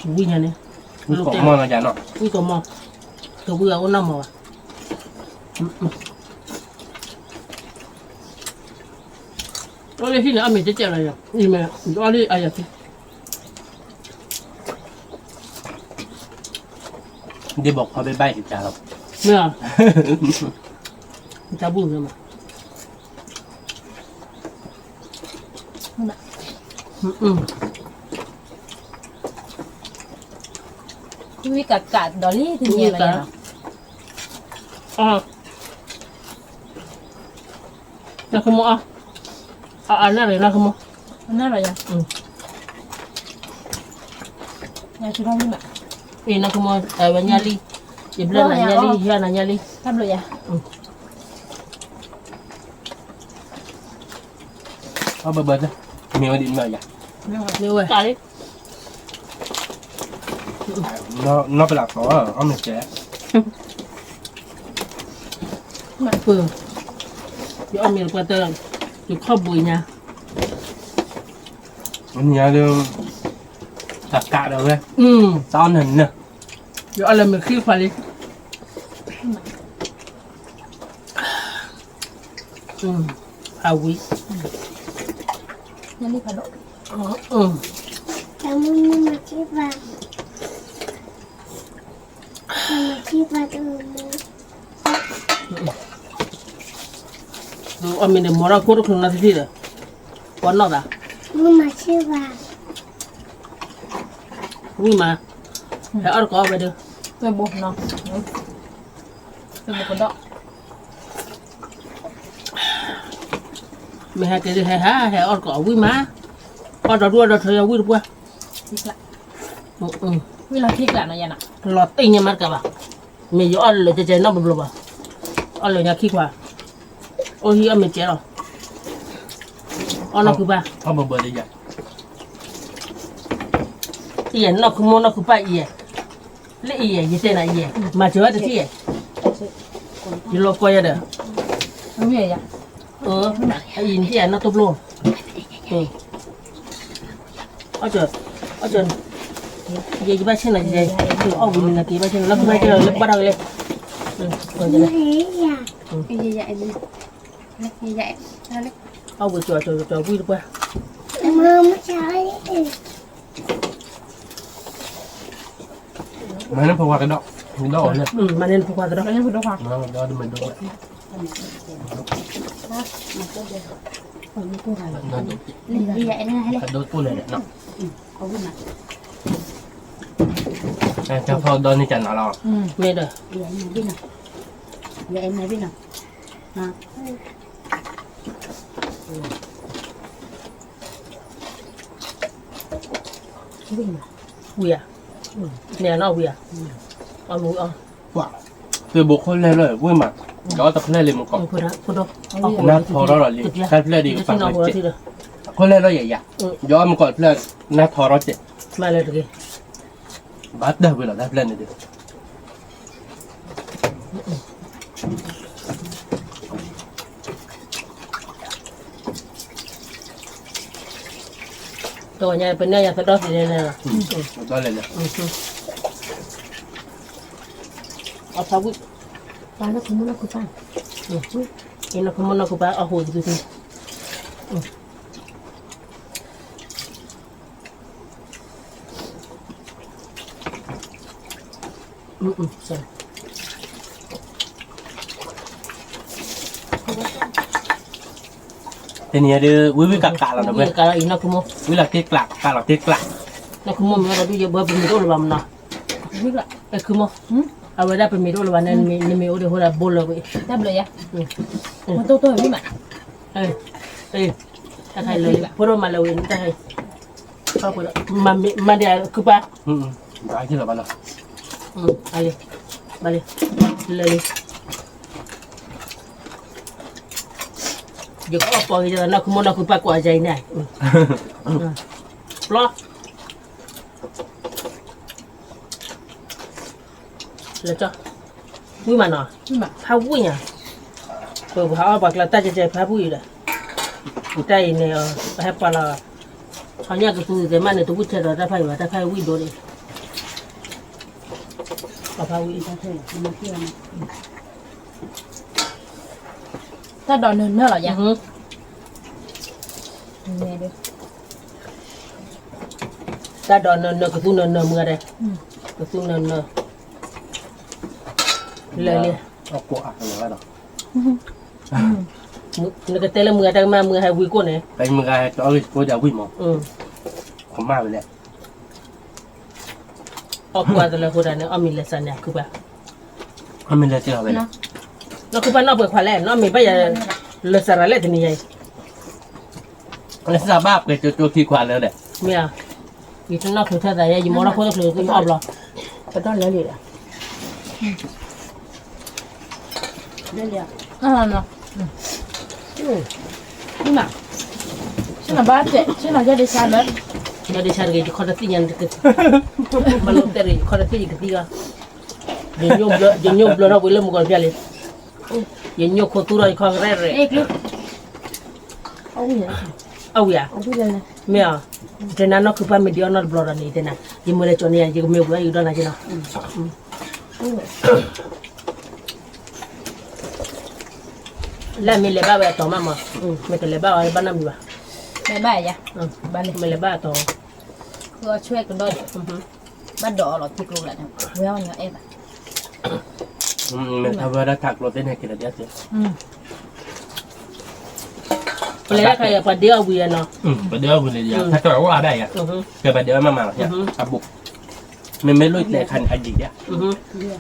ဝံၣ်ညါန့ၣ်, ဝံၣ်ကိးမီၢ်လီၤယါနီၤ, ဝံၣ်ကိးမီၢ်, ကဝံၣ်အအိၣ်နီၢ်မီၢ်ဘၣ်, အီၣ်လၢဟံၣ်န့ၣ် အီၣ်မ့ၢ်ကဲကဲလီၤယၤ, အံၤမ့ၢ် ယအီၣ်လၢအယၤသံ, ဒ်ဘီခီဘ့ၣ်ဘၣ်ကစၢ်လီၤ, မ့ၢ်ဧါ, တၢ်ဘူၣ်မ့ၢ်မး, ဝံၣ်ကးကးဒီးလံတနံၤလီၤ, နီၢ်ကမိၢ်အီၣ်, အနၢ်ရံၣ်နီၢ်ကမိၢ်, အနၢ်ရံၣ်ယၤ, အ့ၣ်နီၢ်ကမိၢ် အဝဲညါလံ, ယဘျၢနၤညါလံ, ယဟၢနၤညါလံ, တၢ်ဘျုးယၤ, အီၣ်ဘၢဘၢ, မ့ၢ်ဝဲဒ်မ့ၢ်ယၤ, မ့ၢ်ဝဲ, နီၢ်ပလးသီ, အီၣ်မ့ၢ်ကဲ, မ့ၢ်ပၢၤ, ယအီၣ်မ့ၢ်တပှၢ်တၢၢ်, ယခီၣ်ဘှံးညါ, ညါလၢ, တၢ်ကးဒီးဝဲ, တၢ်အီၣ်နၢၤနၢၤ, ယအီၣ်လၢမ့ၢ်ခံခွါလံ, ဖးဝံၤ, တမုၢ်မုၢ်မၤထံပှၤ, မၤထံပှၤတမုၢ်မုၢ်, အီၣ်မ့ၢ်န့ၣ် မီၤထီၣ်ခိၣ်တချုးနီတထံၣ်ဒီး, ပှၤနီၢ်သး, မုၢ်မၤထံပှၤ, ဝံၣ်မး, ဟဲအီၣ်တကိးအီၣ်ဝဲဒီး, သွဲၣ်ဘိနီၤ, သွဲၣ်ဘိကဒီး မ့ၢ်ဟဲက့ၤဒ်ဟဲဟး ဟဲအီၣ်တကိးဝံၣ်မး, အီၣ်ဒီးဒူၣ်အီၣ်ဒီးထၢယဝံၣ်တပှၢ်, ဝံၣ်လီၤခံကျးနီၤယဲနီၤ, လီၤတ့ၢ်ညါမးတကးဘၣ်, မ့ၢ်ယအီၣ်လၢာ်ကဲကဲနီတဘျီဘၣ်, အီၣ်လၢာ်ညါခံခွါ, အိၣ်ဟံၣ်အီၣ်မ့ၢ်ကဲလီၤ, အီၣ်နီၢ်ခုပၢ်, အံၤနီၢ်ခုမိၢ်နီၢ်ခုပၢ်အံၤ, လၢအံၤ ယတဲနၤအံၤ, မၤစၢၤဝဲတထံၣ်, ယလီၤကီယဲဒီး, အံၤနထံၣ်ယၤနီၢ်တိၢ်ပျိ, အီၣ်, ယဘၣ်ဆ့ၣ်နီၤ, ယအီၣ်ဝံၤလၢနက့ၤဘၣ်ဆ့ၣ်နီၤ လၢပှၤကလၢပှၤတၢ်ဝဲလဲၣ်, အီၣ်ဝံၤကၠီကၠီကၠီဝံၣ်တပှၢ်, မ့ၢ် မၤန့ၢ်ဖိခွါကဒီး, ကဒီးအီၤလၢ, မၤန့ၢ်ဖိခွါကဒီး, ဒီးတမ့ၢ်ဒိၣ်ဘၣ်, ဒိၣ်တအိၣ်လၢၤ, တၢ်ဖီဒီးန့ၢ်ကနၤလီၤ, မ့ၢ်ဒီး, ဝံၤဧါ, န့ၣ်နီၢ်ဝံၤဧါ, အီၣ်မူအီၣ်, သုးဘိခိၣ်လဲၢ်လီၤဝံၤမး, ဒီးတဖျၢၣ်လံမူကီၢ်, နါထီထီၣ်လံ, တၢ်ဖျၢၣ်ဒံးကပာ်ကစဲး, ခိၣ်လဲၢ်လီၤယၤယၤ, ဒီးမူကီၢ်တဖျၢၣ်, နါထီထီၣ်ကဲး, ဘၣ်တၢ်ဝံၤလီၤတၢ်ဖျၢၣ်န့ၣ်ဒံး တဝဲညါပန့ၢ်ယၤသဒီသ့ၣ်န့ၣ်, အဖးဝံၣ်, ပှၤလၢခမူနီၢ်ခူပၢ်, အနီၢ်ခမူနီၢ်ခူပၢ်အဟိၣ်သုသု, တနံၤအံၤဒုး ဝံၤဝံၤကးကးလီၤ, ဝံၤလီၤတ့ကျး, ကးလီၤတ့ကျး, နီၢ်ခမူမ့ၢ်ဝဲဒၣ်ဒုးယဘၢပမ့ၢ်တအိၣ်လၢၤဘၣ်မနီၤ, ခမူ, အဝဲဒၣ်ပမ့ၢ်တအိၣ်လၢၤဘၣ်န့ၣ် နမ့ၢ်အိၣ်ဒံးအဃိဒီးဘိလၢၤဝဲ, တၢ်ဘျုးယၤ, မ့ၢ်တိၢ်တိၢ်ဝံၤမး, ဖိဒိၣ်မၤလၢာ်ဝံၤန့ၣ်တၢ်ဟဲ, မၤဒံးအကုပၢ်, ဘၣ်လံ, ဘၣ်လံ, လၢာ်လံ, ယကအီၣ်ပှၤကညီနီၢ်ခမူနီၢ်ခူပၢ်ကွၢ်ယၤအံၤန့ၣ်, ပျီ လၢကၠီ, ဝံၤမးနီၤ, ဖးဝံၣ်ညါ, ပပှၤအီၣ်ပှၤကျါတၢ်ကဲကဲဖးဝံၣ်ဒီး, တၢ်အံၤန့ၣ် ပဟဲပှၤလီၤ, ဆီညၣ်ကသူသ့ၣ်မးန့ၣ် တဝံၣ်ထဲဒီးတၢ်ဖးအံၤဘၣ် တၢ်ဖးဝံၣ်ဒိၣ်န့ၣ်, ပှၤဖးဝံၣ် တၢ်ဒိးနၢၤနၢၤလီၤယၤ, တၢ်ဒိးနၢၤနၢၤ ကသူနၢၤနၢၤမုၢ်ဂၤဒဲး, ကသူနၢၤနၢၤ, လၢာ်လံ, နကတဲလၢမုၢ်ဂၤတၢ်ကမၣ်မုၢ်ဂၤဟဲဝံကိၣ်န့ၣ်, မုၢ်ဂၤဟဲကီအီၣ်ဂ့ၤကိၣ်ဒီးဝံၣ်မး, ကမၣ်ဝဲလဲၣ် အီၣ်ကွၢ်တလၢဃိဒၣ်န့ၣ် အီၣ်မ့ၤလဲၤစးန့ၣ် အကုပၢ်, အီၣ်မ့ၤလဲၤစးဝဲလဲၣ်, နီၢ်ကုပၢ်နီၢ်ပှဲၤခွါလဲၣ် နီၢ်မ့ၢ်ဘၣ်ယၤ, လၢစးရၤလဲၣ်တနံၤညါအံၤ, လၢစးဘၣ်ပှဲၤကၠိကၠိခံခွါလၢလဲၣ်, မ့ၢ်ဧါ, ယတနီၢ်ချုးထၢသးယဲ ယမိၢ်ထီၣ်ခိၣ်တချုးကယီၣ်ဘျီ, ပတီၢ်လဲၤလံဒီး မ့ၢ်မး, ဆ့ၣ်နီၤဘၣ်တဲ, ဆ့ၣ်နီၤယဲဒ့ဆါလၢ, ယဲဒ့ဆါတဂ့ၤ ယခီတသံၣ်ညါ, ဘၣ်လိၣ်တဲတဂ့ၤ ယခီတသံၣ်ယကသံဂီၤ, ယညိၣ်ဘျၢထီၣ်ဝံၤလၢမုၢ်ကီၢ်တဖျၢၣ်လံ, ယညိၣ်ခိသူၣ်ထီၣ်ယခီကရဲၣ်ရဲၣ်, အဝံၤဧါ, မ့ၢ်ဧါ, တဲနၤနီၢ်ခုပၢ်မ့ၢ်ဒံးအီၣ်နီတဘျီဒီးန့ၣ် တဲနၤ, ယမ့ၢ်လဲၤကၠီန့ၣ်ယကမ့ၢ်ဝံၤအီၣ်ယဒီးနၤက့နီၤ လၢမ့ၢ်လဲၤဘၣ်ဝဲအတီၤမးမး, မ့ၢ်တလဲၤဘၣ်ဝဲဘၣ်နီတမံၤဘၣ်, လဲၤဘၣ်ယၤ, မ့ၢ်လဲၤဘၣ်အတီၤ, ကဆှဲကဒီးဒီး, ဘၣ်ဒီးအီၤလီၤထံကျိလၢန့ၣ်, ဝဲအီၣ်ညီအဲၣ်ဘၣ်, မ့ၢ်ထါဝဲဒၣ်ထးကျိသ့ၣ်န့ၣ်က့ၤဒီးဒ်အံၤ, ပလဲၤတၢ်ခါအံၤ ပှၤဒ့အီၣ်ဝံၤယၤနီၤ, ပှၤဒ့အီၣ်ဝံၤန့ၣ်ယၤ, ထါကျိအိၣ်အါဒၣ်ယၤ, ကဲပှၤဒ့အီၣ်မးမးလီၤ, အဘူး, မ့မ့ၢ်လိၣ်ကျဲခါန့ၣ် အဒံးဒၣ်,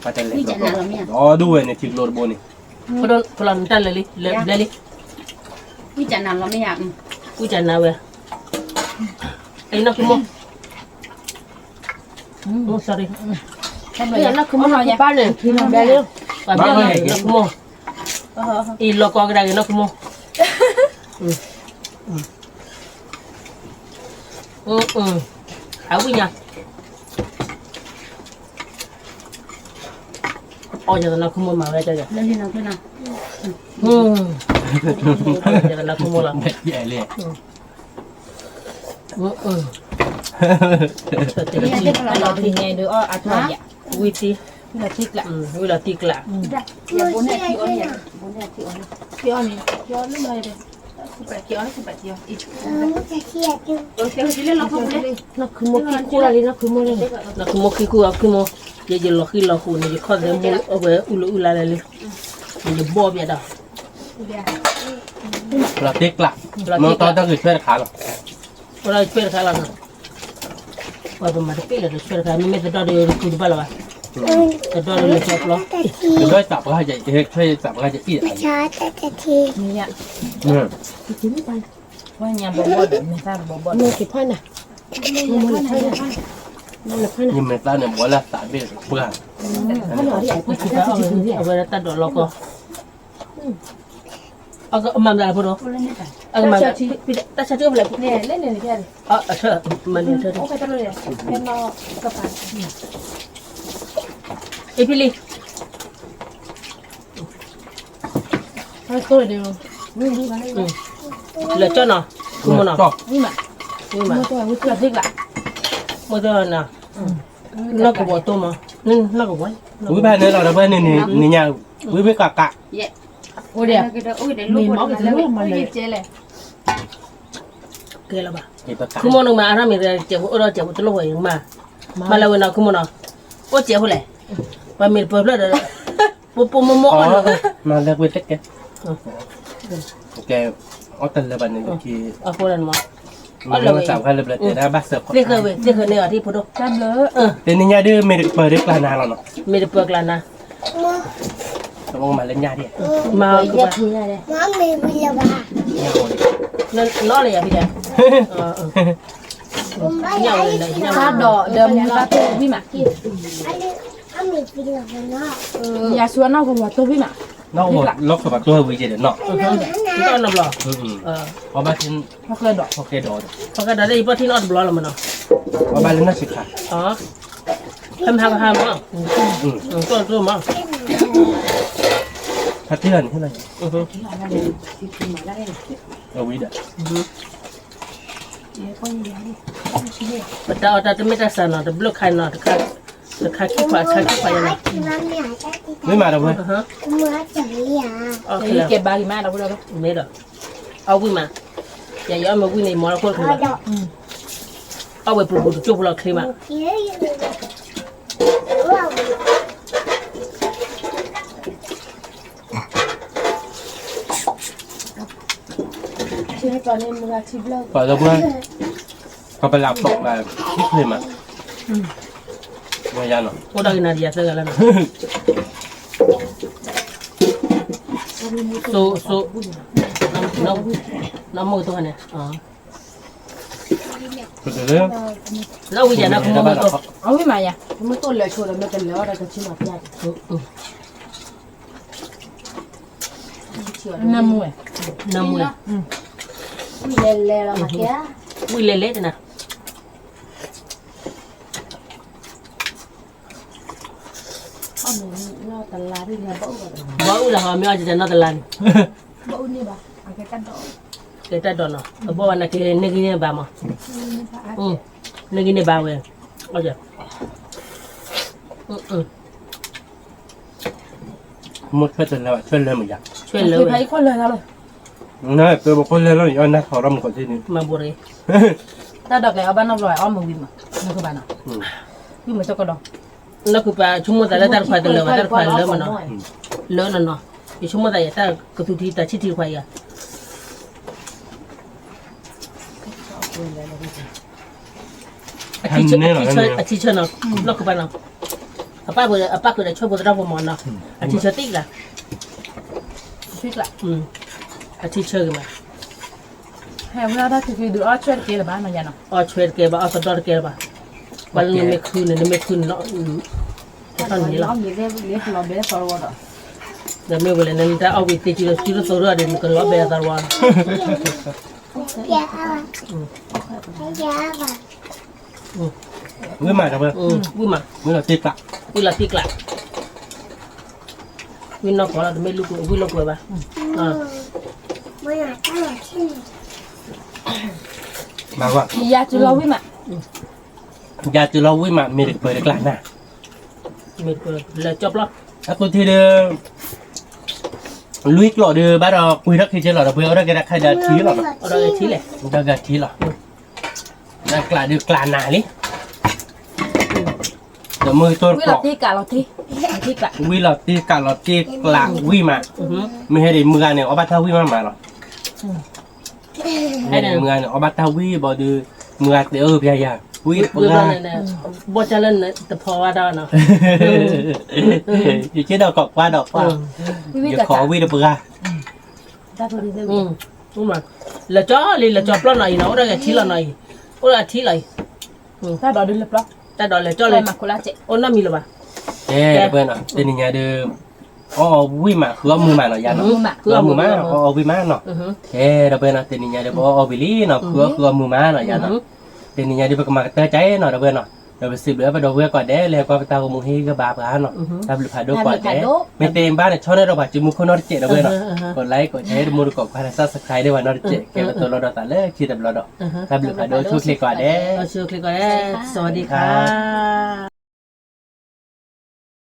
ပှၤတလဲၤဒီးဒိၣ်ဝဲန့ၣ် ထံကျိတဘိန့ၣ်, ဖီလီၤနတၢ်လၢလံ, လၢလံ, ဝံၣ်ကနၤလီၤမ့ၢ်ယၤ, ဝံၣ်ကနၤဝဲ, အံၤနီၢ်ခိမိၢ် sorry, နီၢ်ခိမိၢ် နီၢ်ခိပၢ်န့ၣ်, ဘျဲလံ, ပှၤဘျဲလီၤနီၢ်ခိမိၢ်, အံၤလီၤကီကဒါက့ၤနီၢ်ခိမိၢ်, အဝံၣ်ညါ, အီၣ်ယၤသနီၢ်ခိမိၢ်မၤဝဲဒ်ယၤ, ယၤသနီၢ်ခိမိၢ်လီၤ, ဝံၤတံၢ်, နီၢ်ခိမိၢ်ခံခိၣ်လီၤလံ နီၢ်ခိမိၢ်လံ, နီၢ်ခိမိၢ်ခံခိၣ်အီခိမိၢ်, ယဲယလီၤဃံလီၤဃူန့ၣ် ယခီၣ်သဲးမူအဝဲအူလီၤအူလီၤလဲၣ်လၢ ယဘီၣ်ဘၣ်ဒီး လီၤတ့ကျး, လီၤတ့ကျး, မ့ၢ်တၢ်ဂ့ၤဆွဲတခါလီၤ, ဝဲဒၣ်ဆွဲတခါလီၤနီၤ, ပှၤပမၤတပ့ၢ်လၢတဆွဲတခါ မ့မ့ၢ်သဒီၣ်ဒီးတကူတဘၣ်လၢၤဘၣ်, သဒီၣ်ဒီးလၢဆွဲပျီ, သဒီၣ်သးပှၢ်ယဲ ဆွဲသးပှၢ်ယဲအံၤ, ယမဲာ်သၣ်န့ၣ် ဘီလၢသးဘ့ၣ်ပှၢ်, အဝဲဒၣ်တၢ်ဒိးလီၢ်ကီၢ်, အကမၤမတၤဖိဒီး, အကမၤ, တၢ်ဆါထံအိၣ်ဖဲလဲၣ်, အဆၢ, မၤန့ၣ်အဆၢ, အ့ဖံလံ, လၢကၠီနီၤ, မ့ၢ်နီၤ, မ့ၢ်နီၤ, မ့ၢ်နီၤ, နီၢ်ကဝီၤတိၢ်မး, နီၢ်ကဝီၤ, ဝံဘၣ်န့ၣ်လီၤဒီး ဖဲန့ၣ်န့ၣ် နညါ, ဝံဘၣ်ကးကး အိၣ်ဒီး, မ့ၢ်မ့ၢ်က့ၤလၢမၤလဲၣ်, ကဲလီၤဘၣ်, ခူမိၢ်န့ၣ်မၤအါထီၣ်မ့ၢ်တဲ စဲးဖိအိၣ်ဒီးစဲးဖိတလိၣ်ဝဲယမၤ, မၤလၢဝဲနီၤ ခူမိၢ်နီၤ, အိၣ်စဲးဖိလဲၣ်, ပှၤမ့ၢ်တပၢၤဖျၢၣ်ဒီး, ပပိာ်မိၢ်မိၢ်အီၣ်လၢဝဲ, မၤလၢဝဲတကဲ, ကဲ, အီၣ်တလၢဘၣ်န့ၣ်, အဃိလၢန့ၣ်မး, အီၣ်လၢဝဲ, သ့ၣ်ဃၢၤဝဲ သ့ၣ်ဃၢၤန့ၢ်အီၤထံဖိဒိၣ်, တနံၤညါဒုးမ့ၢ်တပၢၤဒုးကျါနၤလီၤနီၤ, မ့ၢ်တပၢၤကျါနၤ, မၤလၢညါဒ်, မၤ, နီၢ်လၢယၤဖံးလဲၣ်, ညၣ်ဝဲလဲၣ်, တၢ်ဒိးဒီးမူတၢ်တိၢ်ဝံၣ်မး, ယၤဆူအနီၢ်ကဝီၤတိၢ်ဝံၣ်မး, နီၢ်ကဝီၤလီၢ်ခၢၣ်ဘၣ်တိၢ်ဝံၣ်ကဲဒီးနီၤ, အဘၣ်, ဖီကဲဒီး, ဖီကဲဒီးလၢယပီၢ်ထံနီၣ်တဘျီလီၤမးနီၤ, အဘၣ်လၢနီၢ်ဆံးခါ, ဖဲမဟါကဟါမး, တိၢ်တိၢ်မး, ဖါတံၢ်လီၤန့ၣ်, အဝံၤဒီး ပတၢ်အီၣ်တၢ်တမ့ၢ်တၢ်စှၤနီၤ တဘျုးခါနီၤ တခါခံခွါ တခါခံခွါယၤနီၤ, မ့ၢ်မးဒီးဝဲ, ကဲဘါဂ့ၤမးဒီးဝဲ, မ့ၢ်ဒီး, အီၣ်ဝံၣ်မး, ယၤယအီၣ်မ့ၢ်ဝံၣ်န့ၣ် ယမီလၢခိၣ်ချ့ဘၣ်, အီၣ်ဝဲပူၤပူၤတကၠိၢ်ဖိလီၤချ့မး ပှၤလၢပှဲၤ, ပှၤပလၢ်ပိာ်မး, ထံချ့မး, မ့ၢ်ယၤနီၤ, အိၣ်ဒၣ်ကနၤဒီးယၤသၢဂၤလၢနီၤ, စိ, စိ, နမိၢ်ကတိၤန့ၣ်, လၢဝံၤယၤနီၤ ကမိၢ်မ့ၢ်တိၢ်, အဝံၤမးယၤ, မ့ၢ်တိၢ်လၢဆိဒီးမ့ၢ်တလၢအီၤဒီးကဆံမၤဖျါ, နၢမူဝဲ, နၢမူဝဲ, ဝံၤလဲၤလဲၤလီၤ, ဝံၤလဲၤလဲၤတနၤ ဘီအူလၢဟီ မ့ၢ်အီၣ်ကနီၣ်တလါန့ၣ်, ကဲတၢ်ဒိးနီၤ အဘီၣ်ဝဲနၤက့ၤန့ၢ်ဂံၢ်န့ၢ်ဘါမး, န့ၢ်ဂံၢ်န့ၢ်ဘါဝဲ, မိၢ်ဆွဲတလၢဘၣ် ဆွဲလၢမ့ၢ်ယၤ, ဆွဲလၢဝဲ, နပၢၤပခိၣ်လဲၤလီၤ ယအီၣ်နၢ်ထီၣ်ရၣ်မုၣ်ကီၢ်ထံန့ၣ်, မၤဘိးရ့, တၢ်ဒိးကဲအီၣ်ဘၣ်နီတဘျီ အီၣ်မ့ၢ်ဝံၤမး, နကဘၣ်နီၤ, ဝံၤမ့ၢ်ကၠီကဒီး, နကပၤဆိကမိၣ်သးလၢတၢ်တခွါတလၢာ်ဘၣ် တၢ်တခွါလၢမးနီၤ, လၢနီၤနီၤ, ယဆိကမိၣ်သးယတၢ်ကသူထံတၢ်ဆံၣ်ထံတခွါအံၤဧါ အထံဆၢနီၤ လီၢ်ခၢၣ်ဘၣ်နီၤ, အပၢ်ပှဲၤ အပၢ်ဃုာ်ဒီးဆၢဖိသရၣ်ဖိမးနီၤ, အထံဆၢတံၢ်ကျါ, အထံဆၢဂ့ၤမး, ဟဲဝဲဒၣ်တၢ်ခံခံဒုးအီၣ်ဆွဲတကဲလၢၤဘၣ်နီၤယၤနီၤ, ပှၤလၢနမ့ၢ်ခုန့ၣ် နမ့ၢ်ခုန့ၣ်နီၤ, တထီၣ်န့ၣ်လီၤ, ဒီးမ့ၢ်ဝဲလဲၣ် နတၢ်အီၣ်ဝံၤသ့ကံလၢစုတသိးရၣ်ဒီး နကလီၤဘဲအသးဝါ ဝံၤမး, ဝံၤမး, ဝံၤလီၤတ့ကျး, ဝံၤလီၤတ့ကျး, ဝံၤနီၢ်ကီၢ်လီၤ တမ့ၢ်လူၢ်ကွဲ ဝံၤလီၤကွဲဘၣ်, ယၤတုၤလီၤဝံၤမး, ယၤတုၤလီၤဝံၤမး မ့ၢ်တကပၢၤတကျါနၤ, မ့ၢ်တကပၢၤလၢကၠီပျီ, အသူထံဒီး လွံၢ်ကျိာ်ဒီး ဘၣ်ဒီးကွံာ်ထီၣ်ခံက့လီၤ ဒီးပှဲၤအိၣ်ထီၣ်က့ၤတၢ်ခါဒီးထံလီၤ, ဒီးဂၤထံလီၤ, ဒီးကျးဒီးကျးနၤလံ, မုၢ်တိၢ်တကျိး, ဝံၣ်လီၤတ့ၢ်ကးလီၤတ့ၢ်ကျးဝံၣ်မး, မ့ၢ်ဟဲဒံးမုၢ်ဂၤန့ၣ် အီၣ်ဘၣ်တၢ်ဝံၣ်မးမးလီၤ. မ့ၢ်ဟဲဒံးမုၢ်ဂၤန့ၣ် အီၣ်ဘၣ်တၢ်ဝံၣ်ဘၣ်ဒီး, မုၢ်ဂၤတဲအၢပယၤယၤ, ဝံၣ်တပှၢ်, ဘီၣ်ကၢလၢနတဖီဝါဒီးနီၤ, ယက့ဒီးကိးပှၢ်ဒီးပှၢ်, ယခိးဝံၣ်တပှၢ် လၢကၠီလံ လၢကၠီပျီနီၤအံၤနီၤ အိၣ်ဒီးဂဲၤထံလီၤနီၤအံၤ, အိၣ်ဒီးထံလီၤအံၤ, တၢ်ဒိးလဲၤကၠီလံ, အိၣ်နီတမံၤလၢၤဘၣ်, ကဲ တပှဲၤနီၤ တနံၤညါဒီး, အီၣ်အီဝံၣ်မး ဃုအီၣ်မုာ်မးနီၤယၤနီၤ, ဃုအီၣ်မုာ်မး အီၣ်အီဝံၣ်မးနီၤ, ကဲ တပှဲၤနီၤ တနံၤညါဒီး ပအီၣ်အီဝံၣ်လံနီၤ ဃုအီၣ်ဃုအီၣ်မုာ်မးနီၤယၤနီၤ, တနံၤညါဒီး ပကမၤကတၢၢ်ကါနီၤ တပှဲၤနီၤ, ဒီးပစံးဘျုးပဒီပုၢ်ဝဲၢ်ကိးဂၤဒဲး လၢကွၢ်ပတၢ်ဂီၤမူဟ့ၣ်ဂံၢ်ဘါပှၤနီၤ, တၢ်ဘျုးဖးဒိၣ်ကိးဂၤဒဲး, မ့ၢ်တဲဘၣ်န့ၣ် ဆီန့ၢ်ဒီးပှၤစုမုၢ်ခိၣ်နီတစဲး တပှဲၤနီၤ, ကိးlike ကိးshare တမူတကိးခွါ subscribe ဒံးဘၣ်နီတစဲး ကဲပတီၤလီၤဒီးသးလၢခံတဘျီဒီး, တၢ်ဘျုးဖးဒိၣ် ဆိၣ်ချ့ကိးဂၤဒဲး, ဆိၣ်ချ့ကိးဂၤဒဲး, စဝၤဒံခါ